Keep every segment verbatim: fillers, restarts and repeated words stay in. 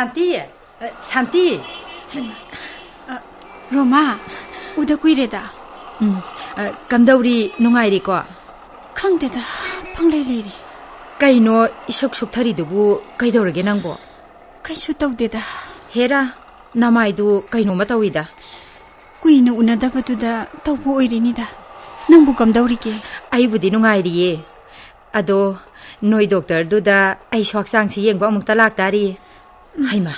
ꯁꯥꯟꯇꯤ, ꯑ, ꯁꯥꯟꯇꯤ꯫ ꯍꯩꯃꯥ, ꯑ, ꯔꯣꯃꯥ, ꯎꯗ ꯀꯨꯏꯔꯦꯗ꯫ ꯎꯝ, ꯑ, ꯀꯝꯗꯧꯔꯤ, ꯅꯨꯡꯉꯥꯏꯔꯤꯀꯣ? ꯈꯪꯗꯦꯗ, ꯄꯪꯂꯩ ꯂꯩꯔꯤ꯫ ꯀꯩꯅꯣ ꯏꯁꯨꯛ ꯁꯨꯛꯊꯔꯤꯗꯨꯕꯨ, ꯀꯩꯗꯧꯔꯒꯦ ꯅꯪꯕꯣ? ꯀꯩꯁꯨ ꯇꯧꯗꯦꯗ꯫ ꯍꯦꯔꯥ, ꯅꯃꯥꯏꯗꯨ ꯀꯩꯅꯣꯝꯃ ꯇꯧꯏꯗ꯫ ꯀꯨꯏꯅ ꯎꯅꯗꯕꯗꯨꯗ ꯇꯧꯕ ꯑꯣꯏꯔꯤꯅꯤꯗ꯫ ꯅꯪꯕꯨ ꯀꯝꯗꯧꯔꯤꯒꯦ? ꯑꯩꯕꯨꯗꯤ ꯅꯨꯡꯉꯥꯏꯔꯤꯌꯦ꯫ ꯑꯗꯣ ꯅꯣꯏ ꯗꯣꯛꯇꯔꯗꯨꯗ ꯑꯩꯁꯨ ꯍꯛꯆꯥꯡꯁꯤ ꯌꯦꯡꯕ ꯑꯃꯨꯛꯇ ꯂꯥꯛꯇꯥꯔꯤ꯫ ꯎꯝ꯫ ꯍꯩꯃꯥ,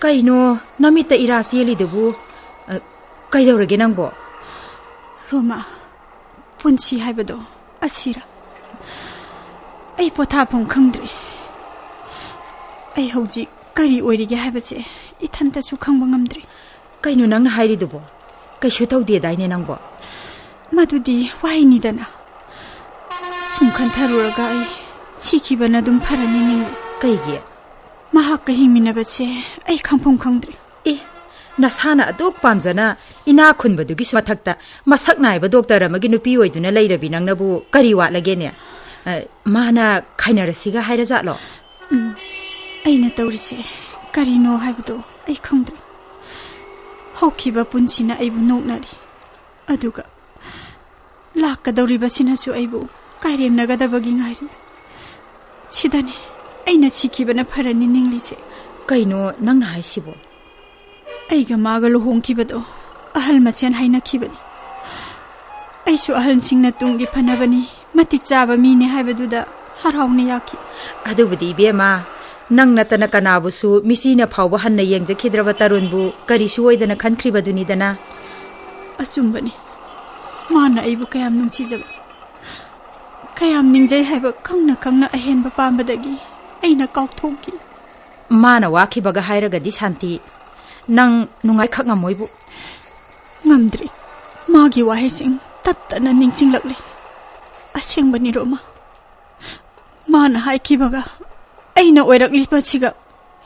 ꯀꯩꯅꯣ ꯅꯃꯤꯠꯇ ꯏꯔꯥ ꯆꯦꯜꯂꯤꯗꯨꯕꯨ? ꯑ, ꯀꯩꯗꯧꯔꯒꯦ ꯅꯪꯕꯣ? ꯔꯣꯃꯥ, ꯄꯨꯟꯁꯤ ꯍꯥꯏꯕꯗꯣ ꯑꯁꯤꯔ? ꯑꯩ ꯄꯣꯊꯥꯐꯝ ꯈꯪꯗ꯭ꯔꯦ꯫ ꯑꯩ ꯍꯧꯖꯤꯛ ꯀꯔꯤ ꯑꯣꯏꯔꯤꯒꯦ ꯍꯥꯏꯕꯁꯦ ꯏꯊꯟꯇꯁꯨ ꯈꯪꯕ ꯉꯝꯗ꯭ꯔꯦ꯫ ꯀꯩꯅꯣ ꯅꯪꯅ ꯍꯥꯏꯔꯤꯗꯨꯕꯣ? ꯀꯩꯁꯨ ꯇꯧꯗꯦꯗꯥꯏꯅꯦ ꯅꯪꯕꯣ? ꯃꯗꯨꯗꯤ ꯋꯥꯍꯩꯅꯤꯗꯅ꯫ ꯁꯨꯝ ꯈꯟꯊꯔꯨꯔꯒ ꯑꯩ ꯁꯤꯈꯤꯕꯅ ꯑꯗꯨꯝ ꯐꯔꯅꯤ ꯅꯤꯡꯂꯤ꯫ ꯀꯩꯒꯤ? ꯃꯍꯥꯛꯀ ꯍꯤꯡꯃꯤꯟꯅꯕꯁꯦ ꯑꯩ ꯈꯪꯐꯝ ꯈꯪꯗ꯭ꯔꯦ꯫ ꯑꯦ, ꯅꯁꯥꯅ ꯑꯗꯨꯛ ꯄꯥꯝꯖꯅ ꯏꯅꯥꯛ ꯈꯨꯟꯕꯗꯨꯒꯤ ꯃꯊꯛꯇ ꯃꯁꯛ ꯅꯥꯏꯕ ꯗꯣꯛꯇꯔ ꯑꯃꯒꯤ ꯅꯨꯄꯤ ꯑꯣꯏꯗꯨꯅ ꯂꯩꯔꯕꯤ ꯅꯪꯅꯕꯨ ꯀꯔꯤ ꯋꯥꯠꯂꯒꯦꯅꯦ? ꯑ, ꯃꯥꯅ ꯈꯥꯏꯅꯔꯁꯤꯒ ꯍꯥꯏꯔꯖꯥꯠꯂꯣ? ꯎꯝ, ꯑꯩꯅ ꯇꯧꯔꯤꯁꯦ ꯀꯔꯤꯅꯣ ꯍꯥꯏꯕꯗꯣ ꯑꯩ ꯈꯪꯗ꯭ꯔꯦ꯫ ꯍꯧꯈꯤꯕ ꯄꯨꯟꯁꯤꯅ ꯑꯩꯕꯨ ꯅꯣꯛꯅꯔꯤ, ꯑꯗꯨꯒ ꯂꯥꯛꯀꯗꯧꯔꯤꯕꯁꯤꯅꯁꯨ ꯑꯩꯕꯨ ꯀꯥꯏꯔꯦꯝꯅꯒꯗꯕꯒꯤ ꯉꯥꯏꯔꯤ꯫ ꯁꯤꯗꯅꯦ ꯑꯩꯅ ꯁꯤꯈꯤꯕꯅ ꯐꯔꯅꯤ ꯅꯤꯡꯂꯤꯁꯦ꯫ ꯀꯩꯅꯣ ꯅꯪꯅ ꯍꯥꯏꯁꯤꯕꯣ? ꯑꯩꯒ ꯃꯥꯒ ꯂꯨꯍꯣꯡꯈꯤꯕꯗꯣ ꯑꯍꯜ ꯃꯁꯦꯟ ꯍꯥꯏꯅꯈꯤꯕꯅꯤ꯫ ꯑꯩꯁꯨ ꯑꯍꯜꯁꯤꯡꯅ ꯇꯨꯡꯒꯤ ꯐꯅꯕꯅꯤ, ꯃꯇꯤꯛ ꯆꯥꯕ ꯃꯤꯅꯤ ꯍꯥꯏꯕꯗꯨꯗ ꯍꯔꯥꯎꯅ ꯌꯥꯈꯤ꯫ ꯑꯗꯨꯕꯨꯗꯤ ꯏꯕꯦꯝꯃ, ꯅꯪ ꯅꯠꯇꯅ ꯀꯅꯥꯕꯨꯁꯨ ꯃꯤꯆꯤꯅ ꯐꯥꯎꯕ ꯍꯟꯅ ꯌꯦꯡꯖꯈꯤꯗ꯭ꯔꯕ ꯇꯔꯨꯟꯕꯨ ꯀꯔꯤꯁꯨ ꯑꯣꯏꯗꯅ ꯈꯟꯈ꯭ꯔꯤꯕꯗꯨꯅꯤꯗꯅ꯫ ꯑꯆꯨꯝꯕꯅꯤ꯫ ꯃꯥꯅ ꯑꯩꯕꯨ ꯀꯌꯥꯝ ꯅꯨꯡꯁꯤꯖꯕ, ꯀꯌꯥꯝ ꯅꯤꯡꯖꯩ ꯍꯥꯏꯕ ꯈꯪꯅ ꯈꯪꯅ ꯑꯍꯦꯟꯕ ꯄꯥꯝꯕꯗꯒꯤ ꯑꯩꯅ ꯀꯥꯎꯊꯣꯛꯈꯤ꯫ ꯃꯥꯅ ꯋꯥꯈꯤꯕꯒ ꯍꯥꯏꯔꯒꯗꯤ ꯁꯥꯟꯇꯤ, ꯅꯪ ꯅꯨꯡꯉꯥꯏꯈꯛ ꯉꯝꯃꯣꯏꯕꯨ꯫ ꯉꯝꯗ꯭ꯔꯤ꯫ ꯃꯥꯒꯤ ꯋꯥꯍꯩꯁꯤꯡ ꯇꯠꯇꯅ ꯅꯤꯡꯁꯤꯡꯂꯛꯂꯤ꯫ ꯑꯁꯦꯡꯕꯅꯤ ꯔꯣꯃꯥ꯫ ꯃꯥꯅ ꯍꯥꯏꯈꯤꯕꯒ ꯑꯩꯅ ꯑꯣꯏꯔꯛꯂꯤꯕꯁꯤꯒ,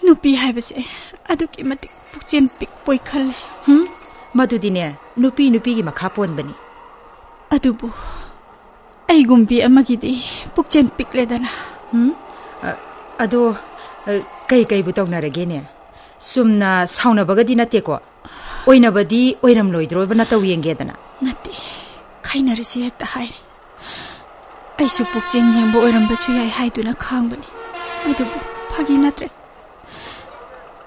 ꯅꯨꯄꯤ ꯍꯥꯏꯕꯁꯦ ꯑꯗꯨꯛꯀꯤ ꯃꯇꯤꯛ ꯄꯨꯛꯆꯦꯜ ꯄꯤꯛꯄꯣꯏ ꯈꯜꯂꯦ꯫ ꯍꯨꯝ? ꯃꯗꯨꯗꯤꯅꯦ, ꯅꯨꯄꯤ ꯅꯨꯄꯤꯒꯤ ꯃꯈꯥ ꯄꯣꯟꯕꯅꯤ꯫ ꯑꯗꯨꯕꯨ ꯑꯩꯒꯨꯝꯕꯤ ꯑꯃꯒꯤꯗꯤ ꯄꯨꯛꯆꯦꯜ ꯄꯤꯛꯂꯦꯗꯅ꯫ ꯍꯨꯝ? ꯑ, ꯑꯗꯣ ꯑ, ꯀꯩ ꯀꯩꯕꯨ ꯇꯧꯅꯔꯒꯦꯅꯦ? ꯆꯨꯝꯅ ꯁꯥꯎꯅꯕꯒꯗꯤ ꯅꯠꯇꯦꯀꯣ? ꯑꯣꯏꯅꯕꯗꯤ ꯑꯣꯏꯔꯝꯂꯣꯏꯗ꯭ꯔꯣꯕ ꯅꯠꯇꯧ ꯌꯦꯡꯒꯦꯗꯅ? ꯅꯠꯇꯦ, ꯈꯥꯏꯅꯔꯁꯤ ꯍꯦꯛꯇ ꯍꯥꯏꯔꯦ꯫ ꯑꯩꯁꯨ ꯄꯨꯛꯆꯦꯜ ꯌꯦꯡꯕ ꯑꯣꯏꯔꯝꯕꯁꯨ ꯌꯥꯏ ꯍꯥꯏꯗꯨꯅ ꯈꯥꯡꯕꯅꯤ꯫ ꯑꯗꯨꯕꯨ ꯐꯥꯒꯤ ꯅꯠꯇ꯭ꯔꯦ꯫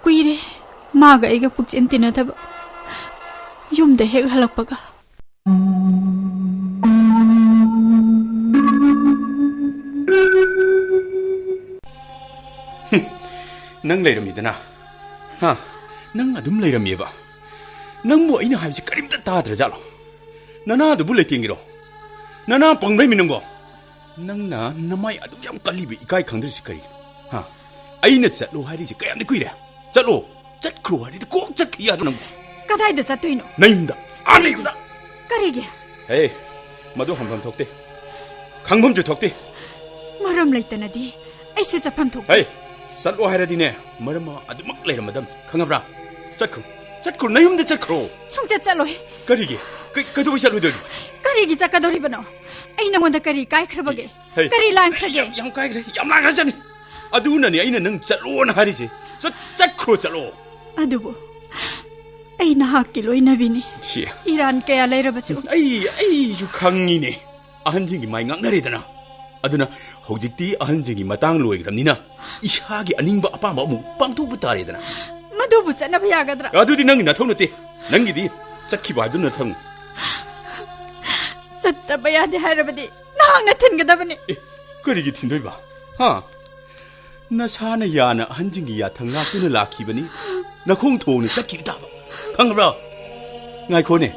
ꯀꯨꯏꯔꯦ ꯃꯥꯒ ꯑꯩꯒ ꯄꯨꯛꯆꯦꯜ ꯇꯤꯟꯅꯗꯕ꯫ ꯌꯨꯝꯗ ꯍꯦꯛ ꯍꯜꯂꯛꯄꯒ꯫ ꯅꯪ ꯂꯩꯔꯝꯃꯤꯗꯅ? ꯍꯥ? ꯅꯪ ꯑꯗꯨꯝ ꯂꯩꯔꯝꯃꯦꯕ? ꯅꯪꯕꯨ ꯑꯩꯅ ꯍꯥꯏꯕꯁꯤ ꯀꯔꯤꯝꯇ ꯇꯥꯗ꯭ꯔꯖꯥꯠꯂꯣ? ꯅꯅꯥꯗꯨꯕꯨ ꯂꯩꯇꯦꯡꯒꯤꯔꯣ? ꯅꯅꯥ ꯄꯪꯕꯩꯃꯤ ꯅꯪꯕꯣ? ꯅꯪꯅ ꯅꯃꯥꯏ ꯑꯗꯨꯛ ꯌꯥꯝ ꯀꯜꯂꯤꯕ ꯏꯀꯥꯏ ꯈꯪꯗ꯭ꯔꯤꯁꯤ ꯀꯔꯤꯒꯤꯅꯣ? ꯍꯥ? ꯑꯩꯅ ꯆꯠꯂꯣ ꯍꯥꯏꯔꯤꯁꯤ ꯀꯌꯥꯝꯗꯤ ꯀꯨꯏꯔꯦ? ꯆꯠꯂꯣ! ꯆꯠꯈ꯭ꯔꯣ ꯍꯥꯏꯔꯗꯤ ꯀꯣꯛ ꯆꯠꯈꯤ ꯌꯥꯗ꯭ꯔꯣ ꯅꯪꯕꯨ? ꯀꯗꯥꯏꯗ ꯆꯠꯇꯣꯏꯅꯣ? ꯅꯌꯨꯝꯗ! ꯑꯥ, ꯅꯌꯨꯝꯗ! ꯀꯔꯤꯒꯤ? ꯍꯦ, ꯃꯗꯨ ꯍꯪꯐꯝ ꯊꯣꯛꯇꯦ꯫ ꯈꯪꯐꯝꯁꯨ ꯊꯣꯛꯇꯦ꯫ ꯃꯔꯝ ꯂꯩꯇꯅꯗꯤ ꯑꯩꯁꯨ ꯆꯠꯐꯝ ꯊꯣꯛꯇꯦ꯫ ꯍꯦ, ꯆꯠꯂꯣ ꯍꯥꯏꯔꯗꯤꯅꯦ, ꯃꯔꯝ ꯑꯃ ꯑꯗꯨꯃꯛ ꯂꯩꯔꯝꯃꯗꯝ, ꯈꯪꯉꯕ꯭ꯔꯥ? ꯆꯠꯈ꯭ꯔꯣ, ꯆꯠꯈ꯭ꯔꯣ, ꯅꯌꯨꯝꯗ ꯆꯠꯈ꯭ꯔꯣ꯫ ꯁꯨꯡꯆꯠ ꯆꯠꯂꯣꯏ꯫ ꯀꯔꯤꯒꯤ? ꯀꯩ-, ꯀꯩꯗꯧꯕꯩ ꯆꯠꯂꯣꯏꯗꯣꯏꯅꯣ? ꯀꯔꯤꯒꯤ ꯆꯠꯀꯗꯧꯔꯤꯕꯅꯣ? ꯑꯩ ꯅꯉꯣꯟꯗ ꯀꯔꯤ ꯀꯥꯏꯈ꯭ꯔꯕꯒꯦ? ꯍꯦ, ꯀꯔꯤ ꯂꯥꯟꯈ꯭ꯔꯒꯦ? ꯌꯥꯝ, ꯌꯥꯝ ꯀꯥꯏꯈ꯭ꯔꯦ, ꯌꯥꯝ ꯂꯥꯟꯈ꯭ꯔꯖꯥꯠꯅꯤ꯫ ꯑꯗꯨꯅꯅꯦ ꯑꯩꯅ ꯅꯪ ꯆꯠꯂꯣꯅ ꯍꯥꯏꯔꯤꯁꯦ꯫ ꯆꯠ-, ꯆꯠꯈ꯭ꯔꯣ, ꯆꯠꯂꯣ꯫ ꯑꯗꯨꯕꯨ ꯑꯩ ꯅꯍꯥꯛꯀꯤ ꯂꯣꯏꯅꯕꯤꯅꯤ꯫ ꯁꯤ꯫ ꯏꯔꯥꯟ ꯀꯌꯥ ꯂꯩꯔꯕꯁꯨ꯫ ꯑꯩ, ꯑꯩꯁꯨ ꯈꯪꯉꯤꯅꯦ꯫ ꯑꯍꯟꯁꯤꯡꯒꯤ ꯃꯥꯏ ꯉꯥꯛꯅꯔꯦꯗꯅ꯫ ꯑꯗꯨꯅ ꯍꯧꯖꯤꯛꯇꯤ ꯑꯍꯟꯁꯤꯡꯒꯤ ꯃꯇꯥꯡ ꯂꯣꯏꯈ꯭ꯔꯕꯅꯤꯅ ꯏꯁꯥꯒꯤ ꯑꯅꯤꯡꯕ ꯑꯄꯥꯝꯕ ꯑꯃꯨꯛ ꯄꯥꯡꯊꯣꯛꯄ ꯇꯥꯔꯦꯗꯅ꯫ ꯃꯗꯨꯕꯨ ꯆꯠꯅꯕ ꯌꯥꯒꯗ꯭ꯔꯥ? ꯑꯗꯨꯗꯤ ꯅꯪꯒꯤ ꯅꯊꯧ ꯅꯠꯇꯦ꯫ ꯅꯪꯒꯤꯗꯤ ꯆꯠꯈꯤꯕ ꯍꯥꯏꯗꯨ ꯅꯊꯧꯅꯤ꯫ ꯆꯠꯇꯕ ꯌꯥꯗꯦ ꯍꯥꯏꯔꯕꯗꯤ ꯅꯍꯥꯛꯅ ꯊꯤꯟꯒꯗꯕꯅꯤ꯫ ꯑꯦ, ꯀꯔꯤꯒꯤ ꯊꯤꯟꯗꯣꯏꯕ? ꯍꯥ? ꯅꯁꯥꯅ ꯌꯥꯅ ꯑꯍꯟꯁꯤꯡꯒꯤ ꯌꯥꯊꯪ ꯉꯥꯛꯇꯨꯅ ꯂꯥꯛꯈꯤꯕꯅꯤ꯫ ꯅꯈꯣꯡ ꯊꯣꯡꯅ ꯆꯠꯈꯤꯕ ꯇꯥꯕ꯫ ꯈꯪꯕ꯭ꯔꯥ? ꯉꯥꯏꯈꯣꯅꯦ꯫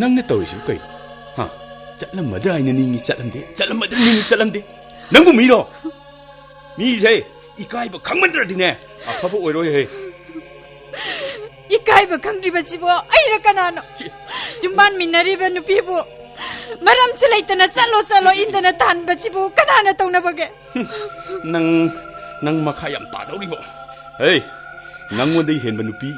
ꯅꯪꯅ ꯇꯧꯔꯤꯁꯤꯕꯨ ꯀꯩꯅꯣ? ꯍꯥ? ꯆꯠꯂꯝꯃꯗ꯭ꯔꯥ ꯍꯥꯏꯅ ꯅꯤꯡꯉꯤ, ꯆꯠꯂꯝꯗꯦ꯫ ꯆꯠꯂꯝꯃꯗ꯭ꯔꯥ ꯅꯤꯡꯉꯤ, ꯆꯠꯂꯝꯗꯦ꯫ ꯅꯪꯕꯨ ꯃꯤꯔꯣ? ꯃꯤꯁꯦ ꯏꯀꯥꯏꯕ ꯈꯪꯃꯟꯗ꯭ꯔꯗꯤꯅꯦ, ꯑꯐꯕ ꯑꯣꯏꯔꯣꯏꯍꯦ꯫ ꯏꯀꯥꯏꯕ ꯈꯪꯗ꯭ꯔꯤꯕꯁꯤꯕꯨ ꯑꯩꯔ ꯀꯅꯥꯅꯣ? ꯁꯤ- ꯌꯨꯝꯕꯥꯟꯃꯤꯟꯅꯔꯤꯕ ꯅꯨꯄꯤꯕꯨ ꯃꯔꯝꯁꯨ ꯂꯩꯇꯅ "ꯆꯠꯂꯣ, ꯆꯠꯂꯣ" ꯏꯟꯗꯅ ꯇꯥꯟꯕꯁꯤꯕꯨ ꯀꯅꯥꯅ ꯇꯧꯅꯕꯒꯦ? ꯅꯪ, ꯅꯪ ꯃꯈꯥ ꯌꯥꯝ ꯇꯥꯗꯧꯔꯤꯕꯣ? ꯍꯦ, ꯅꯪꯉꯣꯟꯗꯒꯤ ꯍꯦꯟꯕ ꯅꯨꯄꯤ,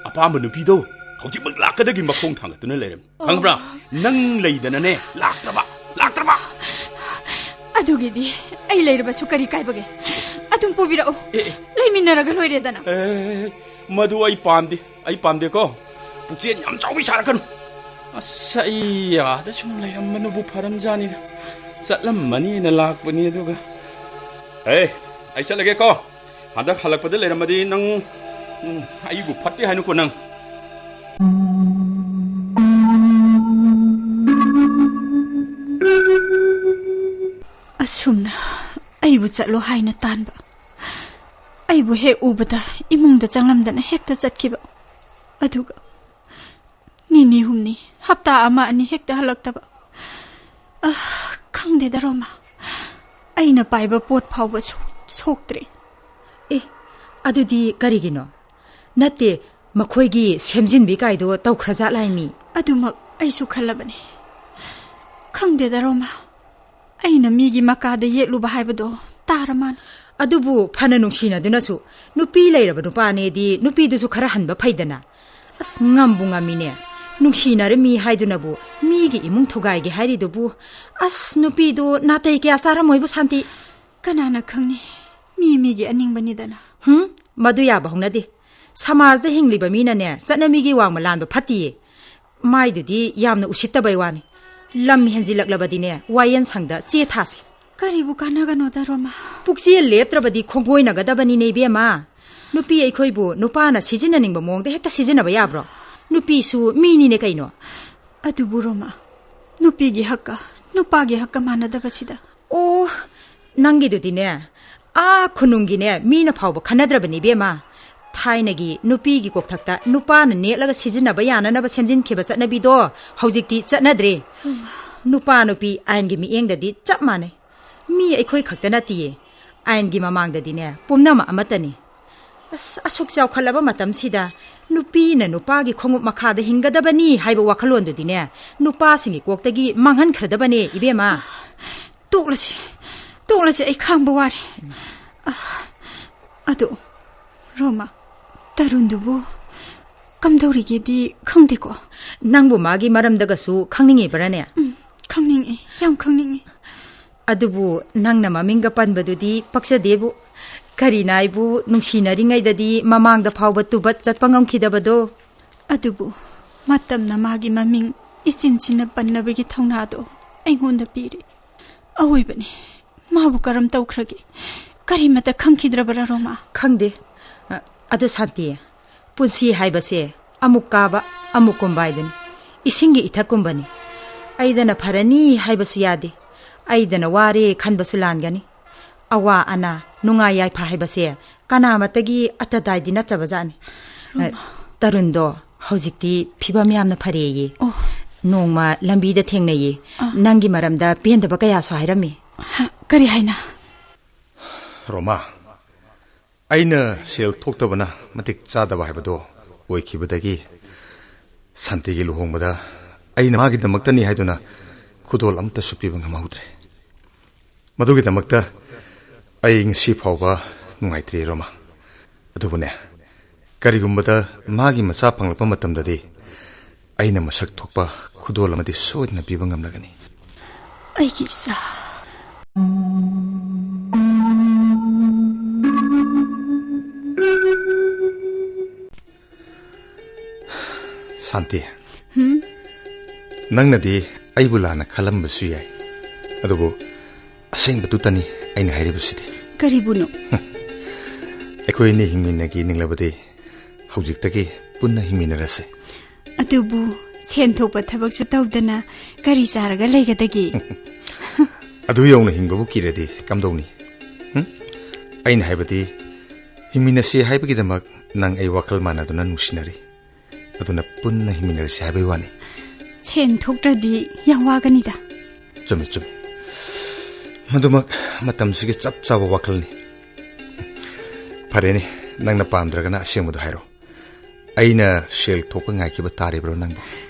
ꯑꯄꯥꯝꯕ ꯅꯨꯄꯤꯗꯣ ꯍꯧꯖꯤꯛꯃꯛ ꯂꯥꯛꯀꯗꯒꯤ ꯃꯈꯣꯡ ꯊꯥꯡꯒꯠꯇꯨꯅ ꯂꯩꯔꯝꯃꯤ꯫ ꯈꯪꯕ꯭ꯔꯥ? ꯅꯪ ꯂꯩꯗꯅꯅꯦ, ꯂꯥꯛꯇ꯭ꯔꯕ, ꯂꯥꯛꯇ꯭ꯔꯕ꯫ ꯑꯗꯨꯒꯤꯗꯤ ꯑꯩ ꯂꯩꯔꯕꯁꯨ ꯀꯔꯤ ꯀꯥꯏꯕꯒꯦ? ꯑꯗꯨꯝ ꯄꯨꯕꯤꯔꯛꯑꯣ꯫ ꯑꯦ, ꯑꯦ꯫ ꯂꯩꯃꯤꯟꯅꯔꯒ ꯂꯣꯏꯔꯦꯗꯅ꯫ ꯑꯦ, ꯃꯗꯨ ꯑꯩ ꯄꯥꯝꯗꯦ, ꯑꯩ ꯄꯥꯝꯗꯦꯀꯣ꯫ ꯄꯨꯛꯆꯦꯜ ꯌꯥꯝ ꯆꯥꯎꯕꯤ ꯁꯥꯔꯛꯀꯅꯨ꯫ ꯑꯁ, ꯑꯩ ꯑꯥꯗ ꯁꯨꯝ ꯂꯩꯔꯝꯕꯅꯕꯨ ꯐꯔꯝꯖꯥꯅꯤꯗ꯫ ꯆꯠꯂꯝꯃꯅꯤꯅ ꯂꯥꯛꯄꯅꯤ, ꯑꯗꯨꯒ꯫ ꯑꯦ, ꯑꯩ ꯆꯠꯂꯒꯦꯀꯣ꯫ ꯍꯟꯗꯛ ꯍꯜꯂꯛꯄꯗ ꯂꯩꯔꯝꯃꯗꯤ ꯅꯪ, ꯎꯝ, ꯑꯩꯕꯨ ꯐꯠꯇꯦ ꯍꯥꯏꯅꯨꯀꯣ ꯅꯪ꯫ ꯑꯁꯨꯝꯅ ꯑꯩꯕꯨ ꯆꯠꯂꯣ ꯍꯥꯏꯅ ꯇꯥꯟꯕ, ꯑꯩꯕꯨ ꯍꯦꯛ ꯎꯕꯗ ꯏꯃꯨꯡꯗ ꯆꯪꯂꯝꯗꯅ ꯍꯦꯛꯇ ꯆꯠꯈꯤꯕ, ꯑꯗꯨꯒ ꯅꯤꯅꯤ ꯍꯨꯝꯅꯤ, ꯍꯞꯇꯥ ꯑꯃ ꯑꯅꯤ ꯍꯦꯛꯇ ꯍꯜꯂꯛꯇꯕ꯫ ꯑ, ꯈꯪꯗꯦꯗ ꯔꯣꯃꯥ, ꯑꯩꯅ ꯄꯥꯏꯕ ꯄꯣꯠ ꯐꯥꯎꯕ ꯁꯣꯛ-, ꯁꯣꯛꯇ꯭ꯔꯦ꯫ ꯑꯦ, ꯑꯗꯨꯗꯤ ꯀꯔꯤꯒꯤꯅꯣ? ꯅꯠꯇꯦ, ꯃꯈꯣꯏꯒꯤ ꯁꯦꯝꯖꯤꯟꯕꯤ ꯀꯥꯏꯗꯣ ꯇꯧꯈ꯭ꯔꯖꯥꯠꯂꯥꯏ ꯃꯤ? ꯑꯗꯨꯃꯛ ꯑꯩꯁꯨ ꯈꯜꯂꯕꯅꯤ꯫ ꯈꯪꯗꯦꯗ ꯔꯣꯃꯥ, ꯑꯩꯅ ꯃꯤꯒꯤ ꯃꯀꯥꯗ ꯌꯦꯠꯂꯨꯕ ꯍꯥꯏꯕꯗꯣ ꯇꯥꯔ ꯃꯥꯜꯂꯦ꯫ ꯑꯗꯨꯕꯨ ꯐꯅ ꯅꯨꯡꯁꯤꯅꯗꯨꯅꯁꯨ ꯅꯨꯄꯤ ꯂꯩꯔꯕ ꯅꯨꯄꯥꯅꯦꯗꯤ ꯅꯨꯄꯤꯗꯨꯁꯨ ꯈꯔ ꯍꯟꯕ ꯐꯩꯗꯅ꯫ ꯑꯁ, ꯉꯝꯕꯨ ꯉꯝꯃꯤꯅꯦ꯫ ꯅꯨꯡꯁꯤꯅꯔꯝꯃꯤ ꯍꯥꯏꯗꯨꯅꯕꯨ ꯃꯤꯒꯤ ꯏꯃꯨꯡ ꯊꯨꯒꯥꯏꯒꯦ ꯍꯥꯏꯔꯤꯗꯨꯕꯨ꯫ ꯑꯁ, ꯅꯨꯄꯤꯗꯨ ꯅꯥꯇꯩ ꯀꯌꯥ ꯆꯥꯔꯝꯃꯣꯏꯕꯨ ꯁꯥꯟꯇꯤ꯫ ꯀꯅꯥꯅ ꯈꯪꯅꯤ? ꯃꯤ ꯃꯤꯒꯤ ꯑꯅꯤꯡꯕꯅꯤꯗꯅ꯫ ꯍꯨꯝ, ꯃꯗꯨ ꯌꯥꯕ ꯍꯧꯅꯗꯦ꯫ ꯁꯃꯥꯖꯗ ꯍꯤꯡꯂꯤꯕ ꯃꯤꯅꯅꯦ, ꯆꯠꯅꯕꯤꯒꯤ ꯋꯥꯡꯃ ꯂꯥꯟꯕ ꯐꯠꯇꯤꯌꯦ꯫ ꯃꯥꯏꯗꯨꯗꯤ ꯌꯥꯝꯅ ꯎꯁꯤꯠꯇꯕꯩ ꯋꯥꯅꯤ꯫ ꯂꯝ ꯍꯦꯟꯖꯤꯜꯂꯛꯂꯕꯗꯤꯅꯦ, ꯋꯥꯌꯦꯜ ꯁꯪꯗ ꯆꯦ ꯊꯥꯁꯦ꯫ ꯀꯔꯤꯕꯨ ꯀꯥꯟꯅꯒꯅꯣꯗ, ꯔꯣꯃꯥ? ꯄꯨꯛꯆꯦꯜ ꯂꯦꯞꯇ꯭ꯔꯕꯗꯤ ꯈꯣꯡꯒꯣꯏꯅꯒꯗꯕꯅꯤꯅꯦ, ꯏꯕꯦꯝꯃ꯫ ꯅꯨꯄꯤ ꯑꯩꯈꯣꯏꯕꯨ ꯅꯨꯄꯥꯅ ꯁꯤꯖꯤꯟꯅꯅꯤꯡꯕ ꯃꯑꯣꯡꯗ ꯍꯦꯛꯇ ꯁꯤꯖꯤꯟꯅꯕ ꯌꯥꯕ꯭ꯔꯣ? ꯅꯨꯄꯤꯁꯨ ꯃꯤꯅꯤꯅꯦ ꯀꯩꯅꯣ꯫ ꯑꯗꯨꯕꯨ ꯔꯣꯃꯥ, ꯅꯨꯄꯤꯒꯤ ꯍꯛꯀ ꯅꯨꯄꯥꯒꯤ ꯍꯛꯀ ꯃꯥꯟꯅꯗꯕꯁꯤꯗ꯫ ꯑꯣ, ꯅꯪꯒꯤꯗꯨꯗꯤꯅꯦ, ꯑꯥ ꯈꯨꯅꯨꯡꯒꯤꯅꯦ ꯃꯤꯅ ꯐꯥꯎꯕ ꯈꯟꯅꯗ꯭ꯔꯕꯅꯤ, ꯏꯕꯦꯝꯃ꯫ ꯊꯥꯏꯅꯒꯤ ꯅꯨꯄꯤꯒꯤ ꯀꯣꯛꯊꯛꯇ ꯅꯨꯄꯥꯅ ꯅꯦꯠꯂꯒ ꯁꯤꯖꯤꯟꯅꯕ ꯌꯥꯅꯅꯕ ꯁꯦꯝꯖꯤꯟꯈꯤꯕ ꯆꯠꯅꯕꯤꯗꯣ ꯍꯧꯖꯤꯛꯇꯤ ꯆꯠꯅꯗ꯭ꯔꯦ꯫ ꯅꯨꯄꯥ ꯅꯨꯄꯤ ꯑꯥꯏꯟꯒꯤ ꯃꯤꯠꯌꯦꯡꯗꯗꯤ ꯆꯞ ꯃꯥꯟꯅꯩ꯫ ꯃꯤ ꯑꯩꯈꯣꯏ ꯈꯛꯇ ꯅꯠꯇꯤꯌꯦ꯫ ꯑꯥꯏꯟꯒꯤ ꯃꯃꯥꯡꯗꯗꯤꯅꯦ, ꯄꯨꯝꯅꯃꯛ ꯑꯃꯠꯇꯅꯤ꯫ ꯑꯁ, ꯑꯁꯨꯛ ꯆꯥꯎꯈꯠꯂꯕ ꯃꯇꯝꯁꯤꯗ ꯅꯨꯄꯤꯅ ꯅꯨꯄꯥꯒꯤ ꯈꯣꯡꯎꯞ ꯃꯈꯥꯗ ꯍꯤꯡꯒꯗꯕꯅꯤ ꯍꯥꯏꯕ ꯋꯥꯈꯜꯂꯣꯟꯗꯨꯗꯤꯅꯦ, ꯅꯨꯄꯥꯁꯤꯡꯒꯤ ꯀꯣꯛꯇꯒꯤ ꯃꯥꯡꯍꯟꯈ꯭ꯔꯗꯕꯅꯦ, ꯏꯕꯦꯝꯃ꯫ ꯇꯣꯛꯂꯁꯤ, ꯇꯣꯛꯂꯁꯤ, ꯑꯩ ꯈꯥꯡꯕ ꯋꯥꯔꯦ꯫ ꯑ, ꯑꯗꯣ, ꯔꯣꯃꯥ, ꯇꯔꯨꯟꯗꯨꯕꯨ ꯀꯝꯗꯧꯔꯤꯒꯦꯗꯤ ꯈꯪꯗꯦꯀꯣ? ꯅꯪꯕꯨ ꯃꯥꯒꯤ ꯃꯔꯝꯗꯒꯁꯨ ꯈꯪꯅꯤꯡꯉꯤꯕ꯭ꯔꯥꯅꯦ? ꯎꯝ, ꯈꯪꯅꯤꯡꯉꯤ, ꯌꯥꯝ ꯈꯪꯅꯤꯡꯉꯤ꯫ ꯑꯗꯨꯕꯨ ꯅꯪꯅ ꯃꯃꯤꯡꯒ ꯄꯟꯕꯗꯨꯗꯤ ꯄꯛꯆꯗꯦꯕꯨ꯫ ꯀꯔꯤꯅ ꯑꯩꯕꯨ ꯅꯨꯡꯁꯤꯅꯔꯤꯉꯩꯗꯗꯤ ꯃꯃꯥꯡꯗ ꯐꯥꯎꯕ ꯇꯨꯕꯠ ꯆꯠꯄ ꯉꯝꯈꯤꯗꯕꯗꯣ? ꯑꯗꯨꯕꯨ ꯃꯇꯝꯅ ꯃꯥꯒꯤ ꯃꯃꯤꯡ ꯏꯆꯤꯟ ꯆꯤꯟꯅ ꯄꯟꯅꯕꯒꯤ ꯊꯧꯅꯥꯗꯣ ꯑꯩꯉꯣꯟꯗ ꯄꯤꯔꯤ꯫ ꯑꯋꯣꯏꯕꯅꯤ, ꯃꯥꯕꯨ ꯀꯔꯝ ꯇꯧꯈ꯭ꯔꯒꯦ? ꯀꯔꯤꯃꯠꯇ ꯈꯪꯈꯤꯗ꯭ꯔꯕꯔꯥ, ꯔꯣꯃꯥ? ꯈꯪꯗꯦ꯫ ꯑ, ꯑꯗꯨ ꯁꯥꯟꯇꯤ, ꯄꯨꯟꯁꯤ ꯍꯥꯏꯕꯁꯦ ꯑꯃꯨꯛ ꯀꯥꯕ, ꯑꯃꯨꯛ ꯀꯨꯝꯕ ꯍꯥꯏꯗꯨꯅꯤ꯫ ꯏꯁꯤꯡꯒꯤ ꯏꯊꯛꯀꯨꯝꯕꯅꯤ꯫ ꯑꯩꯗꯅ ꯐꯔꯅꯤ ꯍꯥꯏꯕꯁꯨ ꯌꯥꯗꯦ꯫ ꯑꯩꯗꯅ ꯋꯥꯔꯦ ꯈꯟꯕꯁꯨ ꯂꯥꯟꯒꯅꯤ꯫ ꯑꯋꯥ ꯑꯅꯥ, ꯅꯨꯡꯉꯥꯏ ꯌꯥꯏꯐ ꯍꯥꯏꯕꯁꯦ ꯀꯅꯥꯃꯠꯇꯒꯤ ꯑꯇꯗꯥꯏꯗꯤ ꯅꯠꯇꯕꯖꯥꯠꯅꯤ꯫ ꯑ, ꯔꯣꯃꯥ꯫ ꯇꯔꯨꯟꯗꯣ ꯍꯧꯖꯤꯛꯇꯤ ꯐꯤꯕꯝ ꯌꯥꯝꯅ ꯐꯔꯦꯌꯦ꯫ ꯑꯣ꯫ ꯅꯣꯡꯃ ꯂꯝꯕꯤꯗ ꯊꯦꯡꯅꯩꯌꯦ꯫ ꯑꯥ꯫ ꯅꯪꯒꯤ ꯃꯔꯝꯗ ꯄꯦꯟꯗꯕ ꯀꯌꯥꯁꯨ ꯍꯥꯏꯔꯝꯃꯤ꯫ ꯍ, ꯀꯔꯤ ꯍꯥꯏꯅ? ꯔꯣꯃꯥ, ꯑꯩꯅ ꯁꯦꯜ ꯊꯣꯛꯇꯕꯅ ꯃꯇꯤꯛ ꯆꯥꯗꯕ ꯍꯥꯏꯕꯗꯣ ꯑꯣꯏꯈꯤꯕꯗꯒꯤ ꯁꯥꯟꯇꯤꯒꯤ ꯂꯨꯍꯣꯡꯕꯗ ꯑꯩꯅ ꯃꯥꯒꯤꯗꯃꯛꯇꯅꯤ ꯍꯥꯏꯗꯨꯅ ꯈꯨꯗꯣꯜ ꯑꯃꯠꯇꯁꯨ ꯄꯤꯕ ꯉꯝꯍꯧꯗ꯭ꯔꯦ꯫ ꯃꯗꯨꯒꯤꯗꯃꯛꯇ ꯑꯩ ꯉꯁꯤ ꯐꯥꯎꯕ ꯅꯨꯡꯉꯥꯏꯇ꯭ꯔꯤ, ꯔꯣꯃꯥ꯫ ꯑꯗꯨꯕꯨꯅꯦ, ꯀꯔꯤꯒꯨꯝꯕꯗ ꯃꯥꯒꯤ ꯃꯆꯥ ꯐꯪꯂꯛꯄ ꯃꯇꯝꯗꯗꯤ ꯑꯩꯅ ꯃꯁꯛ ꯊꯣꯛꯄ ꯈꯨꯗꯣꯜ ꯑꯃꯗꯤ ꯁꯣꯏꯗꯅ ꯄꯤꯕ ꯉꯝꯂꯒꯅꯤ꯫ ꯑꯩꯒꯤ ꯏꯆꯥ꯫ ꯁꯥꯟꯇꯤ, ꯍꯨꯝ? ꯅꯪꯅꯗꯤ ꯑꯩꯕꯨ ꯂꯥꯟꯅ ꯈꯜꯂꯝꯕꯁꯨ ꯌꯥꯏ, ꯑꯗꯨꯕꯨ ꯑꯁꯦꯡꯕꯗꯨꯇꯅꯤ ꯑꯩꯅ ꯍꯥꯏꯔꯤꯕꯁꯤꯗꯤ꯫ ꯀꯔꯤꯕꯨꯅꯣ? ꯑꯩꯈꯣꯏ ꯑꯅꯤ ꯍꯤꯡꯃꯤꯟꯅꯒꯦ ꯅꯤꯡꯂꯕꯗꯤ ꯍꯧꯖꯤꯛꯇꯒꯤ ꯄꯨꯟꯅ ꯍꯤꯡꯃꯤꯟꯅꯔꯁꯦ꯫ ꯑꯗꯨꯕꯨ ꯁꯦꯟ ꯊꯣꯛꯄ ꯊꯕꯛꯁꯨ ꯇꯧꯗꯅ ꯀꯔꯤ ꯆꯥꯔꯒ ꯂꯩꯒꯗꯒꯦ? ꯑꯗꯨ ꯌꯧꯅ ꯍꯤꯡꯕꯕꯨ ꯀꯤꯔꯗꯤ ꯀꯝꯗꯧꯅꯤ? ꯍꯨꯝ? ꯑꯩꯅ ꯍꯥꯏꯕꯗꯤ, ꯍꯤꯡꯃꯤꯟꯅꯁꯤ ꯍꯥꯏꯕꯒꯤꯗꯃꯛ ꯅꯪ ꯑꯩ ꯋꯥꯈꯜ ꯃꯥꯟꯅꯗꯨꯅ ꯅꯨꯡꯁꯤꯅꯔꯤ꯫ ꯑꯗꯨꯅ ꯄꯨꯟꯅ ꯍꯤꯡꯃꯤꯟꯅꯔꯁꯤ ꯍꯥꯏꯕꯒꯤ ꯋꯥꯅꯤ꯫ ꯁꯦꯟ ꯊꯣꯛꯇ꯭ꯔꯗꯤ ꯌꯥꯝ ꯋꯥꯒꯅꯤꯗ꯫ ꯆꯨꯝꯃꯤ, ꯆꯨꯝꯃꯤ꯫ ꯃꯗꯨꯃꯛ ꯃꯇꯝꯁꯤꯒꯤ ꯆꯞ ꯆꯥꯕ ꯋꯥꯈꯜꯅꯤ꯫ ꯐꯔꯦꯅꯦ, ꯅꯪꯅ ꯄꯥꯝꯗ꯭ꯔꯒꯅ ꯑꯁꯦꯡꯕꯗꯣ ꯍꯥꯏꯔꯣ꯫ ꯑꯩꯅ ꯁꯦꯜ ꯊꯣꯛꯄ ꯉꯥꯏꯈꯤꯕ ꯇꯥꯔꯤꯕ꯭ꯔꯣ ꯅꯪꯕꯨ?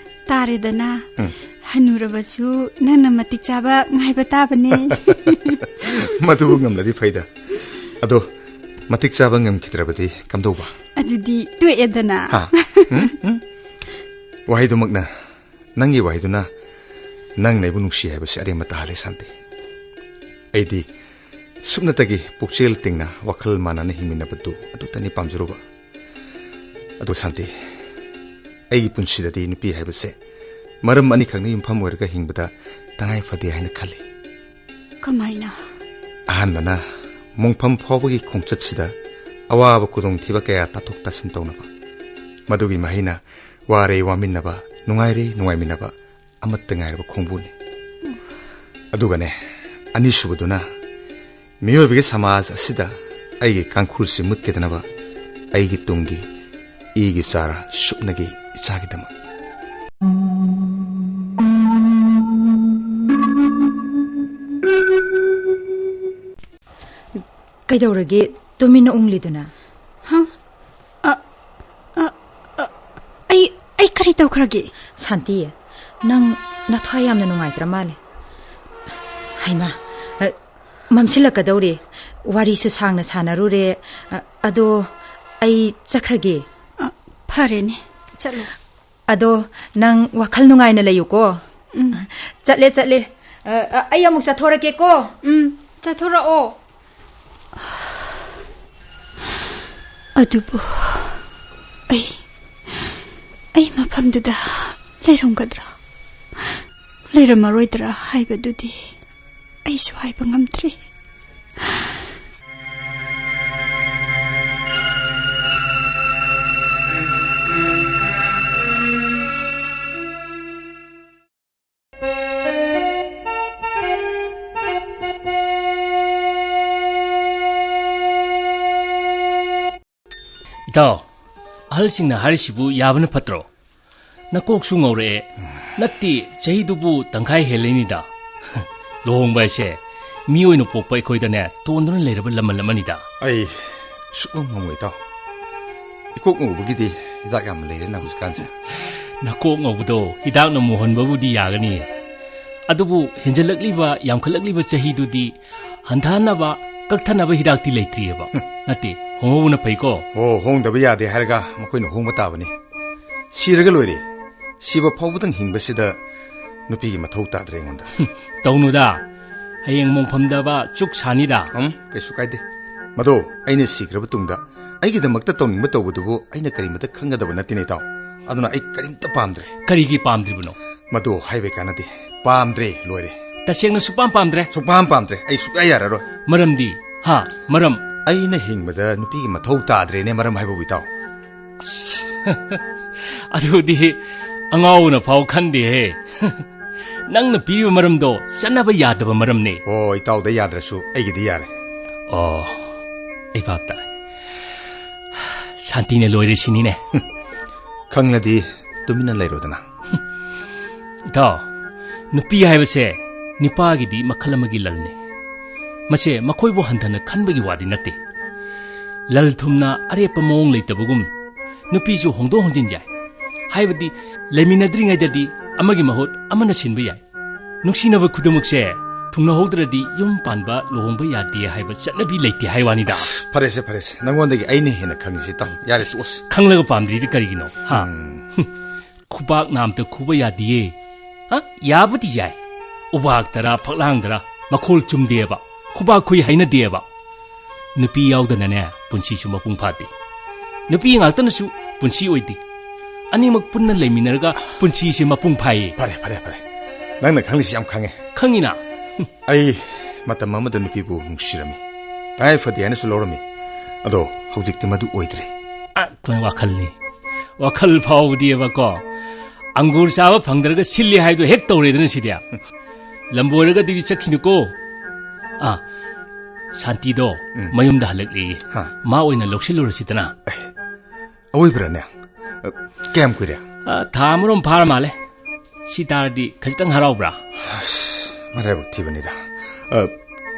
ꯇꯥꯔꯦꯗꯅ꯫ ꯎꯝ꯫ ꯍꯅꯨꯔꯕꯁꯨ ꯅꯪꯅ ꯃꯇꯤꯛ ꯆꯥꯕ ꯉꯥꯏꯕ ꯇꯥꯕꯅꯦ꯫ ꯃꯗꯨꯕꯨ ꯉꯝꯂꯗꯤ ꯐꯩꯗ꯫ ꯑꯗꯣ, ꯃꯇꯤꯛ ꯆꯥꯕ ꯉꯝꯈꯤꯗ꯭ꯔꯕꯗꯤ ꯀꯝꯗꯧꯕ? ꯑꯗꯨꯗꯤ ꯇꯣꯛꯑꯦꯗꯅ꯫ ꯍꯥ? ꯎꯝ? ꯎꯝ? ꯋꯥꯍꯩꯗꯨꯃꯛꯅ, ꯅꯪꯒꯤ ꯋꯥꯍꯩꯗꯨꯅ ꯅꯪꯅ ꯑꯩꯕꯨ ꯅꯨꯡꯁꯤ ꯍꯥꯏꯕꯁꯤ ꯑꯔꯦꯝꯕ ꯇꯥꯍꯜꯂꯦ, ꯁꯥꯟꯇꯤ꯫ ꯑꯩꯗꯤ ꯁꯨꯞꯅꯇꯒꯤ ꯄꯨꯛꯆꯦꯜ ꯇꯤꯡꯅ ꯋꯥꯈꯜ ꯃꯥꯟꯅꯅ ꯍꯤꯡꯃꯤꯟꯅꯕꯗꯨ ꯑꯗꯨꯇꯅꯤ ꯄꯥꯝꯖꯔꯨꯕ꯫ ꯑꯗꯨ ꯁꯥꯟꯇꯤ, ꯑꯩꯒꯤ ꯄꯨꯟꯁꯤꯗꯗꯤ ꯅꯨꯄꯤ ꯍꯥꯏꯕꯁꯦ ꯃꯔꯝ ꯑꯅꯤꯈꯛꯅ ꯌꯨꯝꯐꯝ ꯑꯣꯏꯔꯒ ꯍꯤꯡꯕꯗ ꯇꯉꯥꯏ ꯐꯗꯦ ꯍꯥꯏꯅ ꯈꯜꯂꯤ꯫ ꯀꯃꯥꯏꯅ? ꯑꯍꯥꯟꯕꯅ, ꯃꯣꯡꯐꯝ ꯐꯥꯎꯕꯒꯤ ꯈꯣꯡꯆꯠꯁꯤꯗ ꯑꯋꯥꯕ ꯈꯨꯗꯣꯡꯊꯤꯕ ꯀꯌꯥ ꯇꯥꯊꯣꯛ ꯇꯥꯁꯤꯟ ꯇꯧꯅꯕ, ꯃꯗꯨꯒꯤ ꯃꯍꯩꯅ ꯋꯥꯔꯦ ꯋꯥꯃꯤꯟꯅꯕ, ꯅꯨꯡꯉꯥꯏꯔꯦ ꯅꯨꯡꯉꯥꯏꯃꯤꯟꯅꯕ, ꯑꯃꯠꯇ ꯉꯥꯏꯔꯕ ꯈꯣꯡꯕꯨꯅꯤ꯫ ꯑꯗꯨꯒꯅꯦ, ꯑꯅꯤꯁꯨꯕꯗꯨꯅ ꯃꯤꯑꯣꯏꯕꯒꯤ ꯁꯃꯥꯖ ꯑꯁꯤꯗ ꯑꯩꯒꯤ ꯀꯥꯡꯈꯨꯜꯁꯤ ꯃꯨꯠꯈꯤꯗꯅꯕ, ꯑꯩꯒꯤ ꯇꯨꯡꯒꯤ ꯏꯒꯤ ꯆꯥꯔꯥ ꯁꯨꯞꯅꯒꯤ ꯏꯆꯥꯒꯤꯗꯃꯛ꯫ ꯀꯩꯗꯧꯔꯒꯦ ꯇꯨꯃꯤꯟꯅ ꯎꯪꯂꯤꯗꯨꯅ? ꯍ? ꯑ, ꯑ, ꯑ, ꯑꯩ, ꯑꯩ ꯀꯔꯤ ꯇꯧꯈ꯭ꯔꯒꯦ? ꯁꯥꯟꯇꯤ, ꯅꯪ ꯅꯊ꯭ꯋꯥꯏ ꯌꯥꯝꯅ ꯅꯨꯡꯉꯥꯏꯇ꯭ꯔ ꯃꯥꯜꯂꯦ꯫ ꯍꯩꯃꯥ, ꯑ, ꯃꯝꯁꯤꯜꯂꯛꯀꯗꯧꯔꯦ꯫ ꯋꯥꯔꯤꯁꯨ ꯁꯥꯡꯅ ꯁꯥꯟꯅꯔꯨꯔꯦ꯫ ꯑ, ꯑꯗꯣ ꯑꯩ ꯆꯠꯈ꯭ꯔꯒꯦ꯫ ꯑ, ꯐꯔꯦꯅꯦ, ꯆꯠꯂꯣ꯫ ꯑꯗꯣ ꯅꯪ ꯋꯥꯈꯜ ꯅꯨꯡꯉꯥꯏꯅ ꯂꯩꯌꯨꯀꯣ꯫ ꯎꯝ꯫ ꯆꯠꯂꯦ, ꯆꯠꯂꯦ꯫ ꯑ, ꯑ, ꯑꯩ ꯑꯃꯨꯛ ꯆꯠꯊꯣꯔꯛꯀꯦꯀꯣ꯫ ꯎꯝ, ꯆꯠꯊꯣꯔꯛꯑꯣ꯫ ꯑꯗꯨꯕꯨ ꯑꯩ, ꯑꯩ ꯃꯐꯝꯗꯨꯗ ꯂꯩꯔꯝꯒꯗ꯭ꯔꯥ, ꯂꯩꯔꯝꯃꯔꯣꯏꯗ꯭ꯔꯥ ꯍꯥꯏꯕꯗꯨꯗꯤ ꯑꯩꯁꯨ ꯍꯥꯏꯕ ꯉꯝꯗ꯭ꯔꯤ꯫ ꯏꯇꯥꯎ, ꯑꯍꯜꯁꯤꯡꯅ ꯍꯥꯏꯔꯤꯁꯤꯕꯨ ꯌꯥꯕꯅ ꯐꯠꯇ꯭ꯔꯣ? ꯅꯀꯣꯛꯁꯨ ꯉꯧꯔꯛꯑꯦ꯫ ꯅꯠꯇꯦ, ꯆꯍꯤꯗꯨꯕꯨ ꯇꯪꯈꯥꯏ ꯍꯦꯜꯂꯤꯅꯤꯗ꯫ ꯂꯨꯍꯣꯡꯕ ꯍꯥꯏꯁꯦ ꯃꯤ ꯑꯣꯏꯅ ꯄꯣꯛꯄ ꯑꯩꯈꯣꯏꯗꯅꯦ ꯇꯣꯟꯗꯨꯅ ꯂꯩꯔꯕ ꯂꯃꯟ ꯑꯃꯅꯤꯗ꯫ ꯑꯩ ꯁꯨꯛꯉꯝ ꯉꯝꯃꯣꯏ, ꯏꯇꯥꯎ꯫ ꯏꯀꯣꯛ ꯉꯧꯕꯒꯤꯗꯤ ꯍꯤꯗꯥꯛ ꯌꯥꯝ ꯂꯩꯔꯦꯅ ꯍꯧꯖꯤꯛꯀꯥꯟꯁꯦ꯫ ꯅꯀꯣꯛ ꯉꯧꯕꯗꯣ ꯍꯤꯗꯥꯛꯅ ꯃꯨꯍꯟꯕꯕꯨꯗꯤ ꯌꯥꯒꯅꯤ, ꯑꯗꯨꯕꯨ ꯍꯦꯟꯖꯜꯂꯛꯂꯤꯕ, ꯌꯥꯝꯈꯠꯂꯛꯂꯤꯕ ꯆꯍꯤꯗꯨꯗꯤ ꯍꯟꯊꯍꯟꯅꯕ, ꯀꯛꯊꯅꯕ ꯍꯤꯗꯥꯛꯇꯤ ꯂꯩꯇ꯭ꯔꯤꯑꯕ꯫ ꯍꯝ꯫ ꯅꯠꯇꯦ, ꯍꯣꯡꯍꯧꯕꯅ ꯐꯩꯀꯣ꯫ ꯑꯣ, ꯍꯣꯡꯗꯕ ꯌꯥꯗꯦ ꯍꯥꯏꯔꯒ ꯃꯈꯣꯏꯅ ꯍꯣꯡꯕ ꯇꯥꯕꯅꯤ꯫ ꯁꯤꯔꯒ ꯂꯣꯏꯔꯦ꯫ ꯁꯤꯕ ꯐꯥꯎꯕꯗꯪ ꯍꯤꯡꯕꯁꯤꯗ ꯅꯨꯄꯤꯒꯤ ꯃꯊꯧ ꯇꯥꯗ꯭ꯔꯦ ꯑꯩꯉꯣꯟꯗ꯫ ꯍꯝ, ꯇꯧꯅꯨꯗ꯫ ꯍꯌꯦꯡ ꯃꯣꯡꯐꯝꯗꯕ ꯆꯨꯛ ꯁꯥꯅꯤꯗ꯫ ꯎꯝ, ꯀꯩꯁꯨ ꯀꯥꯏꯗꯦ꯫ ꯃꯗꯣ ꯑꯩꯅ ꯁꯤꯈ꯭ꯔꯕ ꯇꯨꯡꯗ ꯑꯩꯒꯤꯗꯃꯛꯇ ꯇꯧꯅꯤꯡꯕ ꯇꯧꯕꯗꯨꯕꯨ ꯑꯩꯅ ꯀꯔꯤꯃꯇ ꯈꯪꯒꯗꯕ ꯅꯠꯇꯦꯅꯦ, ꯏꯇꯥꯎ꯫ ꯑꯗꯨꯅ ꯑꯩ ꯀꯔꯤꯝꯇ ꯄꯥꯝꯗ꯭ꯔꯦ꯫ ꯀꯔꯤꯒꯤ ꯄꯥꯝꯗ꯭ꯔꯤꯕꯅꯣ? ꯃꯗꯨ ꯍꯥꯏꯕꯩ ꯀꯥꯟꯅꯗꯦ꯫ ꯄꯥꯝꯗ꯭ꯔꯦ, ꯂꯣꯏꯔꯦ꯫ ꯇꯁꯦꯡꯅ ꯁꯨꯛꯄꯥꯝ ꯄꯥꯝꯗ꯭ꯔꯦ? ꯁꯨꯛꯄꯥꯝ ꯄꯥꯝꯗ꯭ꯔꯦ꯫ ꯑꯩ ꯁꯨꯛꯌꯥ ꯌꯥꯔꯔꯣꯏ꯫ ꯃꯔꯝꯗꯤ? ꯍꯥ? ꯃꯔꯝ? ꯑꯩꯅ ꯍꯤꯡꯕꯗ ꯅꯨꯄꯤꯒꯤ ꯃꯊꯧ ꯇꯥꯗ꯭ꯔꯦꯅꯦ, ꯃꯔꯝ ꯍꯥꯏꯕꯕꯨ, ꯏꯇꯥꯎ꯫ ꯑꯗꯨꯗꯤ ꯑꯉꯥꯎꯕꯅ ꯐꯥꯎ ꯈꯟꯗꯦꯍꯦ꯫ ꯅꯪꯅ ꯄꯤꯔꯤꯕ ꯃꯔꯝꯗꯣ ꯆꯠꯅꯕ ꯌꯥꯗꯕ ꯃꯔꯝꯅꯦ꯫ ꯑꯣ, ꯏꯇꯥꯎꯗ ꯌꯥꯗ꯭ꯔꯁꯨ ꯑꯩꯒꯤꯗꯤ ꯌꯥꯔꯦ꯫ ꯑꯣ, ꯑꯩ ꯚꯥꯞ ꯇꯥꯔꯦ꯫ ꯁꯥꯟꯇꯤꯅ ꯂꯣꯏꯔꯦ ꯁꯤꯅꯤꯅꯦ꯫ ꯈꯪꯂꯗꯤ ꯇꯨꯃꯤꯟꯅ ꯂꯩꯔꯣꯗꯅ꯫ ꯏꯇꯥꯎ, ꯅꯨꯄꯤ ꯍꯥꯏꯕꯁꯦ ꯅꯤꯄꯥꯒꯤꯗꯤ ꯃꯈꯜ ꯑꯃꯒꯤ ꯂꯜꯅꯤ꯫ ꯃꯁꯦ ꯃꯈꯣꯏꯕꯨ ꯍꯟꯊꯅ ꯈꯟꯕꯒꯤ ꯋꯥꯗꯤ ꯅꯠꯇꯦ꯫ ꯂꯜ ꯊꯨꯝꯅ ꯑꯔꯦꯞꯄ ꯃꯑꯣꯡ ꯂꯩꯇꯕꯒꯨꯝ, ꯅꯨꯄꯤꯁꯨ ꯍꯣꯡꯗꯣꯛ ꯍꯣꯡꯖꯤꯟ ꯌꯥꯏ꯫ ꯍꯥꯏꯕꯗꯤ, ꯂꯩꯃꯤꯟꯅꯗ꯭ꯔꯤꯉꯩꯗꯗꯤ ꯑꯃꯒꯤ ꯃꯍꯨꯠ ꯑꯃꯅ ꯁꯤꯟꯕ ꯌꯥꯏ꯫ ꯅꯨꯡꯁꯤꯅꯕ ꯈꯨꯗꯤꯡꯃꯛꯁꯦ ꯊꯨꯡꯅꯍꯧꯗ꯭ꯔꯗꯤ ꯌꯨꯝ ꯄꯥꯟꯕ, ꯂꯨꯍꯣꯡꯕ ꯌꯥꯗꯦ ꯍꯥꯏꯕ ꯆꯠꯅꯕꯤ ꯂꯩꯇꯦ ꯍꯥꯏ ꯋꯥꯅꯤꯗ꯫ ꯐꯔꯦꯁꯦ, ꯐꯔꯦꯁꯦ, ꯅꯪꯉꯣꯟꯗꯒꯤ ꯑꯩꯅ ꯍꯦꯟꯅ ꯈꯪꯉꯤꯁꯤ ꯇꯝ ꯌꯥꯔꯦ, ꯇꯣꯛꯑꯁꯤ꯫ ꯈꯪꯂꯒ ꯄꯥꯝꯗ꯭ꯔꯤꯗꯤ ꯀꯔꯤꯒꯤꯅꯣ, ꯍꯥ? ꯎꯝ꯫ ꯈꯨꯕꯥꯛ ꯅꯥꯝꯇ ꯈꯨꯕ ꯌꯥꯗꯤꯌꯦ꯫ ꯍꯥ? ꯌꯥꯕꯨꯗꯤ ꯌꯥꯏ꯫ ꯎꯕꯥꯛꯇꯔꯥ, ꯐꯛꯂꯥꯡꯗꯔꯥ, ꯃꯈꯣꯜ ꯆꯨꯝꯗꯦꯕ, ꯈꯨꯕꯥꯛ ꯈꯨꯏ ꯍꯩꯅꯗꯦꯕ꯫ ꯅꯨꯄꯤ ꯌꯥꯎꯗꯅꯅꯦ, ꯄꯨꯟꯁꯤꯁꯨ ꯃꯄꯨꯡ ꯐꯥꯗꯦ꯫ ꯅꯨꯄꯤ ꯉꯥꯛꯇꯅꯁꯨ ꯄꯨꯟꯁꯤ ꯑꯣꯏꯗꯦ꯫ ꯑꯅꯤꯃꯛ ꯄꯨꯟꯅ ꯂꯩꯃꯤꯟꯅꯔꯒ ꯄꯨꯟꯁꯤꯁꯦ ꯃꯄꯨꯡ ꯐꯥꯏꯌꯦ꯫ ꯐꯔꯦ, ꯐꯔꯦ, ꯐꯔꯦ꯫ ꯅꯪꯅ ꯈꯪꯂꯤꯁꯤ ꯌꯥꯝ ꯈꯪꯉꯦ꯫ ꯈꯪꯉꯤꯅ? ꯑꯩ ꯃꯇꯝ ꯑꯃꯗ ꯅꯨꯄꯤꯕꯨ ꯅꯨꯡꯁꯤꯔꯝꯃꯤ꯫ ꯇꯉꯥꯏ ꯐꯗꯦ ꯍꯥꯏꯅꯁꯨ ꯂꯧꯔꯝꯃꯤ꯫ ꯑꯗꯣ ꯍꯧꯖꯤꯛꯇꯤ ꯃꯗꯨ ꯑꯣꯏꯗ꯭ꯔꯦ꯫ ꯑ, ꯀꯩ ꯋꯥꯈꯜꯅꯤ? ꯋꯥꯈꯜ ꯐꯥꯎꯕꯗꯤꯕꯀꯣ, ꯑꯪꯒꯨꯔ ꯆꯥꯕ ꯐꯪꯗ꯭ꯔꯒ ꯁꯤꯜꯂꯤ ꯍꯥꯏꯗꯣ ꯍꯦꯛ ꯇꯧꯔꯦꯗꯅ ꯁꯤꯗꯤ꯫ ꯂꯝꯕꯣꯏꯔꯒꯗꯤ ꯆꯠꯈꯤꯅꯨꯀꯣ꯫ ꯑꯥ, ꯁꯥꯟꯇꯤꯗꯣ ꯎꯝ꯫ ꯃꯌꯨꯝꯗ ꯍꯜꯂꯛꯂꯦꯌꯦ꯫ ꯍꯥ꯫ ꯃꯥ ꯑꯣꯏꯅ ꯂꯧꯁꯤꯜꯂꯨꯔꯁꯤꯗꯅ꯫ ꯑꯦ, ꯑꯋꯣꯏꯕꯔꯅꯦ? ꯑ, ꯀꯌꯥꯝ ꯀꯨꯏꯔꯦ? ꯑ, ꯊꯥ ꯑꯃꯔꯣꯝ ꯐꯥꯔ ꯃꯥꯜꯂꯦ꯫ ꯁꯤ ꯇꯥꯔꯗꯤ ꯈꯖꯤꯛꯇꯪ ꯍꯔꯥꯎꯕ꯭ꯔꯥ? ꯑꯁ, ꯃꯔꯥꯏꯕꯛ ꯊꯤꯕꯅꯤꯗ꯫ ꯑ,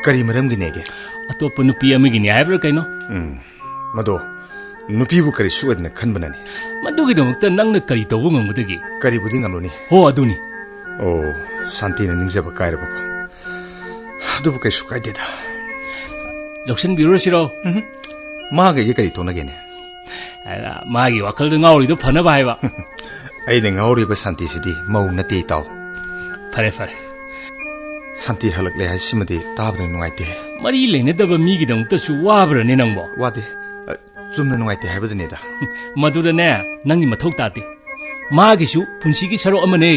ꯀꯔꯤ ꯃꯔꯝꯒꯤꯅꯦꯒꯦ? ꯑꯇꯣꯞꯄ ꯅꯨꯄꯤ ꯑꯃꯒꯤꯅꯦ ꯍꯥꯏꯕ꯭ꯔꯥ ꯀꯩꯅꯣ? ꯎꯝ, ꯃꯗꯣ ꯅꯨꯄꯤꯕꯨ ꯀꯔꯤꯁꯨ ꯑꯣꯏꯗꯅ ꯈꯟꯕꯅꯅꯤ꯫ ꯃꯗꯨꯒꯤꯗꯃꯛꯇ ꯅꯪꯅ ꯀꯔꯤ ꯇꯧꯕ ꯉꯝꯒꯗꯒꯦ? ꯀꯔꯤꯕꯨꯗꯤ ꯉꯝꯂꯨꯅꯤ? ꯍꯣ, ꯑꯗꯨꯅꯤ꯫ ꯑꯣ, ꯁꯥꯟꯇꯤꯅ ꯅꯤꯡꯖꯕ ꯀꯥꯏꯔꯕꯀꯣ꯫ ꯑꯗꯨꯕꯨ ꯀꯩꯁꯨ ꯀꯥꯏꯗꯦꯗ꯫ ꯂꯧꯁꯤꯟꯕꯤꯔꯨꯔꯁꯤꯔꯣ? ꯎꯝ꯫ ꯃꯥꯒ ꯑꯩꯒ ꯀꯔꯤ ꯇꯧꯅꯒꯦꯅꯦ? ꯑ, ꯃꯥꯒꯤ ꯋꯥꯈꯜꯗ ꯉꯥꯎꯔꯤꯗꯣ ꯐꯅꯕ ꯍꯥꯏꯕ꯫ ꯑꯩꯅ ꯉꯥꯎꯔꯤꯕ ꯁꯥꯟꯇꯤꯁꯤꯗꯤ ꯃꯧ ꯅꯠꯇꯦ, ꯏꯇꯥꯎ꯫ ꯐꯔꯦ, ꯐꯔꯦ꯫ ꯁꯥꯟꯇꯤ ꯍꯜꯂꯛꯂꯦ ꯍꯥꯏꯁꯤꯃꯗꯤ ꯇꯥꯕꯗ ꯅꯨꯡꯉꯥꯏꯇꯦ꯫ ꯃꯔꯤ ꯂꯩꯅꯗꯕ ꯃꯤꯒꯤꯗꯃꯛꯇꯁꯨ ꯋꯥꯕ꯭ꯔꯅꯦ ꯅꯪꯕꯣ? ꯋꯥꯗꯦ꯫ ꯑ, ꯆꯨꯝꯅ ꯅꯨꯡꯉꯥꯏꯇꯦ ꯍꯥꯏꯕꯗꯨꯅꯤꯗ꯫ ꯃꯗꯨꯗꯅꯦ, ꯅꯪꯒꯤ ꯃꯊꯧ ꯇꯥꯗꯦ꯫ ꯃꯥꯒꯤꯁꯨ ꯄꯨꯟꯁꯤꯒꯤ ꯁꯔꯨꯛ ꯑꯃꯅꯦ꯫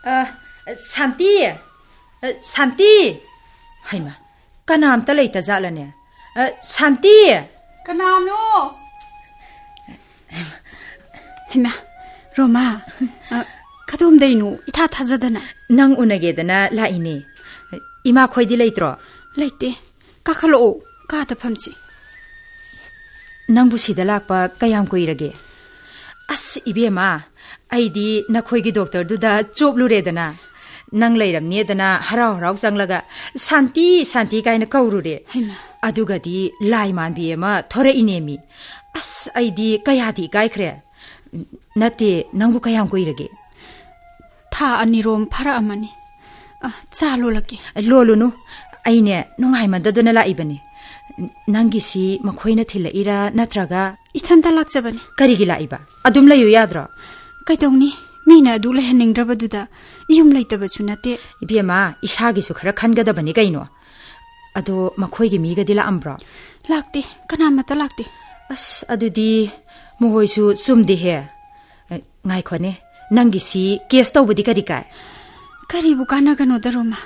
ꯑ, ꯁꯥꯟꯇꯤ! ꯑ, ꯁꯥꯟꯇꯤ! ꯍꯩꯃꯥ, ꯀꯅꯥꯝꯇ ꯂꯩꯇꯖꯥꯠꯂꯅꯦ? ꯑ, ꯁꯥꯟꯇꯤ! ꯀꯅꯥꯅꯣ? ꯍꯩꯃꯥ, ꯔꯣꯃꯥ, ꯑ, ꯀꯗꯣꯝꯗꯩꯅꯣ ꯏꯊꯥ ꯊꯥꯖꯗꯅ? ꯅꯪ ꯎꯅꯒꯦꯗꯅ ꯂꯥꯛꯏꯅꯦ꯫ ꯏꯃꯥ ꯈꯣꯏꯗꯤ ꯂꯩꯇ꯭ꯔꯣ? ꯂꯩꯇꯦ꯫ ꯀꯥꯈꯠꯂꯛꯑꯣ, ꯀꯥꯗ ꯐꯝꯁꯤ꯫ ꯅꯪꯕꯨ ꯁꯤꯗ ꯂꯥꯛꯄ ꯀꯌꯥꯝ ꯀꯨꯏꯔꯒꯦ? ꯑꯁ, ꯏꯕꯦꯝꯃ, ꯑꯩꯗꯤ ꯅꯈꯣꯏꯒꯤ ꯗꯣꯛꯇꯔꯗꯨꯗ ꯆꯣꯞꯂꯨꯔꯦꯗꯅ꯫ ꯅꯪ ꯂꯩꯔꯝꯅꯦꯗꯅ ꯍꯔꯥꯎ ꯍꯔꯥꯎ ꯆꯪꯂꯒ "ꯁꯥꯟꯇꯤ, ꯁꯥꯟꯇꯤ" ꯀꯥꯏꯅ ꯀꯧꯔꯨꯔꯦ꯫ ꯍꯩꯃꯥ꯫ ꯑꯗꯨꯒꯗꯤ ꯂꯥꯏ ꯃꯥꯟꯕꯤ ꯑꯃ ꯊꯣꯔꯛꯏꯅꯦꯃꯤ꯫ ꯑꯁ, ꯑꯩꯗꯤ ꯀꯌꯥꯗꯤ ꯏꯀꯥꯏꯈ꯭ꯔꯦ꯫ ꯅꯠꯇꯦ, ꯅꯪꯕꯨ ꯀꯌꯥꯝ ꯀꯨꯏꯔꯒꯦ? ꯊꯥ ꯑꯅꯤꯔꯣꯝ ꯐꯥꯔꯛꯑꯃꯅꯤ꯫ ꯑ, ꯆꯥ ꯂꯣꯜꯂꯛꯀꯦ꯫ ꯂꯣꯜꯂꯨꯅꯨ, ꯑꯩꯅꯦ ꯅꯨꯡꯉꯥꯏꯃꯟꯗꯗꯅ ꯂꯥꯛꯏꯕꯅꯤ꯫ ꯅꯪꯒꯤꯁꯤ ꯃꯈꯣꯏꯅ ꯊꯤꯜꯂꯛꯏꯔꯥ ꯅꯠꯇ꯭ꯔꯒ? ꯏꯊꯟꯇ ꯂꯥꯛꯆꯕꯅꯤ꯫ ꯀꯔꯤꯒꯤ ꯂꯥꯛꯏꯕ? ꯑꯗꯨꯝ ꯂꯩꯌꯨ ꯌꯥꯗ꯭ꯔꯣ? ꯀꯩꯗꯧꯅꯤ? ꯃꯤꯅ ꯑꯗꯨ ꯂꯩꯍꯟꯅꯤꯡꯗ꯭ꯔꯕꯗꯨꯗ ꯌꯨꯝ ꯂꯩꯇꯕꯁꯨ ꯅꯠꯇꯦ꯫ ꯏꯕꯦꯝꯃ, ꯏꯁꯥꯒꯤꯁꯨ ꯈꯔ ꯈꯟꯒꯗꯕꯅꯤ ꯀꯩꯅꯣ꯫ ꯑꯗꯣ ꯃꯈꯣꯏꯒꯤ ꯃꯤꯒꯗꯤ ꯂꯥꯛꯑꯝꯕ꯭ꯔꯣ? ꯂꯥꯛꯇꯦ, ꯀꯅꯥꯃꯠꯇ ꯂꯥꯛꯇꯦ꯫ ꯑꯁ, ꯑꯗꯨꯗꯤ ꯃꯈꯣꯏꯁꯨ ꯆꯨꯝꯗꯦꯍꯦ꯫ ꯑꯦ, ꯉꯥꯏꯈꯣꯅꯦ, ꯅꯪꯒꯤꯁꯤ ꯀꯦꯁ ꯇꯧꯕꯗꯤ ꯀꯔꯤ ꯀꯥꯏ? ꯀꯔꯤꯕꯨ ꯀꯥꯟꯅꯒꯅꯣꯗ, ꯔꯣꯃꯥ?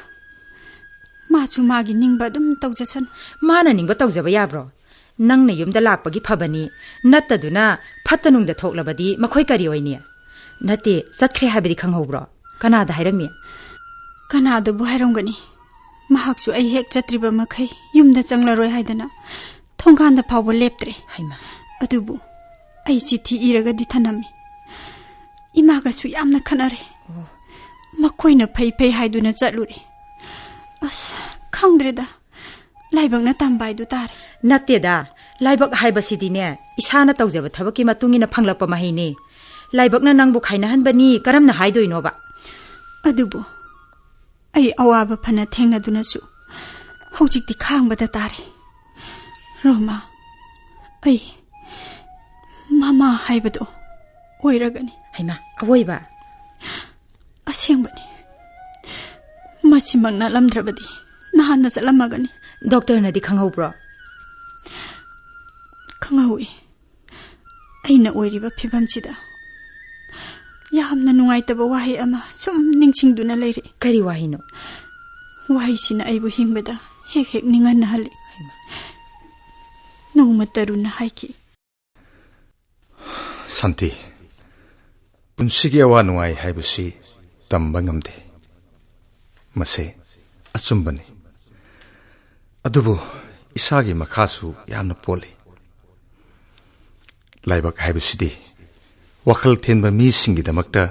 ꯃꯥꯁꯨ ꯃꯥꯒꯤ ꯅꯤꯡꯕ ꯑꯗꯨꯝ ꯇꯧꯖꯁꯅꯨ꯫ ꯃꯥꯅ ꯅꯤꯡꯕ ꯇꯧꯖꯕ ꯌꯥꯕ꯭ꯔꯣ? ꯅꯪꯅ ꯌꯨꯝꯗ ꯂꯥꯛꯄꯒꯤ ꯐꯕꯅꯤ, ꯅꯠꯇꯗꯨꯅ ꯐꯠꯇ ꯅꯨꯡꯗ ꯊꯣꯛꯂꯕꯗꯤ ꯃꯈꯣꯏ ꯀꯔꯤ ꯑꯣꯏꯅꯤ? ꯅꯠꯇꯦ, ꯆꯠꯈ꯭ꯔꯦ ꯍꯥꯏꯕꯗꯤ ꯈꯪꯍꯧꯕ꯭ꯔꯣ? ꯀꯅꯥꯗ ꯍꯥꯏꯔꯝꯃꯤ? ꯀꯅꯥꯗꯕꯨ ꯍꯥꯏꯔꯝꯒꯅꯤ? ꯃꯍꯥꯛꯁꯨ ꯑꯩ ꯍꯦꯛ ꯆꯠꯇ꯭ꯔꯤꯕ ꯃꯈꯩ ꯌꯨꯝꯗ ꯆꯪꯂꯔꯣꯏ ꯍꯥꯏꯗꯅ ꯊꯣꯡꯒꯥꯟꯗ ꯐꯥꯎꯕ ꯂꯦꯞꯇ꯭ꯔꯦ꯫ ꯍꯩꯃꯥ꯫ ꯑꯗꯨꯕꯨ ꯑꯩ ꯆꯤꯊꯤ ꯏꯔꯒꯗꯤ ꯊꯅꯝꯃꯤ꯫ ꯏꯃꯥꯒꯁꯨ ꯌꯥꯝꯅ ꯈꯠꯅꯔꯦ꯫ ꯑꯣ꯫ ꯃꯈꯣꯏꯅ ꯐꯩ ꯐꯩ ꯍꯥꯏꯗꯨꯅ ꯆꯠꯂꯨꯔꯦ꯫ ꯑꯁ, ꯈꯪꯗ꯭ꯔꯦꯗ꯫ ꯂꯥꯏꯕꯛꯅ ꯇꯝꯕ ꯍꯥꯏꯗꯨ ꯇꯥꯔꯦ꯫ ꯅꯠꯇꯦꯗ, ꯂꯥꯏꯕꯛ ꯍꯥꯏꯕꯁꯤꯗꯤꯅꯦ, ꯏꯁꯥꯅ ꯇꯧꯖꯕ ꯊꯕꯛꯀꯤ ꯃꯇꯨꯡ ꯏꯟꯅ ꯐꯪꯂꯛꯄ ꯃꯍꯩꯅꯤ꯫ ꯂꯥꯏꯕꯛꯅ ꯅꯪꯕꯨ ꯈꯥꯏꯅꯍꯟꯕꯅꯤ ꯀꯔꯝꯅ ꯍꯥꯏꯗꯣꯏꯅꯣꯕ? ꯑꯗꯨꯕꯨ ꯑꯩ ꯑꯋꯥꯕ ꯐꯅ ꯊꯦꯡꯅꯗꯨꯅꯁꯨ ꯍꯧꯖꯤꯛꯇꯤ ꯈꯥꯡꯕꯗ ꯇꯥꯔꯦ꯫ ꯔꯣꯃꯥ, ꯑꯩ ꯃꯃꯥ ꯍꯥꯏꯕꯗꯣ ꯑꯣꯏꯔꯒꯅꯤ꯫ ꯍꯩꯃꯥ, ꯑꯋꯣꯏꯕ? ꯑꯁꯦꯡꯕꯅꯤ꯫ ꯃꯁꯤꯃꯛ ꯅꯠꯂꯝꯗ꯭ꯔꯕꯗꯤ ꯅꯍꯥꯟꯅ ꯆꯠꯂꯝꯃꯒꯅꯤ꯫ ꯗꯣꯛꯇꯔꯅꯗꯤ ꯈꯪꯍꯧꯕ꯭ꯔꯣ? ꯈꯪꯍꯧꯏ꯫ ꯑꯩꯅ ꯑꯣꯏꯔꯤꯕ ꯐꯤꯕꯝꯁꯤꯗ ꯌꯥꯝꯅ ꯅꯨꯡꯉꯥꯏꯇꯕ ꯋꯥꯍꯩ ꯑꯃ ꯁꯨꯝ ꯅꯤꯡꯁꯤꯡꯗꯨꯅ ꯂꯩꯔꯦ꯫ ꯀꯔꯤ ꯋꯥꯍꯩꯅꯣ? ꯋꯥꯍꯩꯁꯤꯅ ꯑꯩꯕꯨ ꯍꯤꯡꯕꯗ ꯍꯦꯛ ꯍꯦꯛ ꯅꯤꯡꯍꯟꯅꯍꯜꯂꯤ꯫ ꯍꯩꯃꯥ꯫ ꯅꯣꯡꯃ ꯇꯔꯨꯅ ꯍꯥꯏꯈꯤ꯫ ꯁꯥꯟꯇꯤ, ꯄꯨꯟꯁꯤꯒꯤ ꯑꯋꯥ ꯅꯨꯡꯉꯥꯏ ꯍꯥꯏꯕꯁꯤ ꯇꯝꯕ ꯉꯝꯗꯦ꯫ ꯃꯁꯤ ꯑꯆꯨꯝꯕꯅꯤ꯫ ꯑꯗꯨꯕꯨ ꯏꯁꯥꯒꯤ ꯃꯈꯥꯁꯨ ꯌꯥꯝꯅ ꯄꯣꯜꯂꯤ꯫ ꯂꯥꯏꯕꯛ ꯍꯥꯏꯕꯁꯤꯗꯤ ꯋꯥꯈꯜ ꯊꯤꯟꯕ ꯃꯤꯁꯤꯡꯒꯤꯗꯃꯛꯇ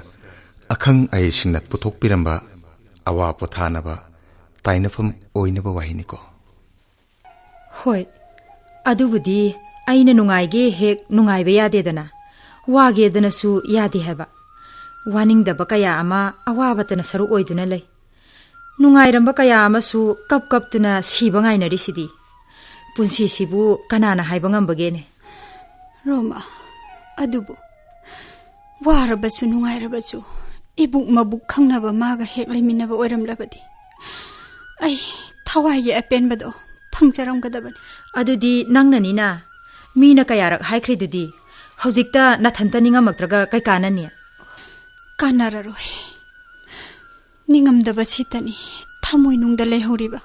ꯑꯈꯪ ꯑꯍꯩꯁꯤꯡꯅ ꯄꯨꯊꯣꯛꯄꯤꯔꯝꯕ ꯑꯋꯥ ꯄꯣꯊꯥꯅꯕ, ꯇꯥꯏꯅꯐꯝ ꯑꯣꯏꯅꯕ ꯋꯥꯍꯩꯅꯤꯀꯣ꯫ ꯍꯣꯏ, ꯑꯗꯨꯕꯨꯗꯤ ꯑꯩꯅ ꯅꯨꯡꯉꯥꯏꯒꯦ ꯍꯦꯛ ꯅꯨꯡꯉꯥꯏꯕ ꯌꯥꯗꯦꯗꯅ, ꯋꯥꯒꯦꯗꯅꯁꯨ ꯌꯥꯗꯦ ꯍꯥꯏꯕ꯫ ꯋꯥꯅꯤꯡꯗꯕ ꯀꯌꯥ ꯑꯃ ꯑꯋꯥꯕꯇꯅ ꯁꯔꯨꯛ ꯑꯣꯏꯗꯨꯅ ꯂꯩ꯫ ꯅꯨꯡꯉꯥꯏꯔꯝꯕ ꯀꯌꯥ ꯑꯃꯁꯨ ꯀꯞ ꯀꯞꯇꯨꯅ ꯁꯤꯕ ꯉꯥꯏꯅꯔꯤꯁꯤꯗꯤ꯫ ꯄꯨꯟꯁꯤꯁꯤꯕꯨ ꯀꯅꯥꯅ ꯍꯥꯏꯕ ꯉꯝꯕꯒꯦꯅꯦ? ꯔꯣꯃꯥ, ꯑꯗꯨꯕꯨ ꯋꯥꯔꯕꯁꯨ ꯅꯨꯡꯉꯥꯏꯔꯕꯁꯨ ꯏꯕꯨꯛ ꯃꯕꯨꯛ ꯈꯪꯅꯕ ꯃꯥꯒ ꯍꯦꯛ ꯂꯩꯃꯤꯟꯅꯕ ꯑꯣꯏꯔꯝꯂꯕꯗꯤ ꯑꯩ ꯊꯋꯥꯏꯒꯤ ꯑꯄꯦꯟꯕꯗꯣ ꯐꯪꯖꯔꯝꯒꯗꯕꯅꯤ꯫ ꯑꯗꯨꯗꯤ ꯅꯪꯅꯅꯤꯅ꯫ ꯃꯤꯅ ꯀꯌꯥꯔꯛ ꯍꯥꯏꯈ꯭ꯔꯤꯗꯨꯗꯤ, ꯍꯧꯖꯤꯛꯇ ꯅꯊꯟꯇ ꯅꯤꯡꯉꯝꯃꯛꯇ꯭ꯔꯒ ꯀꯩ ꯀꯥꯟꯅꯅꯤ? ꯀꯥꯟꯅꯔꯔꯣꯏ꯫ ꯅꯤꯡꯉꯝꯗꯕ ꯁꯤꯇꯅꯤ ꯊꯃꯣꯏꯅꯨꯡꯗ ꯂꯩꯍꯧꯔꯤꯕ꯫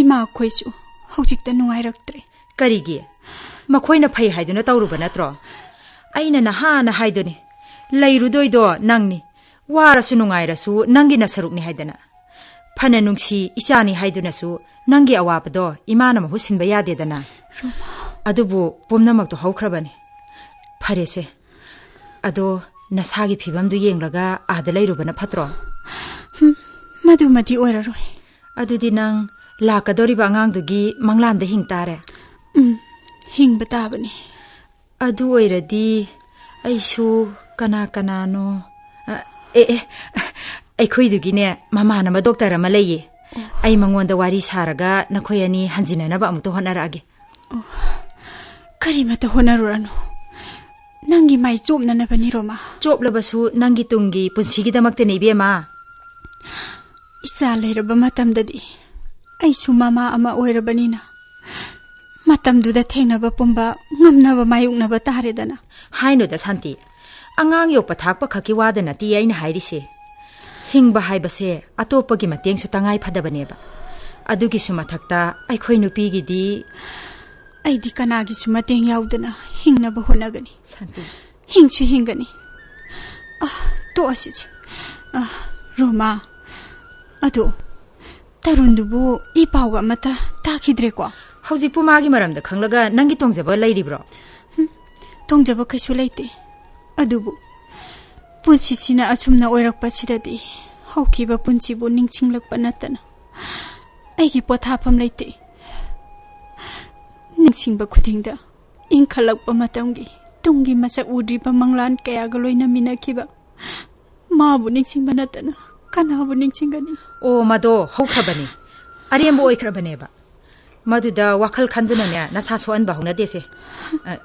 ꯏꯃꯥꯈꯣꯏꯁꯨ ꯍꯧꯖꯤꯛꯇ ꯅꯨꯡꯉꯥꯏꯔꯛꯇ꯭ꯔꯦ꯫ ꯀꯔꯤꯒꯤ? ꯃꯈꯣꯏꯅ ꯐꯩ ꯍꯥꯏꯗꯨꯅ ꯇꯧꯔꯨꯕ ꯅꯠꯇ꯭ꯔꯣ? ꯑꯩꯅ ꯅꯍꯥꯟꯅ ꯍꯥꯏꯗꯨꯅꯤ, ꯂꯩꯔꯨꯗꯣꯏꯗꯣ ꯅꯪꯅꯤ꯫ ꯋꯥꯔꯁꯨ ꯅꯨꯡꯉꯥꯏꯔꯁꯨ ꯅꯪꯒꯤ ꯅꯁꯔꯨꯛꯅꯤ ꯍꯥꯏꯗꯅ꯫ ꯐꯅ ꯅꯨꯡꯁꯤ ꯏꯆꯥꯅꯤ ꯍꯥꯏꯗꯨꯅꯁꯨ ꯅꯪꯒꯤ ꯑꯋꯥꯕꯗꯣ ꯏꯃꯥꯅ ꯃꯍꯨꯠ ꯁꯤꯟꯕ ꯌꯥꯗꯦꯗꯅ꯫ ꯔꯣꯃꯥ꯫ ꯑꯗꯨꯕꯨ ꯄꯨꯝꯅꯃꯛꯇꯣ ꯍꯧꯈ꯭ꯔꯕꯅꯤ꯫ ꯐꯔꯦꯁꯦ, ꯑꯗꯣ ꯅꯁꯥꯒꯤ ꯐꯤꯕꯝꯗꯨ ꯌꯦꯡꯂꯒ ꯑꯥꯗ ꯂꯩꯔꯨꯕꯅ ꯐꯠꯇ꯭ꯔꯣ? ꯍꯨꯝ, ꯃꯗꯨꯃꯗꯤ ꯑꯣꯏꯔꯔꯣꯏ꯫ ꯑꯗꯨꯗꯤ ꯅꯪ ꯂꯥꯛꯀꯗꯧꯔꯤꯕ ꯑꯉꯥꯡꯗꯨꯒꯤ ꯃꯪꯂꯥꯟꯗ ꯍꯤꯡ ꯇꯥꯔꯦ꯫ ꯎꯝ, ꯍꯤꯡꯕ ꯇꯥꯕꯅꯤ꯫ ꯑꯗꯨ ꯑꯣꯏꯔꯗꯤ ꯑꯩꯁꯨ ꯀꯅꯥ ꯀꯅꯥꯅꯣ? ꯑ, ꯑꯦ, ꯑꯦ, ꯑꯩꯈꯣꯏꯗꯨꯒꯤꯅꯦ, ꯃꯃꯥꯟꯅꯕ ꯗꯣꯛꯇꯔ ꯑꯃ ꯂꯩꯌꯦ꯫ ꯑꯩ ꯃꯉꯣꯟꯗ ꯋꯥꯔꯤ ꯁꯥꯔꯒ ꯅꯈꯣꯏ ꯑꯅꯤ ꯍꯟꯖꯤꯟꯅꯅꯕ ꯑꯃꯨꯛꯇ ꯍꯣꯠꯅꯔꯛꯑꯒꯦ꯫ ꯀꯔꯤꯃꯠꯇ ꯍꯣꯠꯅꯔꯨꯔꯅꯨ꯫ ꯅꯪꯒꯤ ꯃꯥꯏ ꯆꯣꯞꯅꯅꯕꯅꯤ, ꯔꯣꯃꯥ꯫ ꯆꯣꯞꯂꯕꯁꯨ ꯅꯪꯒꯤ ꯇꯨꯡꯒꯤ ꯄꯨꯟꯁꯤꯒꯤꯗꯃꯛꯇꯅꯤ, ꯏꯕꯦꯝꯃ꯫ ꯏꯆꯥ ꯂꯩꯔꯕ ꯃꯇꯝꯗꯗꯤ ꯑꯩꯁꯨ ꯃꯃꯥ ꯑꯃ ꯑꯣꯏꯔꯕꯅꯤꯅ, ꯃꯇꯝꯗꯨꯗ ꯊꯦꯡꯅꯕ ꯄꯨꯝꯕ ꯉꯝꯅꯕ ꯃꯥꯌꯣꯛꯅꯕ ꯇꯥꯔꯦꯗꯅ꯫ ꯍꯥꯏꯅꯨꯗ, ꯁꯥꯟꯇꯤ꯫ ꯑꯉꯥꯡ ꯌꯣꯛꯄ ꯊꯥꯛꯄ ꯈꯛꯀꯤ ꯋꯥꯗ ꯅꯠꯇꯦ ꯑꯩꯅ ꯍꯥꯏꯔꯤꯁꯦ꯫ ꯍꯤꯡꯕ ꯍꯥꯏꯕꯁꯦ ꯑꯇꯣꯞꯄꯒꯤ ꯃꯇꯦꯡꯁꯨ ꯇꯉꯥꯏ ꯐꯗꯕꯅꯦꯕ꯫ ꯑꯗꯨꯒꯤꯁꯨ ꯃꯊꯛꯇ ꯑꯩꯈꯣꯏ ꯅꯨꯄꯤꯒꯤꯗꯤ꯫ ꯑꯩꯗꯤ ꯀꯅꯥꯒꯤꯁꯨ ꯃꯇꯦꯡ ꯌꯥꯎꯗꯅ ꯍꯤꯡꯅꯕ ꯍꯣꯠꯅꯒꯅꯤ꯫ ꯁꯥꯟꯇꯤ꯫ ꯍꯤꯡꯁꯨ ꯍꯤꯡꯒꯅꯤ꯫ ꯑ, ꯇꯣꯛꯑꯁꯤꯁꯦ꯫ ꯑ, ꯔꯣꯃꯥ, ꯑꯗꯣ ꯇꯔꯨꯟꯗꯨꯕꯨ ꯏ ꯄꯥꯎꯒ ꯑꯃꯠꯇ ꯇꯥꯈꯤꯗ꯭ꯔꯦꯀꯣ? ꯍꯧꯖꯤꯛꯄꯨ ꯃꯥꯒꯤ ꯃꯔꯝꯗ ꯈꯪꯂꯒ ꯅꯪꯒꯤ ꯇꯣꯡꯖꯕ ꯂꯩꯔꯤꯕ꯭ꯔꯣ? ꯍꯨꯝ, ꯇꯣꯡꯖꯕ ꯀꯩꯁꯨ ꯂꯩꯇꯦ꯫ ꯑꯗꯨꯕꯨ ꯄꯨꯟꯁꯤꯁꯤꯅ ꯑꯁꯨꯝꯅ ꯑꯣꯏꯔꯛꯄꯁꯤꯗꯗꯤ ꯍꯧꯈꯤꯕ ꯄꯨꯟꯁꯤꯕꯨ ꯅꯤꯡꯁꯤꯡꯂꯛꯄ ꯅꯠꯇꯅ ꯑꯩꯒꯤ ꯄꯣꯊꯥꯐꯝ ꯂꯩꯇꯦ꯫ ꯅꯤꯡꯁꯤꯡꯕ ꯈꯨꯗꯤꯡꯗ ꯏꯪꯈꯠꯂꯛꯄ ꯃꯇꯝꯒꯤ ꯇꯨꯡꯒꯤ ꯃꯁꯛ ꯎꯗ꯭ꯔꯤꯕ ꯃꯪꯂꯥꯟ ꯀꯌꯥꯒ ꯂꯣꯏꯅꯃꯤꯟꯅꯈꯤꯕ ꯃꯥꯕꯨ ꯅꯤꯡꯁꯤꯡꯕ ꯅꯠꯇꯅ ꯀꯅꯥꯕꯨ ꯅꯤꯡꯁꯤꯡꯒꯅꯤ? ꯑꯣ, ꯃꯗꯣ ꯍꯧꯈ꯭ꯔꯕꯅꯤ꯫ ꯑꯔꯦꯝꯕ ꯑꯣꯏꯈ꯭ꯔꯕꯅꯦꯕ꯫ ꯃꯗꯨꯗ ꯋꯥꯈꯜ ꯈꯟꯗꯨꯅꯅꯦ, ꯅꯁꯥ ꯁꯣꯛꯍꯟꯕ ꯍꯧꯅꯗꯦꯁꯦ꯫ ꯑ,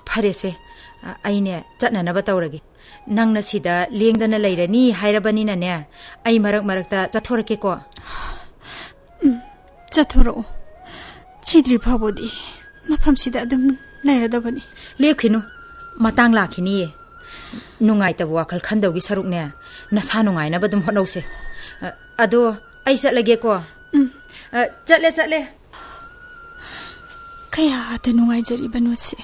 ꯐꯔꯦꯁꯦ꯫ ꯑ, ꯑꯩꯅꯦ ꯆꯠꯅꯅꯕ ꯇꯧꯔꯒꯦ꯫ ꯅꯪꯅ ꯁꯤꯗ ꯂꯦꯡꯗꯅ ꯂꯩꯔꯅꯤ ꯍꯥꯏꯔꯕꯅꯤꯅꯅꯦ, ꯑꯩ ꯃꯔꯛ ꯃꯔꯛꯇ ꯆꯠꯊꯣꯔꯛꯀꯦꯀꯣ꯫ ꯎꯝ, ꯆꯠꯊꯣꯔꯛꯑꯣ꯫ ꯁꯤꯗ꯭ꯔꯤ ꯐꯥꯎꯕꯗꯤ ꯃꯐꯝꯁꯤꯗ ꯑꯗꯨꯝ ꯂꯩꯔꯗꯕꯅꯤ꯫ ꯂꯦꯞꯈꯤꯅꯨ, ꯃꯇꯥꯡ ꯂꯥꯛꯈꯤꯅꯤꯌꯦ꯫ ꯅꯨꯡꯉꯥꯏꯇꯕ ꯋꯥꯈꯜ ꯈꯟꯗꯧꯒꯤ ꯁꯔꯨꯛꯅꯦ, ꯅꯁꯥ ꯅꯨꯡꯉꯥꯏꯅꯕ ꯑꯗꯨꯝ ꯍꯣꯠꯅꯧꯁꯦ꯫ ꯑ, ꯑꯗꯣ ꯑꯩ ꯆꯠꯂꯒꯦꯀꯣ꯫ ꯎꯝ꯫ ꯑ, ꯆꯠꯂꯦ, ꯆꯠꯂꯦ꯫ ꯀꯌꯥꯗ ꯅꯨꯡꯉꯥꯏꯖꯔꯤꯕꯅꯣ ꯁꯤ꯫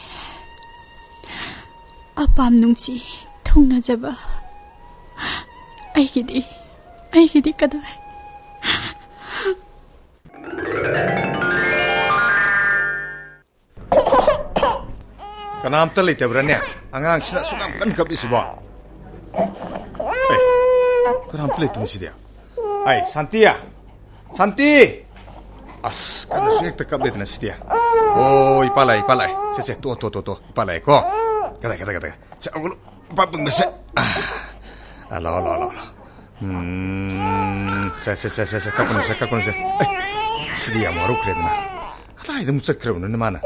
ꯑꯄꯥꯝ ꯅꯨꯡꯁꯤ ꯊꯨꯡꯅꯖꯕ ꯑꯩꯒꯤꯗꯤ, ꯑꯩꯒꯤꯗꯤ ꯀꯗꯥꯏ? ꯀꯅꯥꯝꯇ ꯂꯩꯇꯕ꯭ꯔꯥꯅꯦ? ꯑꯉꯥꯡꯁꯤꯅ ꯑꯁꯨꯛ ꯌꯥꯝ ꯀꯟꯅ ꯀꯞꯂꯤꯁꯤꯕꯣ? ꯑꯦ, ꯀꯅꯥꯝꯇ ꯂꯩꯇꯦꯅꯦ ꯁꯤꯗꯤ꯫ ꯑꯩ, ꯁꯥꯟꯇꯤ! ꯁꯥꯟꯇꯤ! ꯑꯁ, ꯀꯟꯅꯁꯨ ꯍꯦꯛꯇ ꯀꯞꯂꯦꯗꯅ ꯁꯤꯗꯤ꯫ ꯑꯣ, ꯏꯄꯥ ꯂꯥꯛꯑꯦ, ꯏꯄꯥ ꯂꯥꯛꯑꯦ꯫ ꯁꯦ, ꯁꯦ, ꯇꯣ, ꯇꯣ, ꯇꯣ, ꯇꯣ, ꯏꯄꯥ ꯂꯥꯛꯑꯦꯀꯣ꯫ ꯀꯗꯥꯏ, ꯀꯗꯥꯏ, ꯀꯗꯥꯏ? ꯁꯦ, ꯍꯧꯒꯠꯂꯣ, ꯎꯄꯥ ꯄꯨꯡꯕꯁꯦ꯫ ꯑ, ꯂꯥꯛꯑꯣ, ꯂꯥꯛꯑꯣ, ꯂꯥꯛꯑꯣ, ꯂꯥꯛꯑꯣ꯫ ꯎꯝ, ꯁꯦ, ꯁꯦ, ꯁꯦ, ꯁꯦ, ꯁꯦ, ꯀꯞꯀꯅꯨ, ꯁꯦ, ꯀꯞꯀꯅꯨ, ꯁꯦ꯫ ꯑꯦ, ꯁꯤꯗꯤ ꯌꯥꯝ ꯋꯥꯔꯧꯈ꯭ꯔꯦꯗꯅ꯫ ꯀꯗꯥꯏꯗ ꯑꯃꯨꯛ ꯆꯠꯈ꯭ꯔꯕꯅꯣꯅꯦ ꯃꯥꯅ?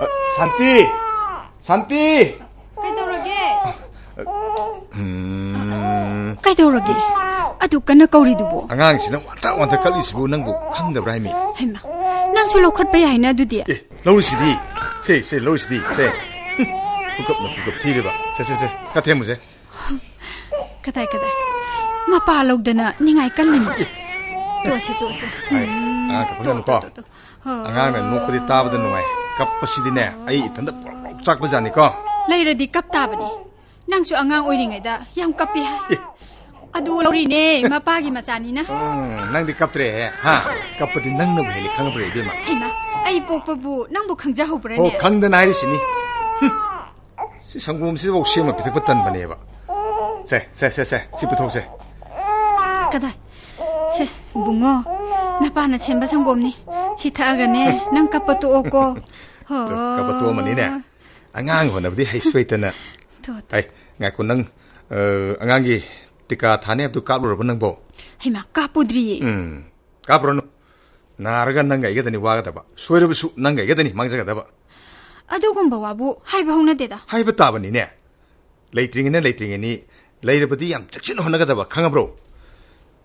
ꯑ, ꯁꯥꯟꯇꯤ! ꯁꯥꯟꯇꯤ! ꯀꯩꯗꯧꯔꯒꯦ? ꯎꯝ. ꯀꯩꯗꯧꯔꯒꯦ? ꯑꯗꯨ ꯀꯟꯅ ꯀꯧꯔꯤꯗꯨꯕꯣ? ꯑꯉꯥꯡꯁꯤꯅ ꯋꯥꯟꯊ ꯋꯥꯟꯊ ꯀꯞꯂꯤꯁꯤꯕꯨ ꯅꯪꯕꯨ ꯈꯪꯗꯕ꯭ꯔꯥ ꯍꯥꯏꯃꯤ? ꯍꯩꯃꯥ, ꯅꯪꯁꯨ ꯂꯧꯈꯠꯄ ꯌꯥꯏꯅ ꯑꯗꯨꯗꯤ꯫ ꯑꯦ, ꯂꯧꯔꯤꯁꯤꯗꯤ꯫ ꯁꯦ, ꯁꯦ, ꯂꯧꯔꯤꯁꯤꯗꯤ꯫ ꯁꯦ꯫ ꯄꯨꯀꯞꯅ ꯄꯨꯀꯞ ꯊꯤꯔꯤꯕ꯫ ꯁꯦ, ꯁꯦ, ꯁꯦ꯫ ꯈꯔ ꯊꯦꯝꯃꯨꯁꯦ꯫ ꯀꯗꯥꯏ, ꯀꯗꯥꯏ? ꯃꯄꯥ ꯂꯧꯗꯅ ꯅꯤꯡꯉꯥꯏ ꯀꯜꯂꯤꯅꯤ꯫ ꯑꯦ꯫ ꯇꯣꯛꯑꯁꯤ, ꯇꯣꯛꯑꯁꯤ꯫ ꯍꯥꯏ, ꯎꯝ, ꯑꯉꯥꯡ ꯀꯞꯍꯟꯒꯅꯨꯀꯣ꯫ ꯇꯣꯛ, ꯇꯣꯛ, ꯇꯣꯛ, ꯇꯣꯛ꯫ ꯍꯣ꯫ ꯑꯉꯥꯡꯅ ꯅꯣꯛꯄꯗꯤ ꯇꯥꯕꯗ ꯅꯨꯡꯉꯥꯏ꯫ ꯀꯞꯄꯁꯤꯗꯤꯅꯦ, ꯑꯩ ꯏꯊꯟꯇ ꯄ꯭ꯔꯣꯛ ꯄ꯭ꯔꯣꯛ ꯆꯥꯛꯄꯖꯥꯠꯅꯤꯀꯣ꯫ ꯂꯩꯔꯗꯤ ꯀꯞ ꯇꯥꯕꯅꯤ꯫ ꯅꯪꯁꯨ ꯑꯉꯥꯡ ꯑꯣꯏꯔꯤꯉꯩꯗ ꯌꯥꯝ ꯀꯞꯄꯤ ꯍꯥꯏ꯫ ꯑꯦ꯫ ꯑꯗꯨ ꯂꯧꯔꯤꯅꯦ, ꯃꯄꯥꯒꯤ ꯃꯆꯥꯅꯤꯅ꯫ ꯎꯝ, ꯅꯪꯗꯤ ꯀꯞꯇ꯭ꯔꯦꯍꯦ, ꯍꯥ? ꯀꯞꯄꯗꯤ ꯅꯪꯅꯕꯨ ꯍꯦꯜꯂꯤ ꯈꯪꯉꯕ꯭ꯔꯥ, ꯏꯕꯦꯝꯃ? ꯍꯩꯃꯥ, ꯑꯩ ꯄꯣꯛꯄꯕꯨ ꯅꯪꯕꯨ ꯈꯪꯖꯍꯧꯕ꯭ꯔꯥꯅꯦ? ꯑꯣ, ꯈꯪꯗꯅ ꯍꯥꯏꯔꯤꯁꯤꯅꯤ꯫ ꯍꯨꯝ꯫ ꯁꯤ ꯁꯪꯒꯣꯝꯁꯤꯐꯥꯎ ꯁꯦꯝꯃ ꯄꯤꯊꯛꯄ ꯇꯟꯕꯅꯦꯕ꯫ ꯁꯦ, ꯁꯦ, ꯁꯦ, ꯁꯦ, ꯁꯤ ꯄꯨꯊꯣꯛꯁꯦ꯫ ꯀꯗꯥꯏ? ꯁꯦ, ꯏꯕꯨꯡꯉꯣ, ꯅꯄꯥꯅ ꯁꯦꯝꯕ ꯁꯪꯒꯣꯝꯅꯤ꯫ ꯁꯤ ꯊꯛꯑꯒꯅꯦ, ꯅꯪ ꯀꯞꯄ ꯇꯣꯛꯑꯣꯀꯣ꯫ ꯍꯣ꯫ ꯀꯞꯄ ꯇꯣꯛꯑꯝꯃꯅꯤꯅꯦ꯫ ꯑꯉꯥꯡ ꯍꯣꯠꯅꯕꯗꯤ ꯍꯩꯁꯨ ꯍꯩꯇꯅ꯫ ꯇꯣ, ꯇꯣ꯫ ꯑꯩ, ꯉꯥꯏꯈꯣ, ꯅꯪ, ꯑ, ꯑꯉꯥꯡꯒꯤ ꯇꯤꯀꯥ ꯊꯥꯅꯤ ꯍꯥꯏꯕꯗꯨ ꯀꯥꯞꯂꯨꯔꯕ ꯅꯪꯕꯣ? ꯍꯩꯃꯥ, ꯀꯥꯞꯄꯨꯗ꯭ꯔꯤꯌꯦ꯫ ꯎꯝ, ꯀꯥꯞꯄꯨꯔꯅꯨ꯫ ꯅꯥꯔꯒ ꯅꯪꯒ ꯑꯩꯒꯗꯅꯤ ꯋꯥꯒꯗꯕ, ꯁꯣꯏꯔꯕꯁꯨ ꯅꯪꯒ ꯑꯩꯒꯗꯅꯤ ꯃꯥꯡꯖꯒꯗꯕ꯫ ꯑꯗꯨꯒꯨꯝꯕ ꯋꯥꯕꯨ ꯍꯥꯏꯕ ꯍꯧꯅꯗꯦꯗ꯫ ꯍꯥꯏꯕ ꯇꯥꯕꯅꯤꯅꯦ꯫ ꯂꯩꯇ꯭ꯔꯤꯉꯩꯅ ꯂꯩꯇ꯭ꯔꯤꯉꯩꯅꯤ, ꯂꯩꯔꯕꯗꯤ ꯌꯥꯝ ꯆꯦꯛꯁꯤꯟꯅ ꯍꯣꯠꯅꯒꯗꯕ, ꯈꯪꯉꯕ꯭ꯔꯣ?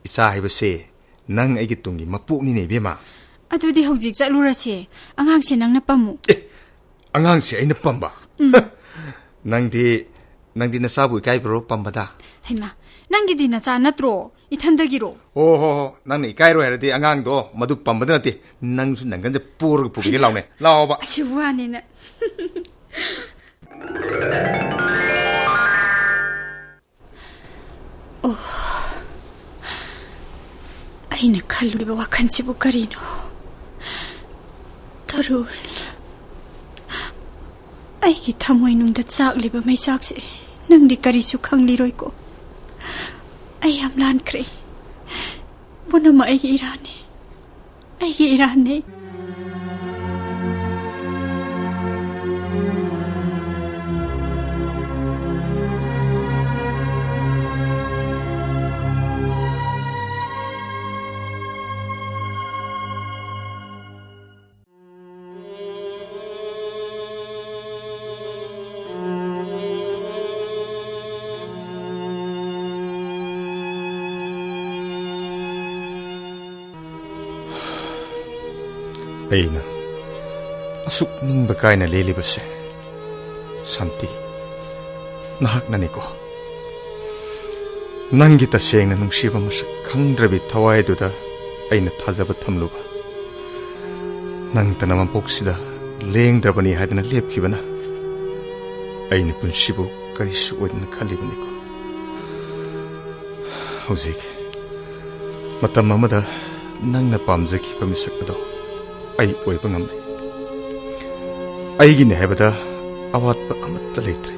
ꯏꯆꯥ ꯍꯥꯏꯕꯁꯦ ꯅꯪ ꯑꯩꯒꯤ ꯇꯨꯡꯒꯤ ꯃꯄꯣꯛꯅꯤꯅꯦ, ꯏꯕꯦꯝꯃ꯫ ꯑꯗꯨꯗꯤ ꯍꯧꯖꯤꯛ ꯆꯠꯂꯨꯔꯁꯦ꯫ ꯑꯉꯥꯡꯁꯦ ꯅꯪꯅ ꯄꯝꯃꯨ꯫ ꯑꯦ, ꯑꯉꯥꯡꯁꯦ ꯑꯩꯅ ꯄꯝꯕ? ꯎꯝ꯫ ꯅꯪꯗꯤ, ꯅꯪꯗꯤ ꯅꯆꯥꯕꯨ ꯏꯀꯥꯏꯕ꯭ꯔꯣ ꯄꯝꯕꯗ? ꯍꯩꯃꯥ, ꯅꯪꯒꯤꯗꯤ ꯅꯆꯥ ꯅꯠꯇ꯭ꯔꯣ? ꯏꯊꯟꯗꯒꯤꯔꯣ? ꯑꯣ ꯍꯣ ꯍꯣ, ꯅꯪꯅ ꯏꯀꯥꯏꯔꯣꯏ ꯍꯥꯏꯔꯗꯤ ꯑꯉꯥꯡꯗꯣ ꯃꯗꯨ ꯄꯝꯕꯗ ꯅꯠꯇꯦ, ꯅꯪꯁꯨ ꯅꯪꯒꯟꯁꯦ ꯄꯣꯔꯒ ꯄꯨꯕꯤꯒꯦ ꯂꯥꯎꯅꯦ꯫ ꯂꯥꯛꯑꯣꯕ꯫ ꯑꯁꯤ ꯋꯥꯅꯤꯅ꯫ ꯑꯣ, ꯑꯩꯅ ꯈꯜꯂꯨꯔꯤꯕ ꯋꯥꯈꯜꯁꯤꯕꯨ ꯀꯔꯤꯅꯣ? ꯇꯔꯨꯟ, ꯑꯩꯒꯤ ꯊꯃꯣꯏꯅꯨꯡꯗ ꯆꯥꯛꯂꯤꯕ ꯃꯩꯆꯥꯛꯁꯦ ꯅꯪꯗꯤ ꯀꯔꯤꯁꯨ ꯈꯪꯂꯤꯔꯣꯏꯀꯣ꯫ ꯑꯩ ꯌꯥꯝ ꯂꯥꯟꯈ꯭ꯔꯦ꯫ ꯄꯨꯝꯅꯃꯛ ꯑꯩꯒꯤ ꯏꯔꯥꯟꯅꯤ꯫ ꯑꯩꯒꯤ ꯏꯔꯥꯟꯅꯤ꯫ ꯑꯩꯅ ꯑꯁꯨꯛ ꯅꯤꯡꯕ ꯀꯥꯏꯅ ꯂꯦꯜꯂꯤꯕꯁꯦ, ꯁꯥꯟꯇꯤ, ꯅꯍꯥꯛꯅꯅꯤꯀꯣ꯫ ꯅꯪꯒꯤ ꯇꯁꯦꯡꯅ ꯅꯨꯡꯁꯤꯕ ꯃꯁꯛ ꯈꯪꯗ꯭ꯔꯕꯤ ꯊꯋꯥꯏꯗꯨꯗ ꯑꯩꯅ ꯊꯥꯖꯕ ꯊꯝꯂꯨꯕ꯫ ꯅꯪꯇꯅ ꯃꯄꯣꯛꯁꯤꯗ ꯂꯦꯡꯗ꯭ꯔꯕꯅꯤ ꯍꯥꯏꯗꯅ ꯂꯦꯞꯈꯤꯕꯅ ꯑꯩꯅ ꯄꯨꯟꯁꯤꯕꯨ ꯀꯔꯤꯁꯨ ꯑꯣꯏꯗꯅ ꯈꯜꯂꯤꯕꯅꯤꯀꯣ꯫ ꯍꯧꯖꯤꯛ ꯃꯇꯝ ꯑꯃꯗ ꯅꯪꯅ ꯄꯥꯝꯖꯈꯤꯕ ꯃꯤꯁꯛ ꯑꯗꯣ ꯑꯩ ꯑꯣꯏꯕ ꯉꯝꯂꯦ꯫ ꯑꯩꯒꯤꯅꯦ ꯍꯥꯏꯕꯗ ꯑꯋꯥꯠꯄ ꯑꯃꯠꯇ ꯂꯩꯇ꯭ꯔꯦ꯫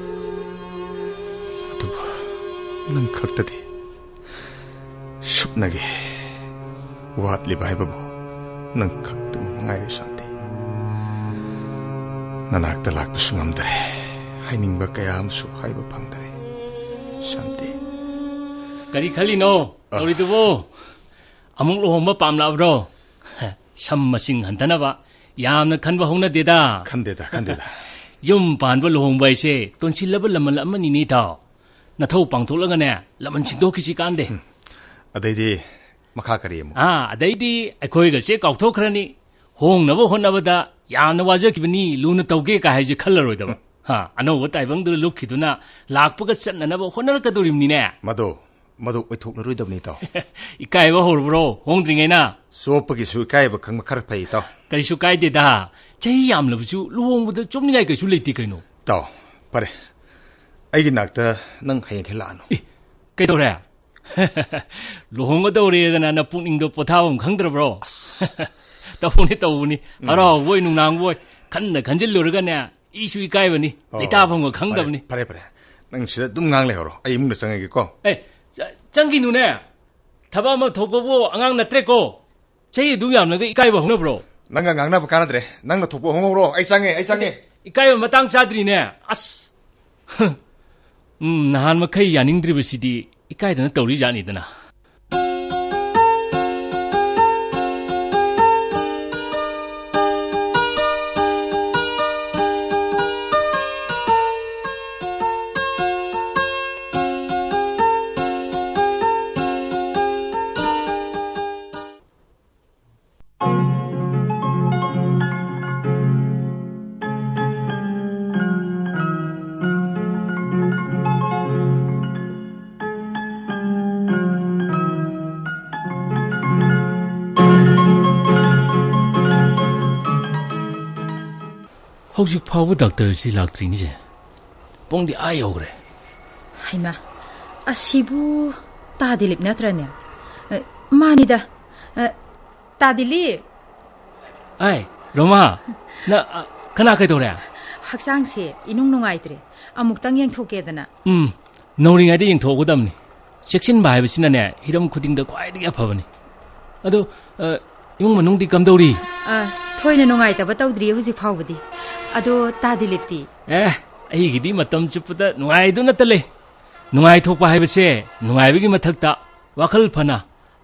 ꯑꯗꯨꯕꯨ ꯅꯪ ꯈꯛꯇꯗꯤ ꯁꯨꯞꯅꯒꯤ ꯋꯥꯠꯂꯤꯕ ꯍꯥꯏꯕꯕꯨ ꯅꯪ ꯈꯛꯇꯃꯛ ꯉꯥꯏꯔꯦ, ꯁꯥꯟꯇꯤ꯫ ꯅꯅꯥꯛꯇ ꯂꯥꯛꯄꯁꯨ ꯉꯝꯗꯔꯦ, ꯍꯥꯏꯅꯤꯡꯕ ꯀꯌꯥ ꯑꯃꯁꯨ ꯍꯥꯏꯕ ꯐꯪꯗꯔꯦ, ꯁꯥꯟꯇꯤ꯫ ꯀꯔꯤ ꯈꯜꯂꯤꯅꯣ ꯑ꯫ ꯇꯧꯔꯤꯗꯨꯕꯨ? ꯑꯃꯨꯛ ꯂꯨꯍꯣꯡꯕ ꯄꯥꯝꯂꯛꯑꯕ꯭ꯔꯣ? ꯁꯝ ꯃꯁꯤꯡ ꯍꯟꯊꯅꯕ ꯌꯥꯝꯅ ꯈꯟꯕ ꯍꯧꯅꯗꯦꯗ꯫ ꯈꯟꯗꯦꯗ, ꯈꯟꯗꯦꯗ꯫ ꯌꯨꯝ ꯄꯥꯟꯕ ꯂꯨꯍꯣꯡꯕ ꯍꯥꯏꯁꯦ ꯇꯣꯟꯁꯤꯜꯂꯕ ꯂꯃꯟ ꯑꯃꯅꯤꯅꯦ, ꯏꯇꯥꯎ꯫ ꯅꯊꯧ ꯄꯥꯡꯊꯣꯛꯂꯒꯅꯦ, ꯂꯃꯟ ꯁꯤꯡꯗꯣꯛꯈꯤꯁꯤ ꯀꯥꯟꯗꯦ꯫ ꯎꯝ꯫ ꯑꯗꯩꯗꯤ ꯃꯈꯥ ꯀꯔꯤ ꯑꯃꯨꯛ? ꯑꯥ, ꯑꯗꯩꯗꯤ ꯑꯩꯈꯣꯏꯒꯁꯦ ꯀꯥꯎꯊꯣꯛꯈ꯭ꯔꯅꯤ꯫ ꯍꯣꯡꯅꯕ ꯍꯣꯠꯅꯕꯗ ꯌꯥꯝꯅ ꯋꯥꯖꯈꯤꯕꯅꯤ, ꯂꯨꯅ ꯇꯧꯒꯦ ꯀꯥꯏ ꯍꯥꯏꯁꯦ ꯈꯜꯂꯔꯣꯏꯗꯕ꯫ ꯎꯝ꯫ ꯍꯥ, ꯑꯅꯧꯕ ꯇꯥꯏꯕꯪꯗꯨꯗ ꯂꯨꯞꯈꯤꯗꯨꯅ ꯂꯥꯛꯄꯒ ꯆꯠꯅꯅꯕ ꯍꯣꯠꯅꯔꯛꯀꯗꯧꯔꯤꯕꯅꯤꯅꯦ꯫ ꯃꯗꯣ, ꯃꯗꯣ ꯑꯣꯏꯊꯣꯛꯂꯔꯣꯏꯗꯕꯅꯤ, ꯏꯇꯥꯎ꯫ ꯏꯀꯥꯏꯕ ꯍꯧꯔꯕ꯭ꯔꯣ ꯍꯣꯡꯗ꯭ꯔꯤꯉꯩꯅ? ꯆꯣꯞꯄꯒꯤꯁꯨ ꯏꯀꯥꯏꯕ ꯈꯪꯕ ꯈꯔ ꯐꯩ, ꯏꯇꯥꯎ꯫ ꯀꯔꯤꯁꯨ ꯀꯥꯏꯗꯦꯗ꯫ ꯆꯍꯤ ꯌꯥꯝꯂꯕꯁꯨ ꯂꯨꯍꯣꯡꯕꯗ ꯆꯣꯞꯅꯤꯡꯉꯥꯏ ꯀꯩꯁꯨ ꯂꯩꯇꯦ ꯀꯩꯅꯣ꯫ ꯏꯇꯥꯎ, ꯐꯔꯦ꯫ ꯑꯩꯒꯤ ꯅꯥꯛꯇ ꯅꯪ ꯍꯌꯦꯡꯈꯩ ꯂꯥꯛꯑꯅꯨ꯫ ꯑꯦ, ꯀꯩꯗꯧꯔꯦ? ꯂꯨꯍꯣꯡꯒꯗꯧꯔꯦꯗꯅ ꯅꯄꯨꯛꯅꯤꯡꯗꯣ ꯄꯣꯊꯥꯐꯝ ꯈꯪꯗ꯭ꯔꯕ꯭ꯔꯣ? ꯇꯧꯕꯅꯤ, ꯇꯧꯕꯅꯤ꯫ ꯎꯝ꯫ ꯍꯔꯥꯎꯕꯣꯏ ꯅꯨꯡꯅꯥꯡꯕꯣꯏ ꯈꯟꯅ ꯈꯟꯖꯤꯜꯂꯨꯔꯒꯅꯦ, ꯏꯁꯨ ꯏꯀꯥꯏꯕꯅꯤ, ꯑꯣ, ꯂꯩꯇꯥꯐꯝꯒ ꯈꯪꯗꯕꯅꯤ꯫ ꯐꯔꯦ, ꯐꯔꯦ, ꯐꯔꯦ꯫ ꯅꯪ ꯁꯤꯗ ꯑꯗꯨꯝ ꯉꯥꯡ ꯂꯩꯍꯧꯔꯣ, ꯑꯩ ꯏꯃꯨꯡꯗ ꯆꯪꯉꯒꯦꯀꯣ꯫ ꯑꯦ, ꯆ-, ꯆꯪꯈꯤꯅꯨꯅꯦ꯫ ꯊꯕꯛ ꯑꯃ ꯊꯣꯛꯄꯕꯨ ꯑꯉꯥꯡ ꯅꯠꯇ꯭ꯔꯦꯀꯣ꯫ ꯆꯍꯤ ꯑꯗꯨ ꯌꯥꯝꯂꯒ ꯏꯀꯥꯏꯕ ꯍꯧꯅꯕ꯭ꯔꯣ? ꯅꯪꯒ ꯉꯥꯡꯅꯕ ꯀꯥꯟꯅꯗ꯭ꯔꯦ꯫ ꯅꯪꯅ ꯊꯣꯛꯄ ꯍꯣꯡꯍꯧꯔꯣ, ꯑꯩ ꯆꯪꯉꯦ, ꯑꯩ ꯆꯪꯉꯦ꯫ ꯏꯀꯥꯏꯕ ꯃꯇꯥꯡ ꯆꯥꯗ꯭ꯔꯤꯅꯦ꯫ ꯑꯁ꯫ ꯎꯝ, ꯅꯍꯥꯟ ꯃꯈꯩ ꯌꯥꯅꯤꯡꯗ꯭ꯔꯤꯕꯁꯤꯗꯤ ꯏꯀꯥꯏꯗꯅ ꯇꯧꯔꯤ ꯖꯥꯠꯅꯤꯗꯅ꯫ ꯍꯧꯖꯤꯛ ꯐꯥꯎꯕ ꯗꯥꯛꯇꯔꯁꯤ ꯂꯥꯛꯇ꯭ꯔꯤꯅꯤꯁꯦ꯫ ꯄꯨꯡꯗꯤ ꯑꯥ ꯌꯧꯈ꯭ꯔꯦ꯫ ꯍꯩꯃꯥ, ꯑꯁꯤꯕꯨ ꯇꯥ ꯗꯤꯂꯤꯞ ꯅꯠꯇ꯭ꯔꯅꯦ? ꯑ, ꯃꯥꯅꯤꯗ꯫ ꯑ, ꯇꯥ ꯗꯤꯂꯤꯞ꯫ ꯑꯥꯏ, ꯔꯣꯃꯥ, ꯅ, ꯑ, ꯀꯅꯥ ꯀꯩꯗꯧꯔꯦ? ꯍꯛꯆꯥꯡꯁꯦ ꯏꯅꯨꯡ ꯅꯨꯡꯉꯥꯏꯇ꯭ꯔꯦ꯫ ꯑꯃꯨꯛꯇꯪ ꯌꯦꯡꯊꯣꯛꯀꯦꯗꯅ꯫ ꯎꯝ, ꯅꯧꯔꯤꯉꯩꯗ ꯌꯦꯡꯊꯣꯛꯍꯧꯒꯗꯕꯅꯤ꯫ ꯆꯦꯛꯁꯤꯟꯕ ꯍꯥꯏꯕꯁꯤꯅꯅꯦ, ꯍꯤꯔꯝ ꯈꯨꯗꯤꯡꯗ ꯈ꯭ꯋꯥꯏꯗꯒꯤ ꯑꯐꯕꯅꯤ꯫ ꯑꯗꯣ, ꯑ, ꯏꯃꯨꯡ ꯃꯅꯨꯡꯗꯤ ꯀꯝꯗꯧꯔꯤ? ꯑ, ꯊꯣꯏꯅ ꯅꯨꯡꯉꯥꯏꯇꯕ ꯇꯧꯗ꯭ꯔꯤꯌꯦ ꯍꯧꯖꯤꯛ ꯐꯥꯎꯕꯗꯤ꯫ ꯑꯗꯣ ꯇꯥ ꯗꯤꯂꯤꯞꯇꯤ? ꯑꯦ, ꯑꯩꯒꯤꯗꯤ ꯃꯇꯝ ꯆꯨꯞꯄꯗ ꯅꯨꯡꯉꯥꯏꯗꯨꯅꯇ ꯂꯩ꯫ ꯅꯨꯡꯉꯥꯏꯊꯣꯛꯄ ꯍꯥꯏꯕꯁꯦ ꯅꯨꯡꯉꯥꯏꯕꯒꯤ ꯃꯊꯛꯇ ꯋꯥꯈꯜ ꯐꯅ,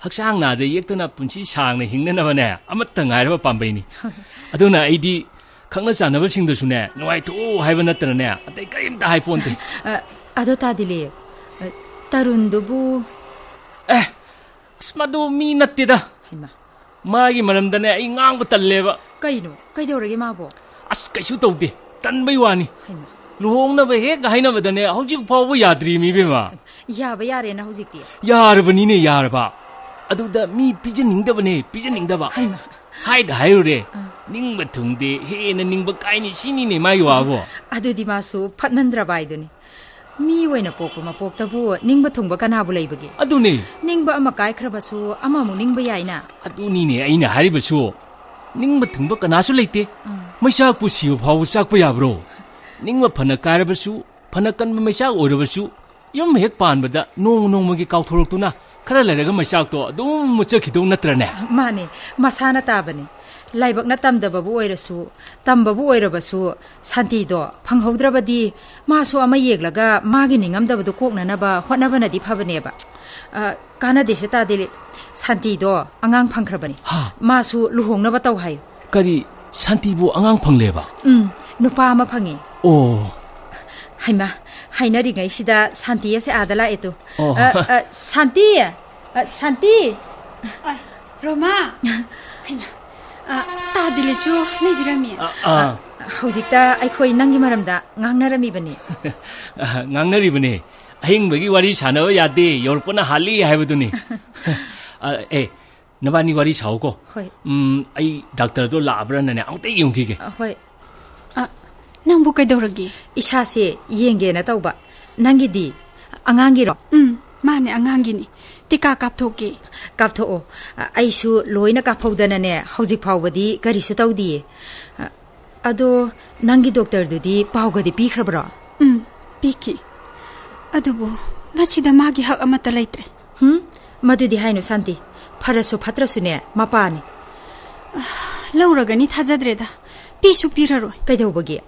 ꯍꯛꯆꯥꯡ ꯅꯥꯗ ꯌꯦꯛꯇꯅ ꯄꯨꯟꯁꯤ ꯁꯥꯡꯅ ꯍꯤꯡꯅꯅꯕꯅꯦ ꯑꯃꯠꯇ ꯉꯥꯏꯔꯕ ꯄꯥꯝꯕꯩꯅꯤ꯫ ꯑꯗꯨꯅ ꯑꯩꯗꯤ ꯈꯪꯅ ꯆꯥꯟꯅꯕꯁꯤꯡꯗꯁꯨꯅꯦ ꯅꯨꯡꯉꯥꯏꯊꯣꯛꯎ ꯍꯥꯏꯕ ꯅꯠꯇꯅꯅꯦ ꯑꯇꯩ ꯀꯔꯤꯝꯇ ꯍꯥꯏꯄꯣꯟꯇꯦ꯫ ꯑ, ꯑꯗꯣ ꯇꯥ ꯗꯤꯂꯤꯞ, ꯑ, ꯇꯔꯨꯟꯗꯨꯕꯨ? ꯑꯦ, ꯑꯁ, ꯃꯗꯨ ꯃꯤ ꯅꯠꯇꯦꯗ꯫ ꯍꯩꯃꯥ꯫ ꯃꯥꯒꯤ ꯃꯔꯝꯗꯅꯦ ꯑꯩ ꯉꯥꯡꯕ ꯇꯜꯂꯦꯕ꯫ ꯀꯩꯅꯣ? ꯀꯩꯗꯧꯔꯒꯦ ꯃꯥꯕꯣ? ꯑꯁ, ꯀꯩꯁꯨ ꯇꯧꯗꯦ꯫ ꯇꯟꯕꯩ ꯋꯥꯅꯤ꯫ ꯍꯩꯃꯥ꯫ ꯂꯨꯍꯣꯡꯅꯕ ꯍꯦꯛ ꯍꯥꯏꯅꯕꯗꯅꯦ ꯍꯧꯖꯤꯛ ꯐꯥꯎꯕ ꯌꯥꯗ꯭ꯔꯤꯃꯤ, ꯏꯕꯦꯝꯃ꯫ ꯌꯥꯕ ꯌꯥꯔꯦꯅ ꯍꯧꯖꯤꯛꯇꯤ? ꯌꯥꯔꯕꯅꯤꯅꯦ, ꯌꯥꯔꯕ꯫ ꯑꯗꯨꯗ ꯃꯤ ꯄꯤꯖꯅꯤꯡꯗꯕꯅꯦ, ꯄꯤꯖꯅꯤꯡꯗꯕ꯫ ꯍꯩꯃꯥ꯫ ꯍꯥꯏꯗ ꯍꯥꯏꯔꯨꯔꯦ꯫ ꯑꯥ꯫ ꯅꯤꯡꯕ ꯊꯨꯡꯗꯦ, ꯍꯦꯟꯅ ꯅꯤꯡꯕ ꯀꯥꯏꯅꯤ, ꯁꯤꯅꯤꯅꯦ ꯃꯥꯒꯤ ꯋꯥꯕꯣ꯫ ꯑꯗꯨꯗꯤ ꯃꯥꯁꯨ ꯐꯠꯃꯟꯗ꯭ꯔꯕ ꯍꯥꯏꯗꯨꯅꯤ꯫ ꯃꯤ ꯑꯣꯏꯅ ꯄꯣꯛꯄ ꯃꯄꯣꯛꯇꯕꯨ ꯅꯤꯡꯕ ꯊꯨꯡꯕ ꯀꯅꯥꯕꯨ ꯂꯩꯕꯒꯦ? ꯑꯗꯨꯅꯦ꯫ ꯅꯤꯡꯕ ꯑꯃ ꯀꯥꯏꯈ꯭ꯔꯕꯁꯨ ꯑꯃꯃꯨꯛ ꯅꯤꯡꯕ ꯌꯥꯏꯅ꯫ ꯑꯗꯨꯅꯤꯅꯦ ꯑꯩꯅ ꯍꯥꯏꯔꯤꯕꯁꯨ꯫ ꯅꯤꯡꯕ ꯊꯨꯡꯕ ꯀꯅꯥꯁꯨ ꯂꯩꯇꯦ꯫ ꯎꯝ꯫ ꯃꯩꯆꯥꯛꯄꯨ ꯁꯤꯕ ꯐꯥꯎꯕ ꯆꯥꯛꯄ ꯌꯥꯕ꯭ꯔꯣ? ꯅꯤꯡꯕ ꯐꯅ ꯀꯥꯏꯔꯕꯁꯨ, ꯐꯅ ꯀꯟꯕ ꯃꯩꯆꯥꯛ ꯑꯣꯏꯔꯕꯁꯨ, ꯌꯨꯝ ꯍꯦꯛ ꯄꯥꯟꯕꯗ ꯅꯣꯡꯃ ꯅꯣꯡꯃꯒꯤ ꯀꯥꯎꯊꯣꯔꯛꯇꯨꯅ ꯈꯔ ꯂꯩꯔꯒ ꯃꯩꯆꯥꯛꯇꯣ ꯑꯗꯨꯝ ꯃꯨꯠꯆꯈꯤꯗꯧ ꯅꯠꯇ꯭ꯔꯅꯦ? ꯃꯥꯅꯦ, ꯃꯁꯥꯅ ꯇꯥꯕꯅꯦ꯫ ꯂꯥꯏꯕꯛꯅ ꯇꯝꯗꯕꯕꯨ ꯑꯣꯏꯔꯁꯨ, ꯇꯝꯕꯕꯨ ꯑꯣꯏꯔꯕꯁꯨ, ꯁꯥꯟꯇꯤꯗꯣ ꯐꯪꯍꯧꯗ꯭ꯔꯕꯗꯤ ꯃꯥꯁꯨ ꯑꯃ ꯌꯦꯡꯂꯒ ꯃꯥꯒꯤ ꯅꯤꯡꯉꯝꯗꯕꯗꯨ ꯀꯣꯛꯅꯅꯕ ꯍꯣꯠꯅꯕꯅꯗꯤ ꯐꯕꯅꯦꯕ꯫ ꯑ, ꯀꯥꯟꯅꯗꯦꯁꯦ ꯇꯥꯗꯦ, ꯁꯥꯟꯇꯤꯗꯣ ꯑꯉꯥꯡ ꯐꯪꯈ꯭ꯔꯕꯅꯤ꯫ ꯍꯥ? ꯃꯥꯁꯨ ꯂꯨꯍꯣꯡꯅꯕ ꯇꯧ ꯍꯥꯏꯌꯨ꯫ ꯀꯔꯤ, ꯁꯥꯟꯇꯤꯕꯨ ꯑꯉꯥꯡ ꯐꯪꯂꯦꯕ? ꯎꯝ, ꯅꯨꯄꯥ ꯑꯃ ꯐꯪꯉꯦ꯫ ꯑꯣ꯫ ꯍꯩꯃꯥ, ꯍꯥꯏꯅꯔꯤꯉꯩꯁꯤꯗ ꯁꯥꯟꯇꯤ ꯑꯁꯦ ꯑꯥꯗ ꯂꯥꯛꯑꯦ ꯇꯨ꯫ ꯑꯣ꯫ ꯑ, ꯑ, ꯁꯥꯟꯇꯤ! ꯑ, ꯁꯥꯟꯇꯤ! ꯑ, ꯔꯣꯃꯥ! ꯍꯩꯃꯥ, ꯑ, ꯇꯥꯗꯤꯂꯤꯁꯨ ꯂꯩꯕꯤꯔꯝꯃꯤ꯫ ꯑ, ꯑ꯫ ꯍꯧꯖꯤꯛꯇ ꯑꯩꯈꯣꯏ ꯅꯪꯒꯤ ꯃꯔꯝꯗ ꯉꯥꯡꯅꯔꯝꯃꯤꯕꯅꯤ꯫ ꯑ, ꯉꯥꯡꯅꯔꯤꯕꯅꯦ꯫ ꯑꯍꯤꯡꯕꯒꯤ ꯋꯥꯔꯤ ꯁꯥꯟꯅꯕ ꯌꯥꯗꯦ, ꯌꯧꯔꯛꯄꯅ ꯍꯥꯜꯂꯤ ꯍꯥꯏꯕꯗꯨꯅꯤ꯫ ꯑ, ꯑꯦ, ꯅꯕꯥꯅꯤ ꯋꯥꯔꯤ ꯁꯥꯎꯀꯣ꯫ ꯍꯣꯏ꯫ ꯎꯝ, ꯑꯩ ꯗꯥꯛꯇꯔꯗꯣ ꯂꯥꯛꯑꯕ꯭ꯔꯥꯅꯅꯦ ꯑꯃꯨꯛꯇ ꯌꯦꯡꯈꯤꯒꯦ꯫ ꯑ, ꯍꯣꯏ꯫ ꯑ, ꯅꯪꯕꯨ ꯀꯩꯗꯧꯔꯒꯦ? ꯏꯁꯥꯁꯦ ꯌꯦꯡꯒꯦꯅ ꯇꯧꯕ꯫ ꯅꯪꯒꯤꯗꯤ? ꯑꯉꯥꯡꯒꯤꯔꯣ? ꯎꯝ, ꯃꯥꯅꯦ, ꯑꯉꯥꯡꯒꯤꯅꯤ꯫ ꯇꯤꯀꯥ ꯀꯥꯞꯊꯣꯛꯀꯦ꯫ ꯀꯥꯞꯊꯣꯛꯑꯣ꯫ ꯑ, ꯑꯩꯁꯨ ꯂꯣꯏꯅ ꯀꯥꯞꯍꯧꯗꯅꯅꯦ, ꯍꯧꯖꯤꯛ ꯐꯥꯎꯕꯗꯤ ꯀꯔꯤꯁꯨ ꯇꯧꯗꯤꯌꯦ꯫ ꯑ, ꯑꯗꯣ ꯅꯪꯒꯤ ꯗꯣꯛꯇꯔꯗꯨꯗꯤ ꯄꯥꯎꯒꯗꯤ ꯄꯤꯈ꯭ꯔꯕ꯭ꯔꯣ? ꯎꯝ, ꯄꯤꯈꯤ꯫ ꯑꯗꯨꯕꯨ ꯃꯁꯤꯗ ꯃꯥꯒꯤ ꯍꯛ ꯑꯃꯠꯇ ꯂꯩꯇ꯭ꯔꯦ꯫ ꯍꯨꯝ? ꯃꯗꯨꯗꯤ ꯍꯥꯏꯅꯨ ꯁꯥꯟꯇꯤ꯫ ꯐꯔꯁꯨ ꯐꯠꯇ꯭ꯔꯁꯨꯅꯦ, ꯃꯄꯥꯅꯤ꯫ ꯂꯧꯔꯒꯅꯤ ꯊꯥꯖꯗ꯭ꯔꯦꯗ꯫ ꯄꯤꯁꯨ ꯄꯤꯔꯔꯣꯏ꯫ ꯀꯩꯗꯧꯕꯒꯤ?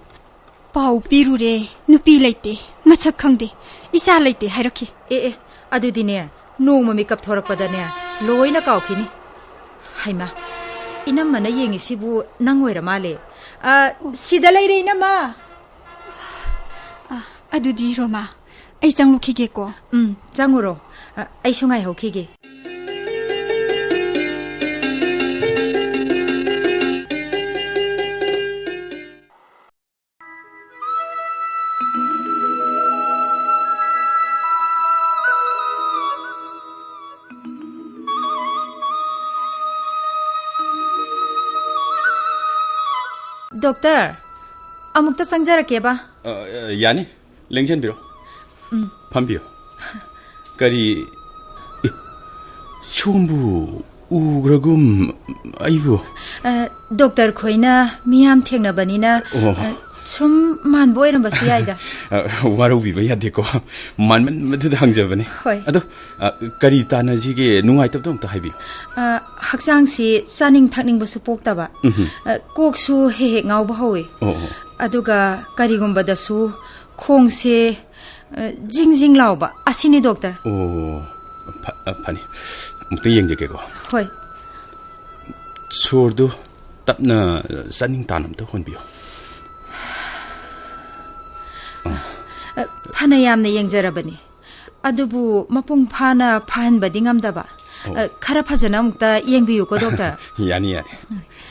ꯄꯥꯎ ꯄꯤꯔꯨꯔꯦ, ꯅꯨꯄꯤ ꯂꯩꯇꯦ, ꯃꯁꯛ ꯈꯪꯗꯦ, ꯏꯆꯥ ꯂꯩꯇꯦ ꯍꯥꯏꯔꯛꯈꯤ꯫ ꯑꯦ, ꯑꯦ, ꯑꯗꯨꯗꯤꯅꯦ, ꯅꯣꯡꯃ ꯃꯤꯀꯞ ꯊꯣꯔꯛꯄꯗꯅꯦ, ꯂꯣꯏꯅ ꯀꯥꯎꯈꯤꯅꯤ꯫ ꯍꯩꯃꯥ, ꯏꯅꯝꯃꯅ ꯌꯦꯡꯉꯤꯁꯤꯕꯨ ꯅꯪ ꯑꯣꯏꯔ ꯃꯥꯜꯂꯦ꯫ ꯑ, ꯁꯤꯗ ꯂꯩꯔꯦ, ꯏꯅꯝꯃ꯫ ꯑ, ꯑꯗꯨꯗꯤ ꯔꯣꯃꯥ, ꯑꯩ ꯆꯪꯂꯨꯈꯤꯒꯦꯀꯣ꯫ ꯎꯝ, ꯆꯪꯉꯨꯔꯣ꯫ ꯑ, ꯑꯩꯁꯨ ꯉꯥꯏꯍꯧꯈꯤꯒꯦ꯫ ꯗꯣꯛꯇꯔ, ꯑꯃꯨꯛꯇ ꯆꯪꯖꯔꯛꯀꯦꯕ꯫ ꯑ, ꯑ, ꯌꯥꯅꯤ꯫ ꯂꯦꯡꯁꯤꯟꯕꯤꯔꯣ꯫ ꯎꯝ꯫ ꯐꯝꯕꯤꯌꯨ꯫ ꯀꯔꯤ? ꯑꯦ, ꯁꯣꯝꯕꯨ ꯎꯈ꯭ꯔꯒꯨꯝ ꯑꯩꯕꯨ꯫ ꯑ, ꯗꯣꯛꯇꯔ ꯈꯣꯏꯅ ꯃꯤꯌꯥꯝ ꯊꯦꯡꯅꯕꯅꯤꯅ, ꯑꯣ꯫ ꯑ, ꯁꯨꯝ ꯃꯥꯟꯕ ꯑꯣꯏꯔꯝꯕꯁꯨ ꯌꯥꯏꯗ꯫ ꯑ, ꯋꯥꯔꯧꯕꯤꯕ ꯌꯥꯗꯦꯀꯣ꯫ ꯃꯥꯟꯃꯟꯕꯗꯨꯗ ꯍꯪꯖꯕꯅꯤ꯫ ꯍꯣꯏ꯫ ꯑꯗꯣ, ꯑ, ꯀꯔꯤ ꯇꯥꯟꯅꯁꯤꯒꯦ? ꯅꯨꯡꯉꯥꯏꯇꯕꯗꯣ ꯑꯝꯇ ꯍꯥꯏꯕꯤꯌꯨ꯫ ꯑ, ꯍꯛꯆꯥꯡꯁꯤ ꯆꯥꯅꯤꯡ ꯊꯛꯅꯤꯡꯕꯁꯨ ꯄꯣꯛꯇꯕ꯫ ꯎꯝꯍꯨꯝ꯫ ꯑ, ꯀꯣꯛꯁꯨ ꯍꯦꯛ ꯍꯦꯛ ꯉꯥꯎꯕ ꯍꯧꯋꯤ꯫ ꯑꯣ, ꯑꯣ꯫ ꯑꯗꯨꯒ ꯀꯔꯤꯒꯨꯝꯕꯗꯁꯨ ꯈꯣꯡꯁꯦ, ꯑ, ꯖꯤꯡ ꯖꯤꯡ ꯂꯥꯎꯕ꯫ ꯑꯁꯤꯅꯤ, ꯗꯣꯛꯇꯔ꯫ ꯑꯣ, ꯐ-, ꯑ, ꯐꯅꯤ꯫ ꯑꯃꯨꯛꯇ ꯌꯦꯡꯖꯒꯦꯀꯣ꯫ ꯍꯣꯏ꯫ ꯁꯣꯔꯗꯨ ꯇꯞꯅ, ꯑ, ꯆꯥꯅꯤꯡ ꯇꯥꯅ ꯑꯝꯇ ꯍꯣꯟꯕꯤꯌꯨ꯫ ꯑ, ꯐꯅ ꯌꯥꯝꯅ ꯌꯦꯡꯖꯔꯕꯅꯤ, ꯑꯗꯨꯕꯨ ꯃꯄꯨꯡ ꯐꯥꯅ ꯐꯍꯟꯕꯗꯤ ꯉꯝꯗꯕ꯫ ꯑꯣ꯫ ꯑ, ꯈꯔ ꯐꯖꯅ ꯑꯃꯨꯛꯇ ꯌꯦꯡꯕꯤꯌꯨꯀꯣ, ꯗꯣꯛꯇꯔ꯫ ꯌꯥꯅꯤ, ꯌꯥꯅꯤ꯫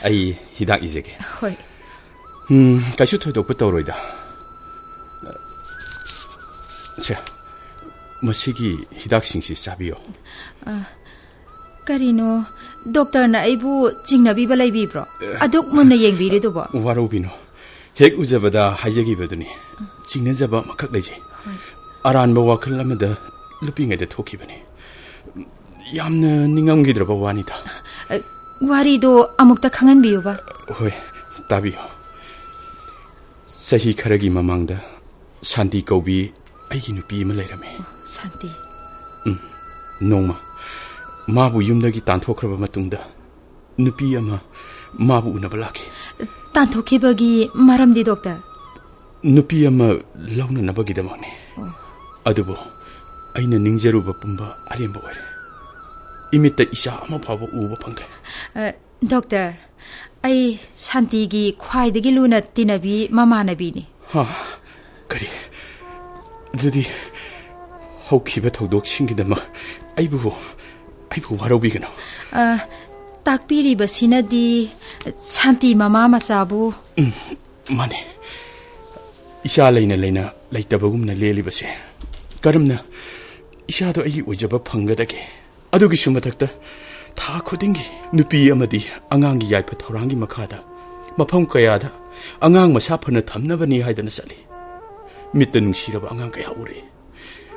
ꯑꯩ ꯍꯤꯗꯥꯛ ꯏꯖꯒꯦ꯫ ꯍꯣꯏ꯫ ꯎꯝ, ꯀꯩꯁꯨ ꯊꯣꯏꯗꯣꯛꯄ ꯇꯧꯔꯣꯏꯗ꯫ ꯁꯦ, ꯃꯁꯤꯒꯤ ꯍꯤꯗꯥꯛꯁꯤꯡꯁꯤ ꯆꯥꯕꯤꯌꯨ꯫ ꯑ, ꯀꯔꯤꯅꯣ, ꯗꯣꯛꯇꯔꯅ ꯑꯩꯕꯨ ꯆꯤꯡꯅꯕꯤꯕ ꯂꯩꯕꯤꯕ꯭ꯔꯣ? ꯑꯦ꯫ ꯑꯗꯨꯛ ꯃꯨꯟꯅ ꯌꯦꯡꯕꯤꯔꯤꯗꯨꯕꯣ? ꯋꯥꯔꯧꯕꯤꯅꯨ꯫ ꯍꯦꯛ ꯎꯖꯕꯗ ꯍꯥꯏꯖꯈꯤꯕꯗꯨꯅꯤ꯫ ꯆꯤꯡꯅꯖꯕ ꯑꯃꯈꯛ ꯂꯩꯖꯩ꯫ ꯍꯣꯏ꯫ ꯑꯔꯥꯟꯕ ꯋꯥꯈꯜ ꯑꯃꯗ ꯂꯨꯞꯄꯤꯉꯩꯗ ꯊꯣꯛꯈꯤꯕꯅꯤ꯫ ꯌꯥꯝꯅ ꯅꯤꯡꯉꯝꯈꯤꯗ꯭ꯔꯕ ꯋꯥꯅꯤꯗ꯫ ꯑ, ꯋꯥꯔꯤꯗꯣ ꯑꯃꯨꯛꯇ ꯈꯪꯍꯟꯕꯤꯌꯨꯕ꯫ ꯍꯣꯏ, ꯇꯥꯕꯤꯌꯨ꯫ ꯆꯍꯤ ꯈꯔꯒꯤ ꯃꯃꯥꯡꯗ ꯁꯥꯟꯇꯤ ꯀꯧꯕꯤ ꯑꯩꯒꯤ ꯅꯨꯄꯤ ꯑꯃ ꯂꯩꯔꯝꯃꯤ꯫ ꯁꯥꯟꯇꯤ꯫ ꯎꯝ꯫ ꯅꯣꯡꯃ ꯃꯥꯕꯨ ꯌꯨꯝꯗꯒꯤ ꯇꯥꯟꯊꯣꯛꯈ꯭ꯔꯕ ꯃꯇꯨꯡꯗ ꯅꯨꯄꯤ ꯑꯃ ꯃꯥꯕꯨ ꯎꯅꯕ ꯂꯥꯛꯈꯤ꯫ ꯇꯥꯟꯊꯣꯛꯈꯤꯕꯒꯤ ꯃꯔꯝꯗꯤ, ꯗꯣꯛꯇꯔ? ꯅꯨꯄꯤ ꯑꯃ ꯂꯧꯅꯅꯕꯒꯤꯗꯃꯛꯅꯤ꯫ ꯑꯣ꯫ ꯑꯗꯨꯕꯨ ꯑꯩꯅ ꯅꯤꯡꯖꯔꯨꯕ ꯄꯨꯝꯕ ꯑꯔꯦꯝꯕ ꯑꯣꯏꯔꯦ꯫ ꯏꯃꯤꯠꯇ ꯏꯆꯥ ꯑꯃ ꯐꯥꯎꯕ ꯎꯕ ꯐꯪꯗ꯭ꯔꯦ꯫ ꯑ, ꯗꯣꯛꯇꯔ, ꯑꯩ ꯁꯥꯟꯇꯤꯒꯤ ꯈ꯭ꯋꯥꯏꯗꯒꯤ ꯂꯨꯅ ꯇꯤꯟꯅꯕꯤ ꯃꯃꯥꯟꯅꯕꯤꯅꯤ꯫ ꯍꯥ? ꯀꯔꯤ? ꯑꯗꯨꯗꯤ ꯍꯧꯈꯤꯕ ꯊꯧꯗꯣꯛꯁꯤꯡꯒꯤꯗꯃꯛ ꯑꯩꯕꯨ, ꯑꯩꯕꯨ ꯋꯥꯔꯧꯕꯤꯒꯅꯨ꯫ ꯑ, ꯇꯥꯛꯄꯤꯔꯤꯕꯁꯤꯅꯗꯤ ꯁꯥꯟꯇꯤ ꯃꯃꯥ ꯃꯆꯥꯕꯨ꯫ ꯎꯝ, ꯃꯥꯅꯦ꯫ ꯏꯆꯥ ꯂꯩꯅ ꯂꯩꯅ ꯂꯩꯇꯕꯒꯨꯝꯅ ꯂꯦꯜꯂꯤꯕꯁꯦ ꯀꯔꯝꯅ ꯏꯆꯥꯗꯣ ꯑꯩꯒꯤ ꯑꯣꯏꯖꯕ ꯐꯪꯒꯗꯒꯦ? ꯑꯗꯨꯒꯤꯁꯨ ꯃꯊꯛꯇ ꯊꯥ ꯈꯨꯗꯤꯡꯒꯤ ꯅꯨꯄꯤ ꯑꯃꯗꯤ ꯑꯉꯥꯡꯒꯤ ꯌꯥꯏꯐ ꯊꯧꯔꯥꯡꯒꯤ ꯃꯈꯥꯗ ꯃꯐꯝ ꯀꯌꯥꯗ ꯑꯉꯥꯡ ꯃꯁꯥ ꯐꯅ ꯊꯝꯅꯕꯅꯤ ꯍꯥꯏꯗꯅ ꯆꯠꯂꯤ꯫ ꯃꯤꯠꯇ ꯅꯨꯡꯁꯤꯔꯕ ꯑꯉꯥꯡ ꯀꯌꯥ ꯎꯔꯛꯏ꯫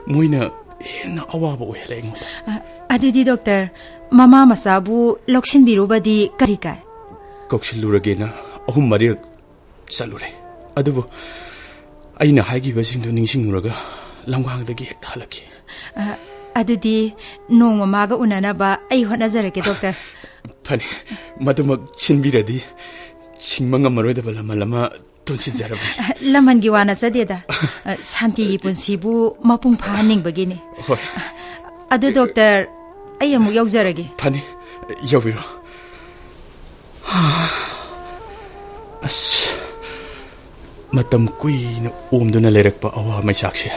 ꯃꯣꯏꯅ ꯍꯦꯟꯅ ꯑꯋꯥꯕ ꯑꯣꯏꯍꯜꯂꯦ ꯑꯩꯉꯣꯟꯗ꯫ ꯑ, ꯑꯗꯨꯗꯤ ꯗꯣꯛꯇꯔ, ꯃꯃꯥ ꯃꯆꯥꯕꯨ ꯂꯧꯁꯤꯟꯕꯤꯔꯨꯕꯗꯤ ꯀꯔꯤ ꯀꯥꯏ? ꯀꯧꯁꯤꯜꯂꯨꯔꯒꯦꯅ ꯑꯍꯨꯝ ꯃꯔꯤꯔꯛ ꯆꯠꯂꯨꯔꯦ꯫ ꯑꯗꯨꯕꯨ ꯑꯩꯅ ꯍꯥꯏꯈꯤꯕꯁꯤꯡꯗꯨ ꯅꯤꯡꯁꯤꯡꯂꯨꯔꯒ ꯂꯝꯒꯥꯡꯗꯒꯤ ꯍꯦꯛꯇ ꯍꯜꯂꯛꯈꯤ꯫ ꯑ, ꯑꯗꯨꯗꯤ ꯅꯣꯡꯃ ꯃꯥꯒ ꯎꯅꯅꯕ ꯑꯩ ꯍꯣꯠꯅꯖꯔꯛꯀꯦ, ꯗꯣꯛꯇꯔ꯫ ꯐꯅꯤ, ꯃꯗꯨꯃꯛ ꯁꯤꯟꯕꯤꯔꯗꯤ ꯁꯤꯡꯕ ꯉꯝꯃꯔꯣꯏꯗꯕ ꯂꯃꯟ ꯑꯃ ꯇꯨꯡꯁꯤꯟꯖꯔꯕꯅꯤ꯫ ꯂꯃꯟꯒꯤ ꯋꯥ ꯅꯠꯆꯗꯦꯗ꯫ ꯑ, ꯁꯥꯟꯇꯤꯒꯤ ꯄꯨꯟꯁꯤꯕꯨ ꯃꯄꯨꯡ ꯐꯥꯍꯟꯅꯤꯡꯕꯒꯤꯅꯤ꯫ ꯍꯣꯏ꯫ ꯑꯗꯨ, ꯗꯣꯛꯇꯔ, ꯑꯩ ꯑꯃꯨꯛ ꯌꯧꯖꯔꯒꯦ꯫ ꯐꯅꯤ, ꯌꯧꯕꯤꯔꯣ꯫ ꯑꯁ, ꯃꯇꯝ ꯀꯨꯏꯅ ꯑꯣꯝꯗꯨꯅ ꯂꯩꯔꯛꯄ ꯑꯋꯥ ꯃꯩꯆꯥꯛꯁꯦ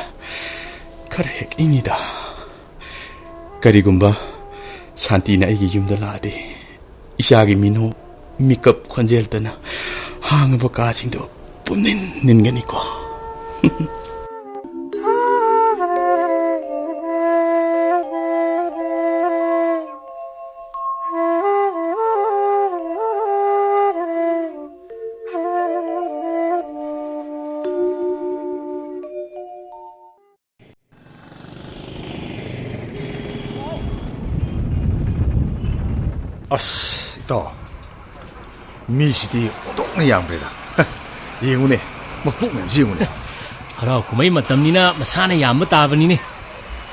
ꯈꯔ ꯍꯦꯛ ꯏꯪꯉꯤꯗ꯫ ꯀꯔꯤꯒꯨꯝꯕ ꯁꯥꯟꯇꯤꯅ ꯑꯩꯒꯤ ꯌꯨꯝꯗ ꯂꯥꯛꯑꯗꯤ, ꯏꯆꯥꯒꯤ ꯃꯤꯅꯣꯛ, ꯃꯤꯀꯞ ꯈꯣꯟꯖꯦꯜꯇꯅ ꯍꯥꯡꯉꯕ ꯀꯥꯁꯤꯡꯗꯣ ꯄꯨꯝꯅꯤꯟ ꯅꯤꯟꯒꯅꯤꯀꯣ꯫ ꯑꯁ, ꯏꯇꯥꯎ, ꯃꯤꯁꯤꯗꯤ ꯑꯣꯟꯊꯣꯛꯅ ꯌꯥꯝꯈ꯭ꯔꯦꯗ꯫ ꯌꯦꯡꯉꯨꯅꯦ, ꯃꯄꯣꯛ ꯃꯌꯥꯝꯁꯤ ꯌꯦꯡꯉꯨꯅꯦ꯫ ꯍꯔꯥꯎ ꯀꯨꯝꯍꯩ ꯃꯇꯝꯅꯤꯅ ꯃꯁꯥꯅ ꯌꯥꯝꯕ ꯇꯥꯕꯅꯤꯅꯦ꯫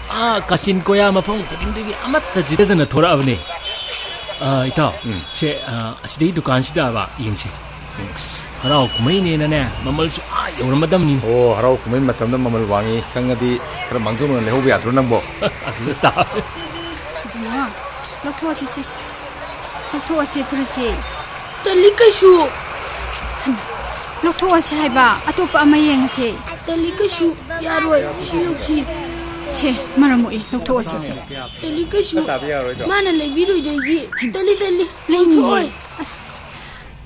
ꯑꯥ, ꯀꯥꯆꯤꯟ ꯀꯣꯌꯥ ꯃꯐꯝ ꯈꯨꯗꯤꯡꯗꯒꯤ ꯑꯃꯠꯇ ꯆꯤꯠꯇꯗꯅ ꯊꯣꯔꯛꯑꯕꯅꯦ꯫ ꯑꯥ, ꯏꯇꯥꯎ, ꯎꯝ꯫ ꯁꯦ, ꯑꯥ, ꯑꯁꯤꯗꯒꯤ ꯗꯨꯀꯥꯟꯁꯤꯗꯕ ꯌꯦꯡꯁꯤ꯫ ꯑꯁ, ꯍꯔꯥꯎ ꯀꯨꯝꯍꯩꯅꯦꯅꯅꯦ, ꯃꯃꯜꯁꯨ ꯑꯥ ꯌꯧꯔꯝꯃꯗꯕꯅꯤꯅꯦ꯫ ꯑꯣ, ꯍꯔꯥꯎ ꯀꯨꯝꯍꯩ ꯃꯇꯝꯗ ꯃꯃꯜ ꯋꯥꯡꯉꯤ ꯈꯪꯉꯗꯤ ꯈꯔ ꯃꯥꯡꯖꯧꯅꯅ ꯂꯩꯍꯧꯕ ꯌꯥꯗ꯭ꯔꯣ ꯅꯪꯕꯣ? ꯑꯗꯨ ꯇꯥꯕ꯫ ꯏꯕꯨꯡꯉꯣ, ꯂꯧꯊꯣꯛꯑꯁꯤꯁꯦ꯫ ꯂꯧꯊꯣꯛꯑꯁꯦ ꯐꯨꯔꯤꯠꯁꯦ꯫ ꯇꯜꯂꯤ ꯀꯩꯁꯨ꯫ ꯍꯩꯃꯥ, ꯂꯧꯊꯣꯛꯑꯁꯦ ꯍꯥꯏꯕ, ꯑꯇꯣꯞꯄ ꯑꯃ ꯌꯦꯡꯉꯁꯦ꯫ ꯇꯜꯂꯤ ꯀꯩꯁꯨ, ꯌꯥꯔꯣꯏ, ꯁꯤ ꯂꯧꯁꯤ꯫ ꯁꯦ, ꯃꯔꯝ ꯃꯣꯛꯏ, ꯂꯧꯊꯣꯛꯑꯁꯤꯁꯦ꯫ ꯇꯜꯂꯤ ꯀꯩꯁꯨ, ꯃꯥꯅ ꯂꯩꯕꯤꯔꯣꯏꯗꯣꯏꯒꯤ꯫ ꯇꯜꯂꯤ, ꯇꯜꯂꯤ, ꯂꯩꯅꯤꯌꯦ꯫ ꯂꯧꯊꯣꯛꯑꯣꯏ꯫ ꯑꯁ,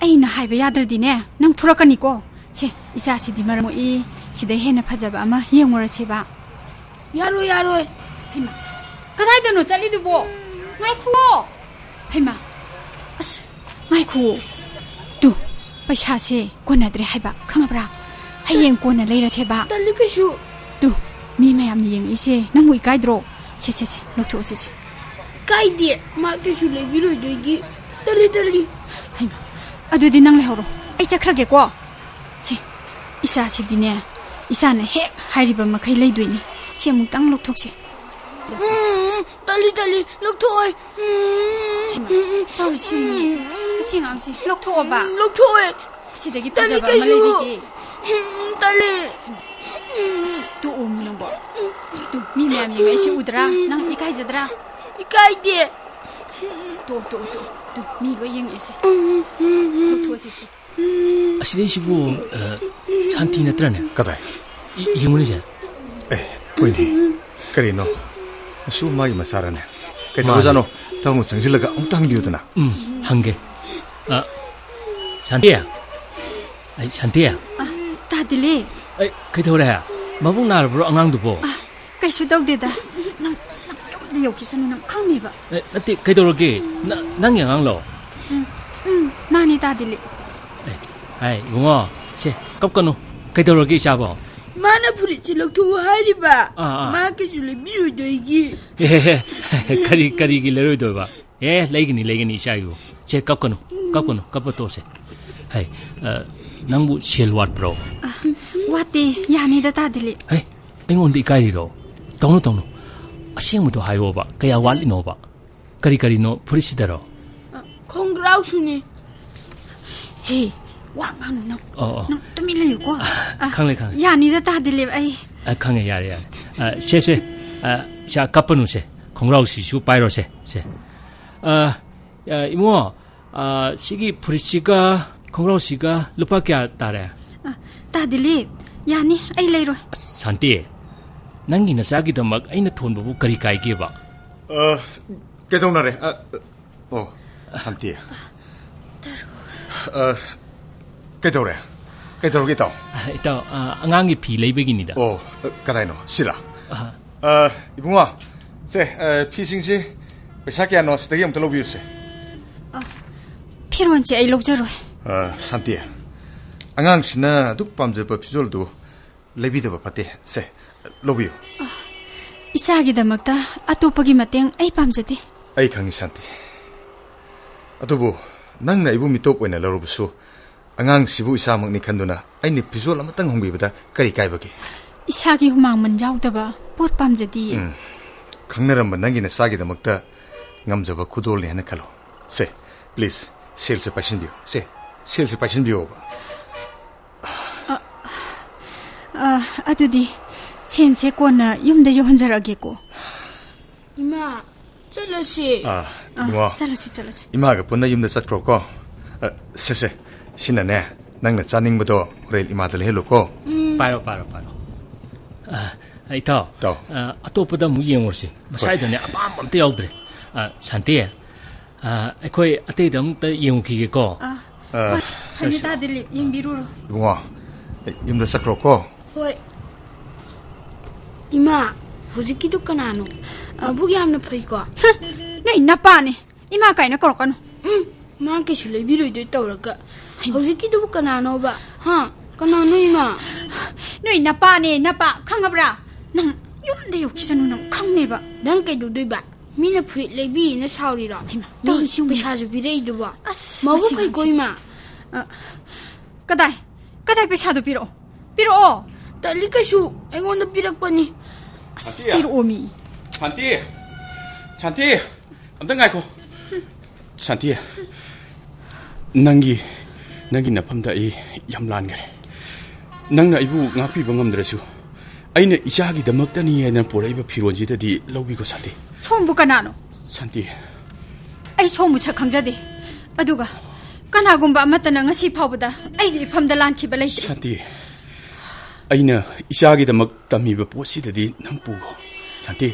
ꯑꯩꯅ ꯍꯥꯏꯕ ꯌꯥꯗ꯭ꯔꯗꯤꯅꯦ, ꯅꯪ ꯐꯨꯔꯛꯀꯅꯤꯀꯣ꯫ ꯁꯦ, ꯏꯆꯥꯁꯤꯗꯤ ꯃꯔꯝ ꯃꯣꯛꯏ, ꯁꯤꯗꯩ ꯍꯦꯟꯅ ꯐꯖꯕ ꯑꯃ ꯌꯦꯡꯉꯨꯔꯁꯦꯕ꯫ ꯌꯥꯔꯣꯏ, ꯌꯥꯔꯣꯏ꯫ ꯍꯩꯃꯥ, ꯀꯗꯥꯏꯗꯅꯣ ꯆꯠꯂꯤꯗꯨꯕꯣ? ꯉꯥꯏꯈꯨꯋꯣ꯫ ꯍꯩꯃꯥ, ꯑꯁ, ꯉꯥꯏꯈꯨꯋꯣ꯫ ꯇꯨ, ꯄꯩꯁꯥꯁꯦ ꯀꯣꯟꯅꯗ꯭ꯔꯦ ꯍꯥꯏꯕ, ꯈꯪꯉꯕ꯭ꯔꯥ? ꯍꯌꯦꯡ ꯀꯣꯟꯅ ꯂꯩꯔꯁꯦꯕ꯫ ꯇꯜꯂꯤ ꯀꯩꯁꯨ꯫ ꯇꯨ, ꯃꯤ ꯃꯌꯥꯝꯅ ꯌꯦꯡꯉꯛꯏꯁꯦ, ꯅꯪꯕꯨ ꯏꯀꯥꯏꯗ꯭ꯔꯣ? ꯁꯦ, ꯁꯦ, ꯁꯦ, ꯂꯧꯊꯣꯛꯑꯁꯤ, ꯁꯦ꯫ ꯏꯀꯥꯏꯗꯦ, ꯃꯥ ꯀꯩꯁꯨ ꯂꯩꯕꯤꯔꯣꯏꯗꯣꯏꯒꯤ꯫ ꯇꯜꯂꯤ, ꯇꯜꯂꯤ꯫ ꯍꯩꯃꯥ, ꯑꯗꯨꯗꯤ ꯅꯪ ꯂꯩꯍꯧꯔꯣ, ꯑꯩ ꯆꯠꯈ꯭ꯔꯒꯦꯀꯣ꯫ ꯁꯦ, ꯏꯆꯥꯁꯤꯗꯤꯅꯦ, ꯏꯆꯥꯅ ꯍꯦꯛ ꯍꯥꯏꯔꯤꯕ ꯃꯈꯩ ꯂꯩꯗꯣꯏꯅꯤ꯫ ꯁꯤ ꯑꯃꯨꯛꯇꯪ ꯂꯧꯊꯣꯛꯁꯦ꯫ ꯎꯝ, ꯇꯜꯂꯤ, ꯇꯜꯂꯤ, ꯂꯧꯊꯣꯛꯑꯣꯏ꯫ ꯎꯝ, ꯍꯩꯃꯥ, ꯇꯧꯔꯤꯁꯤ ꯌꯦꯡꯉꯨꯅꯦ꯫ ꯏꯆꯦ ꯑꯉꯥꯡꯁꯦ ꯂꯧꯊꯣꯛꯑꯣꯕ꯫ ꯎꯝ, ꯂꯧꯊꯣꯛꯑꯣꯏ꯫ ꯑꯁꯤꯗꯒꯤ ꯇꯜꯂꯤ ꯐꯖꯕ ꯑꯃ ꯀꯩꯁꯨ꯫ ꯂꯩꯕꯤꯒꯦ꯫ ꯎꯝ, ꯇꯜꯂꯤ꯫ ꯑꯁ, ꯇꯣꯛꯑꯣꯃꯤ ꯅꯪꯕꯣ꯫ ꯇꯨ, ꯃꯤ ꯃꯌꯥꯝ ꯌꯦꯡꯉꯛꯏꯁꯦ ꯎꯗ꯭ꯔꯥ? ꯅꯪ ꯏꯀꯥꯏꯖꯗ꯭ꯔꯥ? ꯏꯀꯥꯏꯗꯦ꯫ ꯑꯁ, ꯇꯣꯛꯑꯣ, ꯇꯣꯛꯑꯣ, ꯇꯣꯛꯑꯣ꯫ ꯇꯨ, ꯃꯤ ꯂꯣꯏ ꯌꯦꯡꯉꯛꯑꯦꯁꯦ꯫ ꯂꯧꯊꯣꯛꯑꯁꯤꯁꯦ꯫ ꯑꯁꯤꯗꯩꯁꯤꯕꯨ, ꯑ, ꯁꯥꯟꯇꯤ ꯅꯠꯇ꯭ꯔꯅꯦ? ꯀꯗꯥꯏ? ꯏ-, ꯌꯦꯡꯉꯨꯅꯦꯁꯦ꯫ ꯑꯦ, ꯍꯣꯏꯅꯦ꯫ ꯀꯔꯤꯅꯣ? ꯃꯁꯨ ꯃꯥꯒꯤ ꯃꯆꯥꯔꯅꯦ? ꯀꯩꯗꯧꯔꯖꯥꯠꯅꯣ? ꯃꯥꯅꯦ꯫ ꯇꯥꯃꯣ ꯆꯪꯁꯤꯜꯂꯒ ꯑꯃꯨꯛꯇ ꯍꯪꯕꯤꯌꯨꯗꯅ꯫ ꯎꯝ, ꯍꯪꯒꯦ꯫ ꯑ, ꯁꯥꯟꯇꯤ? ꯑꯩ, ꯁꯥꯟꯇꯤ? ꯑ, ꯇꯥ ꯗꯤꯂꯤꯞ꯫ ꯑꯩ, ꯀꯩꯗꯧꯔꯦ? ꯃꯕꯨꯛ ꯅꯥꯔꯕ꯭ꯔꯣ ꯑꯉꯥꯡꯗꯨꯕꯣ? ꯑ, ꯀꯩꯁꯨ ꯇꯧꯗꯦꯗ꯫ ꯅꯪ, ꯅꯪ ꯌꯨꯝꯗ ꯌꯧꯈꯤꯁꯅꯨ, ꯅꯪ ꯈꯪꯅꯤꯕ꯫ ꯑꯦ, ꯅꯠꯇꯦ, ꯀꯩꯗꯧꯔꯒꯦ? ꯅ-, ꯅꯪꯒꯤ ꯑꯉꯥꯡꯂꯣ? ꯎꯝ, ꯎꯝ, ꯃꯥꯅꯦ, ꯇꯥ ꯗꯤꯂꯤꯞ꯫ ꯑꯦ, ꯍꯥꯏ, ꯏꯕꯨꯡꯉꯣ, ꯁꯦ, ꯀꯞꯀꯅꯨ꯫ ꯀꯩꯗꯧꯔꯒꯦ, ꯏꯆꯥꯕꯣ? ꯃꯥꯅ ꯐꯨꯔꯤꯠꯁꯦ ꯂꯧꯊꯣꯛꯎ ꯍꯥꯏꯔꯤꯕ꯫ ꯑꯥ, ꯑꯥ꯫ ꯃꯥ ꯀꯩꯁꯨ ꯂꯩꯕꯤꯔꯣꯏꯗꯣꯏꯒꯤ꯫ ꯑꯦ, ꯀꯔꯤ, ꯀꯔꯤꯒꯤ ꯂꯩꯔꯣꯏꯗꯣꯏꯕ? ꯑꯦ, ꯂꯩꯒꯅꯤ, ꯂꯩꯒꯅꯤ, ꯏꯆꯥ ꯏꯕꯨ꯫ ꯁꯦ, ꯀꯞꯀꯅꯨ, ꯀꯞꯀꯅꯨ, ꯀꯞꯄ ꯇꯣꯛꯁꯦ꯫ ꯍꯩ, ꯑ, ꯅꯪꯕꯨ ꯁꯦꯜ ꯋꯥꯠꯄ꯭ꯔꯣ? ꯑ, ꯋꯥꯠꯇꯦ, ꯌꯥꯅꯤꯗ, ꯇꯥ ꯗꯤꯂꯤꯞ꯫ ꯍꯩ, ꯑꯩꯉꯣꯟꯗ ꯏꯀꯥꯏꯔꯤꯔꯣ? ꯇꯧꯅꯨ, ꯇꯧꯅꯨ꯫ ꯑꯁꯦꯡꯕꯗꯣ ꯍꯥꯏꯌꯣꯕ, ꯀꯌꯥ ꯋꯥꯠꯂꯤꯅꯣꯕ? ꯀꯔꯤ ꯀꯔꯤꯅꯣ ꯐꯨꯔꯤꯠꯁꯤꯗꯔꯣ? ꯑ, ꯈꯣꯡꯒ꯭ꯔꯥꯎꯁꯨꯅꯤ꯫ ꯍꯦ, ꯋꯥ ꯉꯥꯡꯅꯨ ꯅꯪ꯫ ꯑꯣ, ꯑꯣ꯫ ꯅꯪ ꯇꯨꯃꯤꯟ ꯂꯩꯌꯨꯀꯣ꯫ ꯑ, ꯑ, ꯈꯪꯂꯦ, ꯈꯪꯂꯦ꯫ ꯌꯥꯅꯤꯗ, ꯇꯥ ꯗꯤꯂꯤꯞ, ꯑꯩ꯫ ꯑ, ꯈꯪꯉꯦ, ꯌꯥꯔꯦ, ꯌꯥꯔꯦ꯫ ꯑ, ꯁꯦ, ꯁꯦ, ꯑ, ꯏꯆꯥ ꯀꯞꯄꯅꯨꯁꯦ, ꯈꯣꯡꯒ꯭ꯔꯥꯎꯁꯤꯁꯨ ꯄꯥꯏꯔꯣꯁꯦ, ꯁꯦ꯫ ꯑ, ꯑ, ꯏꯕꯨꯡꯉꯣ, ꯑ, ꯁꯤꯒꯤ ꯐꯨꯔꯤꯠꯁꯤꯒ ꯈꯣꯡꯒ꯭ꯔꯥꯎꯁꯤꯒ ꯂꯨꯄꯥ ꯀꯌꯥ ꯇꯥꯔꯦ? ꯑ, ꯇꯥ ꯗꯤꯂꯤꯞ, ꯌꯥꯅꯤ, ꯑꯩ ꯂꯩꯔꯣꯏ꯫ ꯑꯁ, ꯁꯥꯟꯇꯤ, ꯅꯪꯒꯤ ꯅꯆꯥꯒꯤꯗꯃꯛ ꯑꯩꯅ ꯊꯣꯟꯕꯕꯨ ꯀꯔꯤ ꯀꯥꯏꯒꯦꯕ? ꯑ, ꯀꯩꯗꯧꯅꯔꯦ? ꯑ, ꯑꯣ, ꯁꯥꯟꯇꯤ꯫ ꯑ, ꯀꯩꯗꯧꯔꯦ? ꯀꯩꯗꯧꯔꯒꯦ, ꯏꯇꯥꯎ? ꯑ, ꯏꯇꯥꯎ, ꯑ, ꯑꯉꯥꯡꯒꯤ ꯐꯤ ꯂꯩꯕꯒꯤꯅꯤꯗ꯫ ꯑꯣ, ꯑ, ꯀꯗꯥꯏꯅꯣ? ꯁꯤꯔꯥ? ꯑꯍ꯫ ꯑ, ꯏꯕꯨꯡꯉꯣ, ꯁꯦ, ꯑ, ꯐꯤꯁꯤꯡꯁꯤ ꯄꯩꯁꯥ ꯀꯌꯥꯅꯣ, ꯁꯤꯗꯒꯤ ꯑꯝꯇ ꯂꯧꯕꯤꯌꯨꯁꯦ꯫ ꯑ, ꯐꯤꯔꯣꯟꯁꯦ ꯑꯩ ꯂꯧꯖꯔꯣꯏ꯫ ꯑ, ꯁꯥꯟꯇꯤ, ꯑꯉꯥꯡꯁꯤꯅ ꯑꯗꯨꯛ ꯄꯥꯝꯖꯕ ꯐꯤꯖꯣꯜꯗꯨ ꯂꯩꯕꯤꯗꯕ ꯐꯠꯇꯦ꯫ ꯁꯦ, ꯂꯧꯕꯤꯌꯨ꯫ ꯑ, ꯏꯆꯥꯒꯤꯗꯃꯛꯇ ꯑꯇꯣꯞꯄꯒꯤ ꯃꯇꯦꯡ ꯑꯩ ꯄꯥꯝꯖꯗꯦ꯫ ꯑꯩ ꯈꯪꯉꯤ, ꯁꯥꯟꯇꯤ꯫ ꯑꯗꯨꯕꯨ ꯅꯪꯅ ꯑꯩꯕꯨ ꯃꯤꯇꯣꯞ ꯑꯣꯏꯅ ꯂꯧꯔꯕꯁꯨ, ꯑꯉꯥꯡꯁꯤꯕꯨ ꯏꯁꯥꯃꯛꯅꯤ ꯈꯟꯗꯨꯅ ꯑꯩꯅ ꯐꯤꯖꯣꯜ ꯑꯃꯇꯪ ꯍꯣꯡꯕꯤꯕꯗ ꯀꯔꯤ ꯀꯥꯏꯕꯒꯦ? ꯏꯁꯥꯒꯤ ꯍꯨꯃꯥꯡ ꯃꯟ ꯌꯥꯎꯗꯕ ꯄꯣꯠ ꯄꯥꯝꯖꯗꯤꯌꯦ꯫ ꯎꯝ꯫ ꯈꯪꯅꯔꯝꯕ ꯅꯪꯒꯤ ꯅꯆꯥꯒꯤꯗꯃꯛꯇ ꯉꯝꯖꯕ ꯈꯨꯗꯣꯜꯅꯤ ꯍꯥꯏꯅ ꯈꯜꯂꯣ꯫ ꯁꯦ, please, ꯁꯦꯜꯁꯦ ꯄꯥꯏꯁꯤꯟꯕꯤꯌꯨ꯫ ꯁꯦ, ꯁꯦꯜꯁꯦ ꯄꯥꯏꯁꯤꯟꯕꯤꯌꯣꯕ꯫ ꯑ, ꯑ, ꯑꯗꯨꯗꯤ ꯁꯦꯟꯁꯦ ꯀꯣꯟꯅ ꯌꯨꯝꯗ ꯌꯧꯍꯟꯖꯔꯛꯑꯒꯦꯀꯣ꯫ ꯏꯃꯥ, ꯆꯠꯂꯁꯤ꯫ ꯑꯥ, ꯑꯥ, ꯏꯕꯨꯡꯉꯣ꯫ ꯆꯠꯂꯁꯤ, ꯆꯠꯂꯁꯤ꯫ ꯏꯃꯥꯒ ꯄꯨꯟꯅ ꯌꯨꯝꯗ ꯆꯠꯈ꯭ꯔꯣꯀꯣ꯫ ꯑ, ꯁꯦ, ꯁꯦ, ꯁꯤꯅꯅꯦ, ꯅꯪꯅ ꯆꯥꯅꯤꯡꯕꯗꯣ ꯍꯣꯔꯦꯟ ꯏꯃꯥꯗ ꯂꯩꯍꯜꯂꯨꯀꯣ꯫ ꯎꯝ꯫ ꯄꯥꯏꯔꯣ, ꯄꯥꯏꯔꯣ, ꯄꯥꯏꯔꯣ꯫ ꯑ, ꯏꯇꯥꯎ, ꯏꯇꯥꯎ꯫ ꯑ, ꯑꯇꯣꯞꯄꯗ ꯑꯃꯨꯛ ꯌꯦꯡꯉꯨꯔꯁꯤ꯫ ꯍꯣꯏ꯫ ꯃꯁꯥꯏꯗꯅꯦ ꯑꯄꯥꯝꯕ ꯑꯝꯇ ꯌꯥꯎꯗ꯭ꯔꯦ꯫ ꯑ, ꯁꯥꯟꯇꯤ, ꯑ, ꯑꯩꯈꯣꯏ ꯑꯇꯩꯗ ꯑꯃꯨꯛꯇ ꯌꯦꯡꯉꯨꯈꯤꯒꯦꯀꯣ꯫ ꯑ, ꯑ, ꯍꯣꯏ, ꯁꯦ, ꯁꯦ꯫ ꯁꯅꯤꯇꯥ ꯗꯤꯂꯤꯞ, ꯌꯦꯡꯕꯤꯔꯨꯔꯣ꯫ ꯏꯕꯨꯡꯉꯣ, ꯌꯨꯝꯗ ꯆꯠꯈ꯭ꯔꯣꯀꯣ꯫ ꯍꯣꯏ꯫ ꯏꯃꯥ, ꯍꯧꯖꯤꯛꯀꯤꯗꯨ ꯀꯅꯥꯅꯣ? ꯃꯕꯨꯛ ꯌꯥꯝꯅ ꯐꯩꯀꯣ꯫ ꯍ, ꯅꯣꯏ ꯅꯄꯥꯅꯦ꯫ ꯏꯃꯥ ꯀꯥꯏꯅ ꯀꯧꯔꯛꯀꯅꯨ꯫ ꯎꯝ, ꯃꯥ ꯀꯩꯁꯨ ꯂꯩꯕꯤꯔꯣꯏꯗꯣꯏ ꯇꯧꯔꯒ꯫ ꯍꯩꯃꯥ꯫ ꯍꯧꯖꯤꯛꯀꯤꯗꯨꯕꯨ ꯀꯅꯥꯅꯣꯕ? ꯍꯥ? ꯀꯅꯥꯅꯣ, ꯏꯃꯥ? ꯅꯣꯏ ꯅꯄꯥꯅꯦ, ꯅꯄꯥ, ꯈꯪꯉꯕ꯭ꯔꯥ? ꯅꯪ ꯌꯨꯝꯗ ꯌꯧꯈꯤꯁꯅꯨ, ꯅꯪ ꯈꯪꯅꯦꯕ꯫ ꯅꯪ ꯀꯩꯗꯧꯗꯣꯏꯕ? ꯃꯤꯅ ꯐꯨꯔꯤꯠ ꯂꯩꯕꯤꯌꯦꯅ ꯁꯥꯎꯔꯤꯔꯣ? ꯍꯩꯃꯥ, ꯃꯤ ꯇꯧꯔꯤꯁꯤ ꯌꯦꯡꯉꯨꯅꯦ꯫ ꯄꯩꯁꯥꯁꯨ ꯄꯤꯔꯛꯏꯗꯨꯕꯣ? ꯑꯁ, ꯃꯕꯨꯛ ꯃꯁꯤ ꯐꯩꯀꯣ, ꯑꯉꯥꯡꯁꯤ꯫ ꯏꯃꯥ꯫ ꯑ, ꯀꯗꯥꯏ? ꯀꯗꯥꯏ ꯄꯩꯁꯥꯗꯣ ꯄꯤꯔꯛꯑꯣ? ꯄꯤꯔꯛꯑꯣ! ꯇꯜꯂꯤ ꯀꯩꯁꯨ, ꯑꯩꯉꯣꯟꯗ ꯄꯤꯔꯛꯄꯅꯤ꯫ ꯑꯁ, ꯁꯥꯟꯇꯤ! ꯄꯤꯔꯛꯑꯣ ꯃꯤ꯫ ꯁꯥꯟꯇꯤ! ꯁꯥꯟꯇꯤ! ꯑꯝꯇ ꯉꯥꯏꯈꯣ꯫ ꯁꯥꯟꯇꯤ, ꯅꯪꯒꯤ, ꯅꯪꯒꯤ ꯅꯐꯝꯗ ꯑꯩ ꯌꯥꯝ ꯂꯥꯟꯈ꯭ꯔꯦ꯫ ꯅꯪꯅ ꯑꯩꯕꯨ ꯉꯥꯛꯄꯤꯕ ꯉꯝꯗ꯭ꯔꯁꯨ, ꯑꯩꯅ ꯏꯆꯥꯒꯤꯗꯃꯛꯇꯅꯤ ꯍꯥꯏꯅ ꯄꯨꯔꯛꯏꯕ ꯐꯤꯔꯣꯜꯁꯤꯗꯗꯤ ꯂꯧꯕꯤꯈꯣ, ꯁꯥꯟꯇꯤ꯫ ꯁꯣꯝꯕꯨ ꯀꯅꯥꯅꯣ? ꯁꯥꯟꯇꯤ꯫ ꯑꯩ ꯁꯣꯝꯕꯨ ꯁꯛ ꯈꯪꯖꯗꯦ꯫ ꯑꯗꯨꯒ ꯀꯅꯥꯒꯨꯝꯕ ꯑꯃꯠꯇꯅ ꯉꯁꯤ ꯐꯥꯎꯕꯗ ꯑꯩꯒꯤ ꯏꯐꯝꯗ ꯂꯥꯟꯈꯤꯕ ꯂꯩꯇ꯭ꯔꯤ꯫ ꯁꯥꯟꯇꯤ, ꯑꯩꯅ ꯏꯆꯥꯒꯤꯗꯃꯛ ꯇꯝꯃꯤꯕ ꯄꯣꯠꯁꯤꯗꯗꯤ ꯅꯪ ꯄꯨꯈꯣ꯫ ꯁꯥꯟꯇꯤ,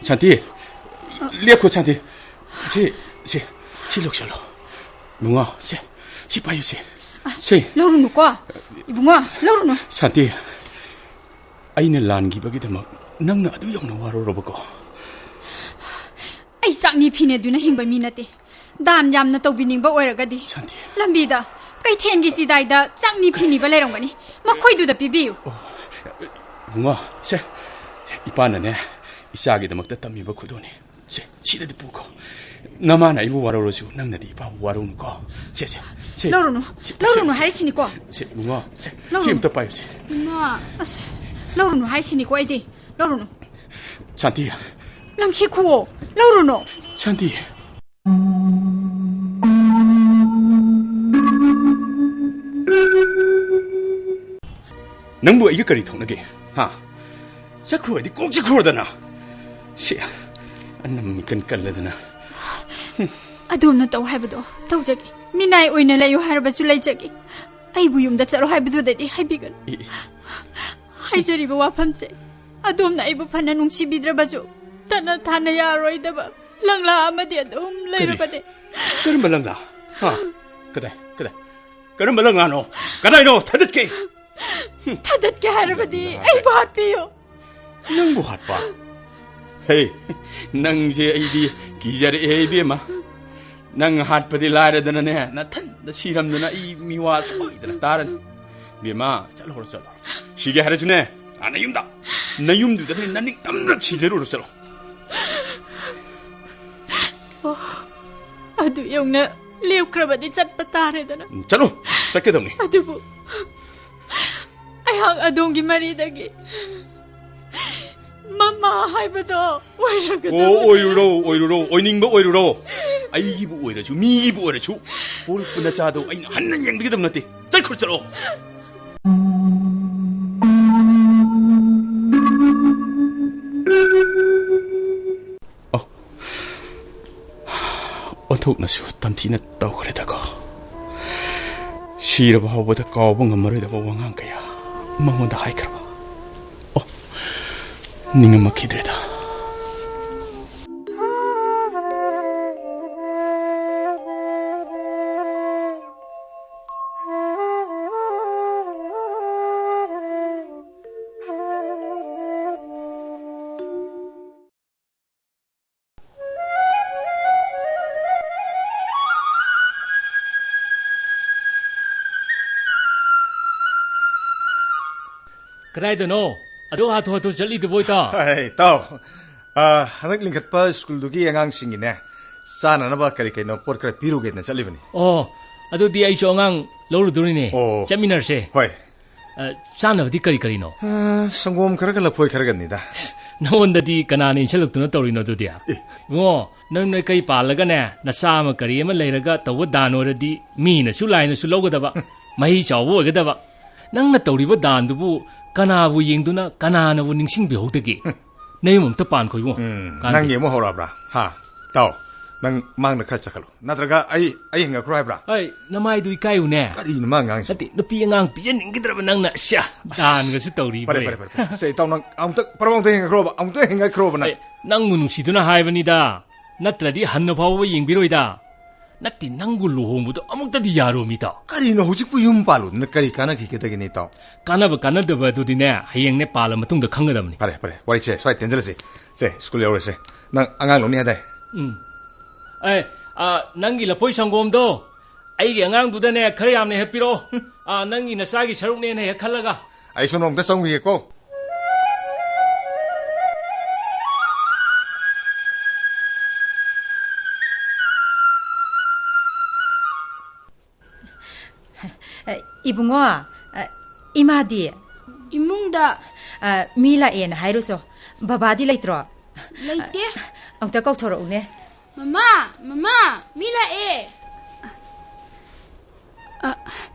ꯁꯥꯟꯇꯤ, ꯂꯦꯞꯈꯣ, ꯁꯥꯟꯇꯤ꯫ ꯁꯤ, ꯁꯤ, ꯁꯤ ꯂꯧꯁꯜꯂꯣ꯫ ꯏꯕꯨꯡꯉꯣ, ꯁꯦ, ꯁꯤ ꯄꯥꯏꯌꯨ, ꯁꯦ꯫ ꯑ, ꯁꯦ꯫ ꯂꯧꯔꯨꯅꯨꯀꯣ, ꯏꯕꯨꯡꯉꯣ, ꯂꯧꯔꯨꯅꯨ꯫ ꯁꯥꯟꯇꯤ, ꯑꯩꯅ ꯂꯥꯟꯈꯤꯕꯒꯤꯗꯃꯛ ꯅꯪꯅ ꯑꯗꯨ ꯌꯧꯅ ꯋꯥꯔꯧꯔꯕꯀꯣ? ꯑꯩ ꯆꯥꯛꯅꯤ ꯐꯤꯅꯦꯗꯨꯅ ꯍꯤꯡꯕ ꯃꯤ ꯅꯠꯇꯦ꯫ ꯗꯥꯟ ꯌꯥꯝꯅ ꯇꯧꯕꯤꯅꯤꯡꯕ ꯑꯣꯏꯔꯒꯗꯤ, ꯁꯥꯟꯇꯤ꯫ ꯂꯝꯕꯤꯗ ꯀꯩꯊꯦꯜꯒꯤ ꯆꯤꯗꯥꯏꯗ ꯆꯥꯛꯅꯤ ꯐꯤꯅꯤꯕ ꯂꯩꯔꯝꯒꯅꯤ, ꯃꯈꯣꯏꯗꯨꯗ ꯄꯤꯕꯤꯌꯨ꯫ ꯑꯣ, ꯏꯕꯨꯡꯉꯣ, ꯁꯦ, ꯏꯄꯥꯅꯅꯦ, ꯏꯆꯥꯒꯤꯗꯃꯛꯇ ꯇꯝꯃꯤꯕ ꯈꯨꯗꯣꯜꯅꯤ꯫ ꯁꯦ, ꯁꯤꯗꯗꯤ ꯄꯨꯈꯣ꯫ ꯅꯃꯥꯅ ꯑꯩꯕꯨ ꯋꯥꯔꯧꯔꯁꯨ, ꯅꯪꯅꯗꯤ ꯏꯄꯥꯕꯨ ꯋꯥꯔꯧꯅꯨꯀꯣ꯫ ꯁꯦ, ꯁꯦ, ꯁꯦ꯫ ꯂꯧꯔꯨꯅꯨ, ꯁꯦ, ꯂꯧꯔꯨꯅꯨ ꯁꯦ, ꯍꯥꯏꯔꯤꯁꯤꯅꯤꯀꯣ꯫ ꯁꯦ, ꯏꯕꯨꯡꯉꯣ, ꯁꯦ, ꯁꯤ ꯂꯧꯔꯨꯅꯨ꯫ ꯑꯝꯇ ꯄꯥꯏꯌꯨ, ꯁꯦ꯫ ꯏꯃꯥ, ꯑꯁ, ꯂꯧꯔꯨꯅꯨ ꯍꯥꯏꯁꯤꯅꯤꯀꯣ ꯑꯩꯗꯤ꯫ ꯂꯧꯔꯨꯅꯨ꯫ ꯁꯥꯟꯇꯤ꯫ ꯅꯪ ꯁꯤ ꯈꯨꯑꯣ, ꯂꯧꯔꯨꯅꯨ꯫ ꯁꯥꯟꯇꯤ꯫ ꯅꯪꯕꯨ ꯑꯩꯒ ꯀꯔꯤ ꯊꯣꯛꯅꯒꯦ? ꯍꯥ? ꯆꯠꯈ꯭ꯔꯣ ꯍꯥꯏꯗꯤ ꯀꯣꯛ ꯆꯠꯈ꯭ꯔꯣꯗꯅ꯫ ꯁꯤ ꯑꯅꯝ ꯃꯤꯀꯟ ꯀꯜꯂꯗꯅ꯫ ꯑꯗꯣꯝꯅ ꯇꯧ ꯍꯥꯏꯕꯗꯣ ꯇꯧꯖꯒꯦ꯫ ꯃꯤꯅꯥꯏ ꯑꯣꯏꯅ ꯂꯩꯌꯨ ꯍꯥꯏꯔꯕꯁꯨ ꯂꯩꯖꯒꯦ꯫ ꯑꯩꯕꯨ ꯌꯨꯝꯗ ꯆꯠꯂꯣ ꯍꯥꯏꯕꯗꯨꯗꯗꯤ ꯍꯥꯏꯕꯤꯒꯅꯨ꯫ E, E. ꯍꯥꯏꯖꯔꯤꯕ ꯋꯥꯐꯝꯁꯦ ꯑꯗꯣꯝꯅ ꯑꯩꯕꯨ ꯐꯅ ꯅꯨꯡꯁꯤꯕꯤꯗ꯭ꯔꯕꯁꯨ, ꯇꯠꯅ ꯊꯥꯅ ꯌꯥꯔꯣꯏꯗꯕ ꯂꯪꯂꯥ ꯑꯃꯗꯤ ꯑꯗꯨꯝ ꯀꯔꯤ? ꯂꯩꯔꯕꯅꯦ꯫ ꯀꯔꯝꯕ ꯂꯪꯂꯥ? ꯍꯥ? ꯀꯗꯥꯏ? ꯀꯗꯥꯏ? ꯀꯔꯝꯕ ꯂꯪꯂꯥꯅꯣ? ꯀꯗꯥꯏꯅꯣ? ꯊꯥꯗꯠꯀꯦ! ꯊꯥꯗꯠꯀꯦ ꯍꯥꯏꯔꯕꯗꯤ ꯂꯪꯂꯥ ꯑꯩꯕꯨ ꯍꯥꯠꯄꯤꯌꯨ꯫ ꯅꯪꯕꯨ ꯍꯥꯠꯄ? ꯍꯦ, ꯅꯪꯁꯦ ꯑꯩꯗꯤ ꯀꯤꯖꯔꯛꯑꯦ, ꯏꯕꯦꯝꯃ꯫ ꯅꯪ ꯍꯥꯠꯄꯗꯤ ꯂꯥꯏꯔꯗꯅꯅꯦ, ꯅꯊꯟꯗ ꯁꯤꯔꯝꯗꯅ ꯑꯩ ꯃꯤꯋꯥ ꯁꯣꯏꯗꯅ ꯇꯥꯔꯅꯤ꯫ ꯏꯕꯦꯝꯃ, ꯆꯠꯂꯣꯔꯣ, ꯆꯠꯂꯣ꯫ ꯁꯤꯒꯦ ꯍꯥꯏꯔꯁꯨꯅꯦ, ꯑꯥ ꯅꯌꯨꯝꯗ, ꯅꯌꯨꯝꯗꯨꯗꯅꯦ ꯅꯅꯤꯡꯇꯝꯅ ꯁꯤꯖꯔꯨꯔꯣ, ꯆꯠꯂꯣ꯫ ꯑꯣ, ꯑꯗꯨ ꯌꯧꯅ ꯂꯦꯞꯈ꯭ꯔꯕꯗꯤ ꯆꯠꯄ ꯇꯥꯔꯦꯗꯅ꯫ ꯎꯝ, ꯆꯠꯂꯨ, ꯆꯠꯀꯗꯕꯅꯤ꯫ ꯑꯗꯨꯕꯨ ꯑꯩꯍꯥꯛ ꯑꯗꯣꯝꯒꯤ ꯃꯔꯤꯗꯒꯤ ꯃꯃꯥ ꯍꯥꯏꯕꯗꯣ ꯑꯣꯏꯔꯒꯗꯕꯅꯤ꯫ ꯑꯣ, ꯑꯣꯏꯔꯨꯔꯣ, ꯑꯣꯏꯔꯨꯔꯣ, ꯑꯣꯏꯅꯤꯡꯕ ꯑꯣꯏꯔꯨꯔꯣ꯫ ꯑꯩꯒꯤꯕꯨ ꯑꯣꯏꯔꯁꯨ, ꯃꯤꯒꯤꯕꯨ ꯑꯣꯏꯔꯁꯨ, ꯄꯣꯛꯂꯛꯄ ꯅꯆꯥꯗꯣ ꯑꯩꯅ ꯍꯟꯅ ꯌꯦꯡꯕꯤꯒꯗꯕ ꯅꯠꯇꯦ꯫ ꯆꯠꯈ꯭ꯔꯣ, ꯆꯠꯂꯣ꯫ ꯑꯣ, ꯑꯣꯟꯊꯣꯛꯅꯁꯨ ꯇꯝꯊꯤꯅ ꯇꯧꯈ꯭ꯔꯦꯗꯀꯣ꯫ ꯁꯤꯔꯕ ꯐꯥꯎꯕꯗ ꯀꯥꯎꯕ ꯉꯝꯃꯔꯣꯏꯗꯕ ꯋꯥꯉꯥꯡ ꯀꯌꯥ ꯃꯉꯣꯟꯗ ꯍꯥꯏꯈ꯭ꯔꯕ꯫ ꯑꯣ, ꯅꯤꯡꯉꯝꯃꯛꯈꯤꯗ꯭ꯔꯦꯗ꯫ ꯀꯗꯥꯏꯗꯅꯣ? ꯑꯗꯨ ꯍꯥꯊꯨ ꯍꯥꯊꯨ ꯆꯠꯂꯤꯗꯨꯕꯣ, ꯏꯇꯥꯎ? ꯍꯥꯏ, ꯏꯇꯥꯎ꯫ ꯑ, ꯍꯟꯗꯛ ꯂꯤꯡꯈꯠꯄ ꯁ꯭ꯀꯨꯜꯗꯨꯒꯤ ꯑꯉꯥꯡꯁꯤꯡꯒꯤꯅꯦ, ꯆꯥꯅꯅꯕ ꯀꯔꯤ ꯀꯩꯅꯣ ꯄꯣꯠ ꯈꯔ ꯄꯤꯔꯨꯒꯦꯅ ꯆꯠꯂꯤꯕꯅꯤ꯫ ꯑꯣ, ꯑꯗꯨꯗꯤ ꯑꯩꯁꯨ ꯑꯉꯥꯡ ꯂꯧꯔꯨꯗꯣꯔꯤꯅꯦ꯫ ꯑꯣ꯫ ꯆꯠꯃꯤꯟꯅꯔꯁꯦ꯫ ꯍꯣꯏ꯫ ꯑ, ꯆꯥꯅꯕꯗꯤ ꯀꯔꯤ ꯀꯔꯤꯅꯣ? ꯑ, ꯁꯪꯒꯣꯝ ꯈꯔꯒ ꯂꯐꯣꯏ ꯈꯔꯒꯅꯤꯗ꯫ ꯅꯉꯣꯟꯗꯗꯤ ꯀꯅꯥꯅ ꯏꯟꯁꯤꯜꯂꯛꯇꯨꯅ ꯇꯧꯔꯤꯅꯣ ꯑꯗꯨꯗꯤ? ꯑꯦ꯫ ꯏꯕꯨꯡꯉꯣ, ꯅꯪ ꯅꯣꯏ ꯀꯩ ꯄꯥꯜꯂꯒꯅꯦ, ꯅꯆꯥ ꯑꯃ ꯀꯔꯤ ꯑꯃ ꯂꯩꯔꯒ ꯇꯧꯕ ꯗꯥꯟ ꯑꯣꯏꯔꯗꯤ ꯃꯤꯅꯁꯨ ꯂꯥꯏꯅꯁꯨ ꯂꯧꯒꯗꯕ, ꯃꯍꯩ ꯆꯥꯎꯕ ꯑꯣꯏꯒꯗꯕ꯫ ꯅꯪꯅ ꯇꯧꯔꯤꯕ ꯗꯥꯟꯗꯨꯕꯨ ꯀꯅꯥꯕꯨ ꯌꯦꯡꯗꯨꯅ ꯀꯅꯥꯅꯕꯨ ꯅꯤꯡꯁꯤꯡꯕꯤꯍꯧꯗꯒꯦ? ꯅꯌꯨꯝ ꯑꯝꯇ ꯄꯥꯟꯈꯣ ꯏꯕꯨꯡꯉꯣ꯫ ꯎꯝ, ꯀꯥꯟꯗꯦ꯫ ꯅꯪꯒꯤ ꯑꯃꯨꯛ ꯍꯧꯔꯛꯑꯕ꯭ꯔꯥ? ꯍꯥ? ꯇꯥꯎ, ꯅꯪ ꯃꯥꯡꯗ ꯈꯔ ꯆꯠꯈꯠꯂꯨ꯫ ꯅꯠꯇ꯭ꯔꯒ ꯑꯩ, ꯑꯩ ꯍꯦꯟꯒꯠꯈ꯭ꯔꯣ ꯍꯥꯏꯕ꯭ꯔꯥ? ꯑꯩ, ꯅꯃꯥꯏꯗꯨ ꯏꯀꯥꯏꯌꯨꯅꯦ꯫ ꯀꯔꯤꯅꯣ ꯃꯥ ꯉꯥꯡꯉꯤꯁꯤ? ꯅꯠꯇꯦ, ꯅꯨꯄꯤ ꯑꯉꯥꯡ ꯄꯤꯖꯅꯤꯡꯈꯤꯗ꯭ꯔꯕ ꯅꯪꯅ꯫ ꯁ꯭ꯌꯥ, ꯗꯥꯟꯒꯁꯨ ꯇꯧꯔꯤꯕ꯫ ꯐꯔꯦ, ꯐꯔꯦ, ꯐꯔꯦ, ꯐꯔꯦ꯫ ꯁꯦ, ꯏꯇꯥꯎ, ꯅꯪ ꯑꯃꯨꯛꯇ, ꯄꯔꯕꯥꯎꯗ ꯍꯦꯟꯒꯠꯈ꯭ꯔꯣꯕ, ꯑꯃꯨꯛꯇ ꯍꯦꯟꯒꯠꯈ꯭ꯔꯣꯕ ꯅꯪ꯫ ꯑꯩ, ꯅꯪꯕꯨ ꯅꯨꯡꯁꯤꯗꯨꯅ ꯍꯥꯏꯕꯅꯤꯗ꯫ ꯅꯠꯇ꯭ꯔꯗꯤ ꯍꯟꯅ ꯐꯥꯎꯕ ꯌꯦꯡꯕꯤꯔꯣꯏꯗ꯫ ꯅꯠꯇꯦ, ꯅꯪꯕꯨ ꯂꯨꯍꯣꯡꯕꯗꯣ ꯑꯃꯨꯛꯇꯗꯤ ꯌꯥꯔꯣꯃꯤ, ꯏꯇꯥꯎ꯫ ꯀꯔꯤꯅꯣ, ꯍꯧꯖꯤꯛꯄꯨ ꯌꯨꯝ ꯄꯥꯜꯂꯨꯗꯅ ꯀꯔꯤ ꯀꯥꯟꯅꯈꯤꯒꯗꯒꯦꯅꯦ, ꯏꯇꯥꯎ? ꯀꯥꯟꯅꯕ ꯀꯥꯟꯅꯗꯕ ꯑꯗꯨꯗꯤꯅꯦ, ꯍꯌꯦꯡꯅꯦ ꯄꯥꯜꯂ ꯃꯇꯨꯡꯗ ꯈꯪꯒꯗꯕꯅꯤ꯫ ꯐꯔꯦ, ꯐꯔꯦ, ꯋꯥꯔꯤꯁꯦ ꯁ꯭ꯋꯥꯏ ꯇꯦꯟꯖꯜꯂꯁꯤ꯫ ꯁꯦ, ꯁ꯭ꯀꯨꯜ ꯌꯧꯔꯁꯦ꯫ ꯅꯪ ꯑꯉꯥꯡ ꯂꯧꯅꯤ ꯍꯥꯏꯗꯥꯏ? ꯎꯝ꯫ ꯑꯦ, ꯑ, ꯅꯪꯒꯤ ꯂꯐꯣꯏ ꯁꯪꯒꯣꯝꯗꯣ ꯑꯩꯒꯤ ꯑꯉꯥꯡꯗꯨꯗꯅꯦ ꯈꯔ ꯌꯥꯝꯅ ꯍꯦꯛ ꯄꯤꯔꯛꯑꯣ꯫ ꯍꯨꯝ꯫ ꯑ, ꯅꯪꯒꯤ ꯅꯆꯥꯒꯤ ꯁꯔꯨꯛꯅꯦꯅ ꯍꯦꯛ ꯈꯜꯂꯒ꯫ ꯑꯩꯁꯨ ꯅꯣꯡꯇ ꯆꯪꯉꯨꯒꯦꯀꯣ꯫ ꯏꯕꯨꯡꯉꯣ, ꯑ, ꯏꯃꯥꯗꯤ? ꯏꯃꯨꯡꯗ꯫ ꯑ, ꯃꯤ ꯂꯥꯛꯑꯦꯅ ꯍꯥꯏꯔꯨꯆꯣ꯫ ꯕꯕꯥꯗꯤ ꯂꯩꯇ꯭ꯔꯣ? ꯂꯩꯇꯦ꯫ ꯑ, ꯑꯃꯨꯛꯇ ꯀꯧꯊꯣꯔꯛꯎꯅꯦ꯫ ꯃꯃꯥ, ꯃꯃꯥ, ꯃꯤ ꯂꯥꯛꯑꯦ꯫ ꯑ,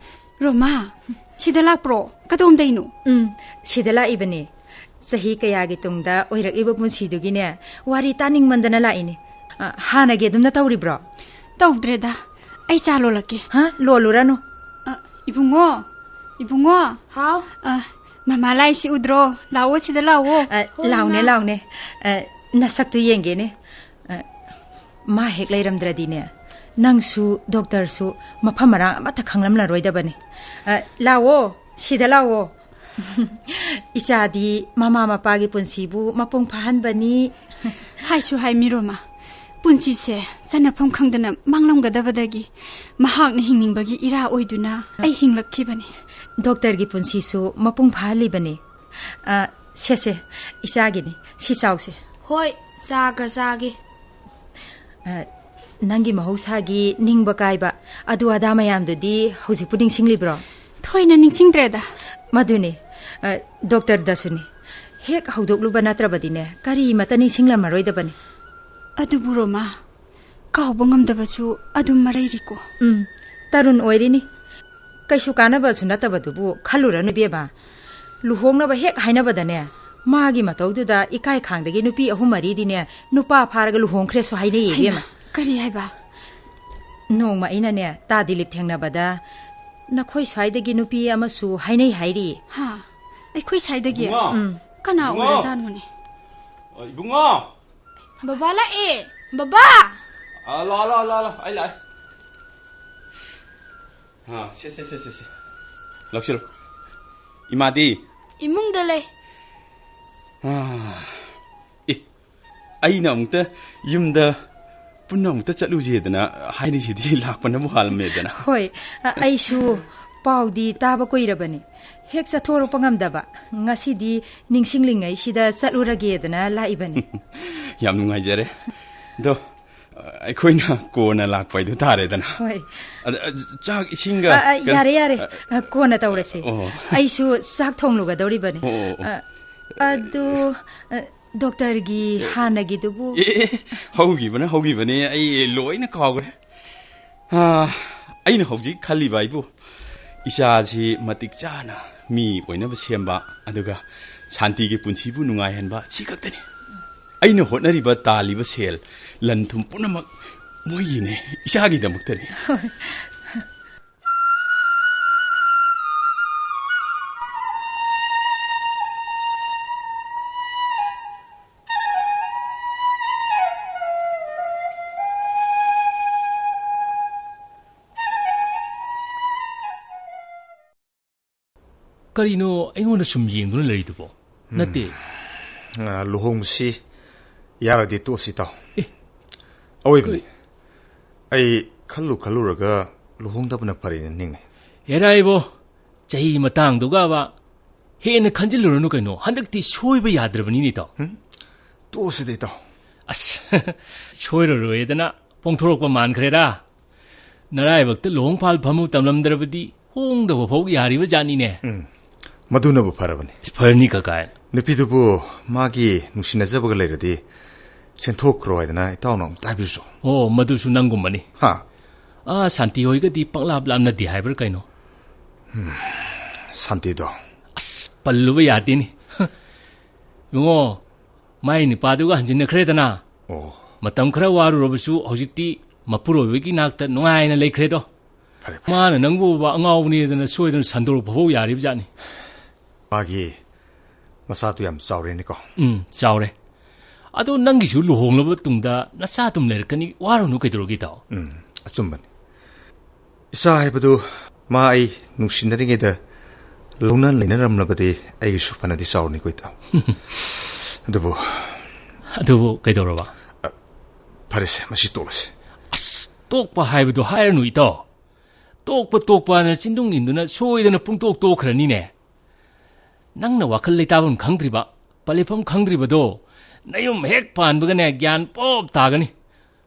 ꯔꯣꯃꯥ, ꯁꯤꯗ ꯂꯥꯛꯄ꯭ꯔꯣ? ꯀꯗꯣꯝꯗꯩꯅꯣ? ꯎꯝ, ꯁꯤꯗ ꯂꯥꯛꯏꯕꯅꯦ꯫ ꯆꯍꯤ ꯀꯌꯥꯒꯤ ꯇꯨꯡꯗ ꯑꯣꯏꯔꯛꯂꯤꯕ ꯄꯨꯟꯁꯤꯗꯨꯒꯤꯅꯦ, ꯋꯥꯔꯤ ꯇꯥꯅꯤꯡꯃꯟꯗꯅ ꯂꯥꯛꯏꯅꯦ꯫ ꯑ, ꯍꯥꯟꯅꯒꯤ ꯑꯗꯨꯝꯅ ꯇꯧꯔꯤꯕ꯭ꯔꯣ? ꯇꯧꯗ꯭ꯔꯦꯗ, ꯑꯩ ꯆꯥ ꯂꯣꯜꯂꯛꯀꯦ꯫ ꯍꯥ? ꯂꯣꯜꯂꯨꯔꯅꯨ꯫ ꯑ, ꯏꯕꯨꯡꯉꯣ, ꯏꯕꯨꯡꯉꯣ꯫ ꯍꯥꯎ꯫ ꯑ, ꯃꯃꯥ ꯂꯥꯛꯏꯁꯤ ꯎꯗ꯭ꯔꯣ? ꯂꯥꯛꯑꯣ, ꯁꯤꯗ ꯂꯥꯛꯑꯣ꯫ ꯑ, ꯍꯣꯏ, ꯂꯥꯎꯅꯦ, ꯏꯃꯥ꯫ ꯂꯥꯎꯅꯦ꯫ ꯑ, ꯅꯁꯛꯇꯨ ꯌꯦꯡꯒꯦꯅꯦ꯫ ꯑ, ꯃꯥ ꯍꯦꯛ ꯂꯩꯔꯝꯗ꯭ꯔꯗꯤꯅꯦ, ꯅꯪꯁꯨ ꯗꯣꯛꯇꯔꯁꯨ ꯃꯐꯝ ꯃꯔꯥꯡ ꯑꯃꯠꯇ ꯈꯪꯂꯝꯂꯔꯣꯏꯗꯕꯅꯤ꯫ ꯑ, ꯂꯥꯛꯑꯣ, ꯁꯤꯗ ꯂꯥꯛꯑꯣ꯫ ꯏꯆꯥꯗꯤ ꯃꯃꯥ ꯃꯄꯥꯒꯤ ꯄꯨꯟꯁꯤꯕꯨ ꯃꯄꯨꯡ ꯐꯥꯍꯟꯕꯅꯤ꯫ ꯍꯥꯏꯁꯨ ꯍꯥꯏ, ꯃꯤꯔꯣꯃꯥ, ꯄꯨꯟꯁꯤꯁꯦ ꯆꯟꯅꯐꯝ ꯈꯪꯗꯅ ꯃꯥꯡꯂꯝꯒꯗꯕꯗꯒꯤ ꯃꯍꯥꯛꯅ ꯍꯤꯡꯅꯤꯡꯕꯒꯤ ꯏꯔꯥ ꯑꯣꯏꯗꯨꯅ ꯑꯩ ꯍꯤꯡꯂꯛꯈꯤꯕꯅꯤ꯫ ꯗꯣꯛꯇꯔꯒꯤ ꯄꯨꯟꯁꯤꯁꯨ ꯃꯄꯨꯡ ꯐꯥꯍꯜꯂꯤꯕꯅꯤ꯫ ꯑ, ꯁꯦ, ꯁꯦ, ꯏꯆꯥꯒꯤꯅꯤ꯫ ꯁꯤ ꯆꯥꯎꯁꯦ꯫ ꯍꯣꯏ, ꯆꯥꯒ ꯆꯥꯒꯦ꯫ ꯑ, ꯅꯪꯒꯤ ꯃꯍꯧꯁꯥꯒꯤ ꯅꯤꯡꯕ ꯀꯥꯏꯕ ꯑꯗꯨ ꯑꯗꯥ ꯃꯌꯥꯝꯗꯨꯗꯤ ꯍꯧꯖꯤꯛꯄꯨ ꯅꯤꯡꯁꯤꯡꯂꯤꯕ꯭ꯔꯣ? ꯊꯣꯏꯅ ꯅꯤꯡꯁꯤꯡꯗ꯭ꯔꯦꯗ꯫ ꯃꯗꯨꯅꯤ, ꯑ, ꯗꯣꯛꯇꯔꯗꯁꯨꯅꯤ꯫ ꯍꯦꯛ ꯍꯧꯗꯣꯛꯂꯨꯕ ꯅꯠꯇ꯭ꯔꯕꯗꯤꯅꯦ, ꯀꯔꯤꯃꯠꯇ ꯅꯤꯡꯁꯤꯡꯂꯝꯃꯔꯣꯏꯗꯕꯅꯤ꯫ ꯑꯗꯨꯕꯨ ꯔꯣꯃꯥ, ꯀꯥꯎꯕ ꯉꯝꯗꯕꯁꯨ ꯑꯗꯨꯝ ꯃꯔꯩꯔꯤꯀꯣ꯫ ꯎꯝ, ꯇꯔꯨꯟ ꯑꯣꯏꯔꯤꯅꯤ꯫ ꯀꯩꯁꯨ ꯀꯥꯟꯅꯕꯁꯨ ꯅꯠꯇꯕꯗꯨꯕꯨ ꯈꯜꯂꯨꯔꯅꯨ, ꯏꯕꯦꯝꯃ꯫ ꯂꯨꯍꯣꯡꯅꯕ ꯍꯦꯛ ꯍꯥꯏꯅꯕꯗꯅꯦ, ꯃꯥꯒꯤ ꯃꯇꯧꯗꯨꯗ ꯏꯀꯥꯏ ꯈꯥꯡꯗꯒꯤ ꯅꯨꯄꯤ ꯑꯍꯨꯝ ꯃꯔꯤꯗꯤꯅꯦ, ꯅꯨꯄꯥ ꯐꯥꯔꯒ ꯂꯨꯍꯣꯡꯈ꯭ꯔꯦꯁꯨ ꯍꯥꯏꯅꯩꯌꯦ, ꯍꯩꯃꯥ, ꯏꯕꯦꯝꯃ꯫ ꯀꯔꯤ ꯍꯥꯏꯕ? ꯅꯣꯡꯃ ꯑꯩꯅꯅꯦ, ꯇꯥ ꯗꯤꯂꯤꯞ ꯊꯦꯡꯅꯕꯗ, ꯅꯈꯣꯏ ꯁ꯭ꯋꯥꯏꯗꯒꯤ ꯅꯨꯄꯤ ꯑꯃꯁꯨ ꯍꯥꯏꯅꯩ ꯍꯥꯏꯔꯤ꯫ ꯍꯥ? ꯑꯩꯈꯣꯏ ꯁ꯭ꯋꯥꯏꯗꯒꯤ? ꯏꯕꯨꯡꯉꯣ! ꯎꯝ꯫ ꯀꯅꯥ ꯏꯕꯨꯡꯉꯣ! ꯑꯣꯏꯔꯖꯥꯠꯅꯣꯅꯦ? ꯑ, ꯏꯕꯨꯡꯉꯣ! ꯕꯕꯥ ꯂꯥꯛꯑꯦ! ꯕꯕꯥ! ꯑ, ꯂꯥꯛꯑꯣ, ꯂꯥꯛꯑꯣ, ꯂꯥꯛꯑꯣ, ꯂꯥꯛꯑꯣ꯫ ꯑꯩ ꯂꯥꯛꯑꯦ꯫ ꯑ, ꯁꯦ, ꯁꯦ, ꯁꯦ, ꯁꯦ, ꯁꯦ꯫ ꯂꯧꯁꯤꯜꯂꯨ꯫ ꯏꯃꯥꯗꯤ? ꯏꯃꯨꯡꯗ ꯂꯩ꯫ ꯑ, ꯑꯦ, ꯑꯩꯅ ꯑꯃꯨꯛꯇ ꯌꯨꯝꯗ ꯄꯨꯟꯅ ꯑꯃꯨꯛꯇ ꯆꯠꯂꯨꯁꯦꯗꯅ ꯍꯥꯏꯔꯤꯁꯤꯗꯤ ꯂꯥꯛꯄꯅꯕꯨ ꯍꯥꯜꯂꯝꯃꯦꯗꯅ꯫ ꯍꯣꯏ, ꯑ-, ꯑꯩꯁꯨ ꯄꯥꯎꯗꯤ ꯇꯥꯕ ꯀꯨꯏꯔꯕꯅꯤ꯫ ꯍꯦꯛ ꯆꯠꯊꯣꯔꯛꯄ ꯉꯝꯗꯕ꯫ ꯉꯁꯤꯗꯤ ꯅꯤꯡꯁꯤꯡꯂꯤꯉꯩꯁꯤꯗ ꯆꯠꯂꯨꯔꯒꯦꯗꯅ ꯂꯥꯛꯏꯕꯅꯤ꯫ ꯌꯥꯝ ꯅꯨꯡꯉꯥꯏꯖꯔꯦ꯫ ꯑꯗꯣ, ꯑꯩꯈꯣꯏꯅ ꯀꯣꯟꯅ ꯂꯥꯛꯄ ꯍꯥꯏꯗꯨ ꯇꯥꯔꯦꯗꯅ꯫ ꯍꯣꯏ꯫ ꯑꯗ, ꯑ, ꯆꯥꯛ ꯏꯁꯤꯡꯒ ꯑ, ꯑ, ꯀꯩꯅꯣ ꯌꯥꯔꯦ, ꯌꯥꯔꯦ꯫ ꯑ, ꯑ, ꯀꯣꯟꯅ ꯇꯧꯔꯁꯦ꯫ ꯑꯣ꯫ ꯑꯩꯁꯨ ꯆꯥꯛ ꯊꯣꯡꯂꯨꯒꯗꯧꯔꯤꯕꯅꯤ꯫ ꯑꯣ, ꯑꯣ, ꯑꯣ꯫ ꯑ, ꯑꯗꯨ, ꯑ, ꯗꯣꯛꯇꯔꯒꯤ ꯍꯥꯟꯅꯒꯤꯗꯨꯕꯨ? ꯑꯦ, ꯑꯦ, ꯍꯧꯈꯤꯕꯅ ꯍꯧꯈꯤꯕꯅꯦ, ꯑꯩ ꯂꯣꯏꯅ ꯀꯥꯎꯈ꯭ꯔꯦ꯫ ꯑ, ꯑꯩꯅ ꯍꯧꯖꯤꯛ ꯈꯜꯂꯤꯕ ꯍꯥꯏꯕꯨ, ꯏꯆꯥꯁꯤ ꯃꯇꯤꯛ ꯆꯥꯅ ꯃꯤ ꯑꯣꯏꯅꯕ ꯁꯦꯝꯕ, ꯑꯗꯨꯒ ꯁꯥꯟꯇꯤꯒꯤ ꯄꯨꯟꯁꯤꯕꯨ ꯅꯨꯡꯉꯥꯏꯍꯟꯕ, ꯁꯤ ꯈꯛꯇꯅꯤ꯫ ꯑꯩꯅ ꯍꯣꯠꯅꯔꯤꯕ, ꯇꯥꯜꯂꯤꯕ ꯁꯦꯜ, ꯂꯟ ꯊꯨꯝ ꯄꯨꯝꯅꯃꯛ ꯃꯣꯏꯒꯤꯅꯦ, ꯏꯆꯥꯒꯤꯗꯃꯛꯇꯅꯤ꯫ ꯀꯔꯤꯅꯣ ꯑꯩꯉꯣꯟꯗ ꯁꯨꯝ ꯌꯦꯡꯗꯨꯅ ꯂꯩꯔꯤꯗꯨꯕꯣ? ꯅꯠꯇꯦ꯫ ꯑ, ꯂꯨꯍꯣꯡꯕꯁꯤ ꯌꯥꯔꯗꯤ ꯇꯣꯛꯑꯁꯤ, ꯏꯇꯥꯎ꯫ ꯑꯦ꯫ ꯑꯋꯣꯏꯕꯅꯤ꯫ ꯀꯔꯤ? ꯑꯩ ꯈꯜꯂꯨ ꯈꯜꯂꯨꯔꯒ ꯂꯨꯍꯣꯡꯗꯕꯅ ꯐꯔꯦꯅ ꯅꯤꯡꯉꯦ꯫ ꯍꯦꯔꯥ ꯏꯕꯣ, ꯆꯍꯤ ꯃꯇꯥꯡꯗꯨꯒꯕ ꯍꯦꯟꯅ ꯈꯟꯖꯤꯜꯂꯨꯔꯅꯨ ꯀꯩꯅꯣ꯫ ꯍꯟꯗꯛꯇꯤ ꯁꯣꯏꯕ ꯌꯥꯗ꯭ꯔꯕꯅꯤꯅꯦ, ꯏꯇꯥꯎ꯫ ꯍꯨꯝ? ꯇꯣꯛꯑꯁꯤꯗ, ꯏꯇꯥꯎ꯫ ꯑꯁ, ꯁꯣꯏꯔꯔꯣꯏꯗꯅ ꯄꯣꯡꯊꯣꯔꯛꯄ ꯃꯥꯟꯈ꯭ꯔꯦꯗ꯫ ꯅꯔꯥꯏꯕꯛꯇ ꯂꯨꯍꯣꯡ ꯄꯥꯜ ꯐꯝꯕ ꯇꯝꯂꯝꯗ꯭ꯔꯕꯗꯤ ꯍꯣꯡꯗꯕ ꯐꯥꯎ ꯌꯥꯔꯤꯕ ꯖꯥꯠꯅꯤꯅꯦ꯫ ꯎꯝ, ꯃꯗꯨꯅꯕꯨ ꯐꯔꯕꯅꯤ꯫ ꯐꯔꯅꯤ ꯀꯀꯥꯏ꯫ ꯅꯨꯄꯤꯗꯨꯕꯨ ꯃꯥꯒꯤ ꯅꯨꯡꯁꯤꯅꯖꯕꯒ ꯂꯩꯔꯗꯤ ꯁꯦꯟꯊꯣꯛꯈ꯭ꯔꯣ ꯍꯥꯏꯗꯅ ꯏꯇꯥꯎꯅ ꯑꯃꯨꯛꯇ ꯍꯥꯏꯕꯤꯔꯨꯆꯣ꯫ ꯑꯣ, ꯃꯗꯨꯁꯨ ꯅꯪꯒꯨꯝꯕꯅꯤ꯫ ꯍꯥ? ꯑꯥ, ꯁꯥꯟꯇꯤ ꯍꯣꯏꯒꯗꯤ ꯄꯪꯂꯥꯞ ꯂꯥꯞꯅꯗꯦ ꯍꯥꯏꯕ꯭ꯔꯥ ꯀꯩꯅꯣ? ꯁꯥꯟꯇꯤꯗꯣ? ꯑꯁ, ꯄꯜꯂꯨꯕ ꯌꯥꯗꯦꯅꯦ꯫ ꯏꯕꯨꯡꯉꯣ, ꯃꯥꯏ ꯅꯨꯄꯥꯗꯨꯒ ꯍꯟꯖꯤꯟꯅꯈ꯭ꯔꯦꯗꯅ꯫ ꯑꯣ꯫ ꯃꯇꯝ ꯈꯔ ꯋꯥꯔꯨꯔꯕꯁꯨ ꯍꯧꯖꯤꯛꯇꯤ ꯃꯄꯨꯔꯣꯏꯕꯒꯤ ꯅꯥꯛꯇ ꯅꯨꯡꯉꯥꯏꯅ ꯂꯩꯈ꯭ꯔꯦꯗꯣ꯫ ꯐꯔꯦ, ꯐꯔꯦ꯫ ꯃꯥꯅ ꯅꯪꯕꯨ ꯑꯉꯥꯎꯕꯅꯦꯗꯅ ꯁꯣꯏꯗꯅ ꯁꯟꯗꯣꯔꯛꯄ ꯐꯥꯎ ꯌꯥꯔꯤꯕ ꯖꯥꯠꯅꯤ꯫ ꯃꯥꯒꯤ ꯃꯆꯥꯗꯨ ꯌꯥꯝ ꯆꯥꯎꯔꯦꯅꯦꯀꯣ꯫ ꯎꯝ, ꯆꯥꯎꯔꯦ꯫ ꯑꯗꯣ ꯅꯪꯒꯤꯁꯨ ꯂꯨꯍꯣꯡꯂꯕ ꯇꯨꯡꯗ ꯅꯆꯥ ꯑꯗꯨꯝ ꯂꯩꯔꯛꯀꯅꯤ, ꯋꯥꯔꯨꯅꯨ ꯀꯩꯗꯧꯔꯒꯦ, ꯏꯇꯥꯎ? ꯎꯝ, ꯑꯆꯨꯝꯕꯅꯤ꯫ ꯏꯆꯥ ꯍꯥꯏꯕꯗꯨ ꯃꯥ ꯑꯩ ꯅꯨꯡꯁꯤꯅꯔꯤꯉꯩꯗ ꯂꯧꯅ ꯂꯩꯅꯔꯝꯂꯕꯗꯤ ꯑꯩꯒꯤꯁꯨ ꯐꯅꯗꯤ ꯆꯥꯎꯔꯅꯤꯀꯣ, ꯏꯇꯥꯎ꯫ ꯑꯗꯨꯕꯨ ꯑꯗꯨꯕꯨ ꯀꯩꯗꯧꯔꯕ? ꯑ, ꯐꯔꯦꯁꯦ, ꯃꯁꯤ ꯇꯣꯛꯂꯁꯦ꯫ ꯑꯁ, ꯇꯣꯛꯄ ꯍꯥꯏꯕꯗꯨ ꯍꯥꯏꯔꯅꯨ, ꯏꯇꯥꯎ꯫ ꯇꯣꯛꯄ ꯇꯣꯛꯄꯅ ꯆꯤꯟꯗꯨꯡ ꯏꯟꯗꯨꯅ ꯁꯣꯏꯗꯅ ꯄꯨꯡꯇꯣꯛ ꯇꯣꯛꯈ꯭ꯔꯅꯤꯅꯦ꯫ ꯅꯪꯅ ꯋꯥꯈꯜ ꯂꯩꯇꯥꯐꯝ ꯈꯪꯗ꯭ꯔꯤꯕ, ꯄꯂꯦꯐꯝ ꯈꯪꯗ꯭ꯔꯤꯕꯗꯣ, ꯅꯌꯨꯝ ꯍꯦꯛ ꯄꯥꯟꯕꯒꯅꯦ ꯒ꯭ꯌꯥꯟ ꯄꯣꯞ ꯇꯥꯒꯅꯤ꯫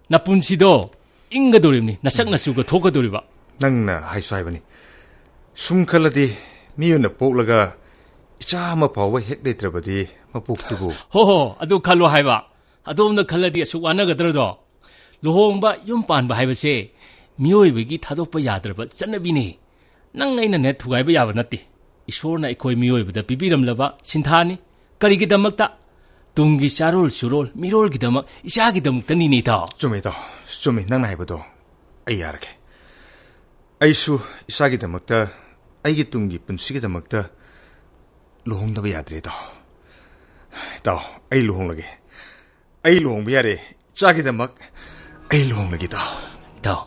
ꯅꯄꯨꯟꯁꯤꯗꯣ ꯏꯪꯒꯗꯧꯔꯤꯕꯅꯤ, ꯅꯁꯛ ꯅꯁꯨꯒ ꯊꯣꯛꯀꯗꯧꯔꯤꯕ꯫ ꯅꯪꯅ ꯍꯥꯏꯁꯨ ꯍꯥꯏꯕꯅꯤ, ꯁꯨꯝ ꯈꯜꯂꯗꯤ ꯃꯤ ꯑꯣꯏꯅ ꯄꯣꯛꯂꯒ ꯏꯆꯥ ꯑꯃ ꯐꯥꯎꯕ ꯍꯦꯛ ꯂꯩꯇ꯭ꯔꯕꯗꯤ ꯃꯄꯣꯛꯇꯨꯕꯨ꯫ ꯍꯣ ꯍꯣ, ꯑꯗꯨ ꯈꯜꯂꯣ ꯍꯥꯏꯕ꯫ ꯑꯗꯣꯝꯅ ꯈꯜꯂꯗꯤ ꯑꯁꯨꯛ ꯋꯥꯅꯒꯗ꯭ꯔꯗꯣ? ꯂꯨꯍꯣꯡꯕ, ꯌꯨꯝ ꯄꯥꯟꯕ ꯍꯥꯏꯕꯁꯦ ꯃꯤꯑꯣꯏꯕꯒꯤ ꯊꯥꯗꯣꯛꯄ ꯌꯥꯗ꯭ꯔꯕ ꯆꯠꯅꯕꯤꯅꯤ꯫ ꯅꯪ ꯑꯩꯅꯅꯦ ꯊꯨꯒꯥꯏꯕ ꯌꯥꯕ ꯅꯠꯇꯦ꯫ ꯏꯁꯣꯔꯅ ꯑꯩꯈꯣꯏ ꯃꯤꯑꯣꯏꯕꯗ ꯄꯤꯕꯤꯔꯝꯂꯕ ꯁꯤꯟꯊꯥꯅꯤ꯫ ꯀꯔꯤꯒꯤꯗꯃꯛꯇ? ꯇꯨꯡꯒꯤ ꯆꯥꯔꯣꯜ ꯁꯨꯔꯣꯜ ꯃꯤꯔꯣꯜꯒꯤꯗꯃꯛ, ꯏꯆꯥꯒꯤꯗꯃꯛꯇꯅꯤꯅꯦ, ꯏꯇꯥꯎ꯫ ꯆꯨꯝꯃꯦ, ꯏꯇꯥꯎ꯫ ꯆꯨꯝꯃꯦ, ꯅꯪꯅ ꯍꯥꯏꯕꯗꯣ ꯑꯩ ꯌꯥꯔꯒꯦ꯫ ꯑꯩꯁꯨ ꯏꯆꯥꯒꯤꯗꯃꯛꯇ, ꯑꯩꯒꯤ ꯇꯨꯡꯒꯤ ꯄꯨꯟꯁꯤꯒꯤꯗꯃꯛꯇ ꯂꯨꯍꯣꯡꯗꯕ ꯌꯥꯗ꯭ꯔꯦ, ꯏꯇꯥꯎ꯫ ꯏꯇꯥꯎ, ꯑꯩ ꯂꯨꯍꯣꯡꯂꯒꯦ꯫ ꯑꯩ ꯂꯨꯍꯣꯡꯕ ꯌꯥꯔꯦ꯫ ꯏꯆꯥꯒꯤꯗꯃꯛ ꯑꯩ ꯂꯨꯍꯣꯡꯂꯒꯦ, ꯏꯇꯥꯎ꯫ ꯏꯇꯥꯎ,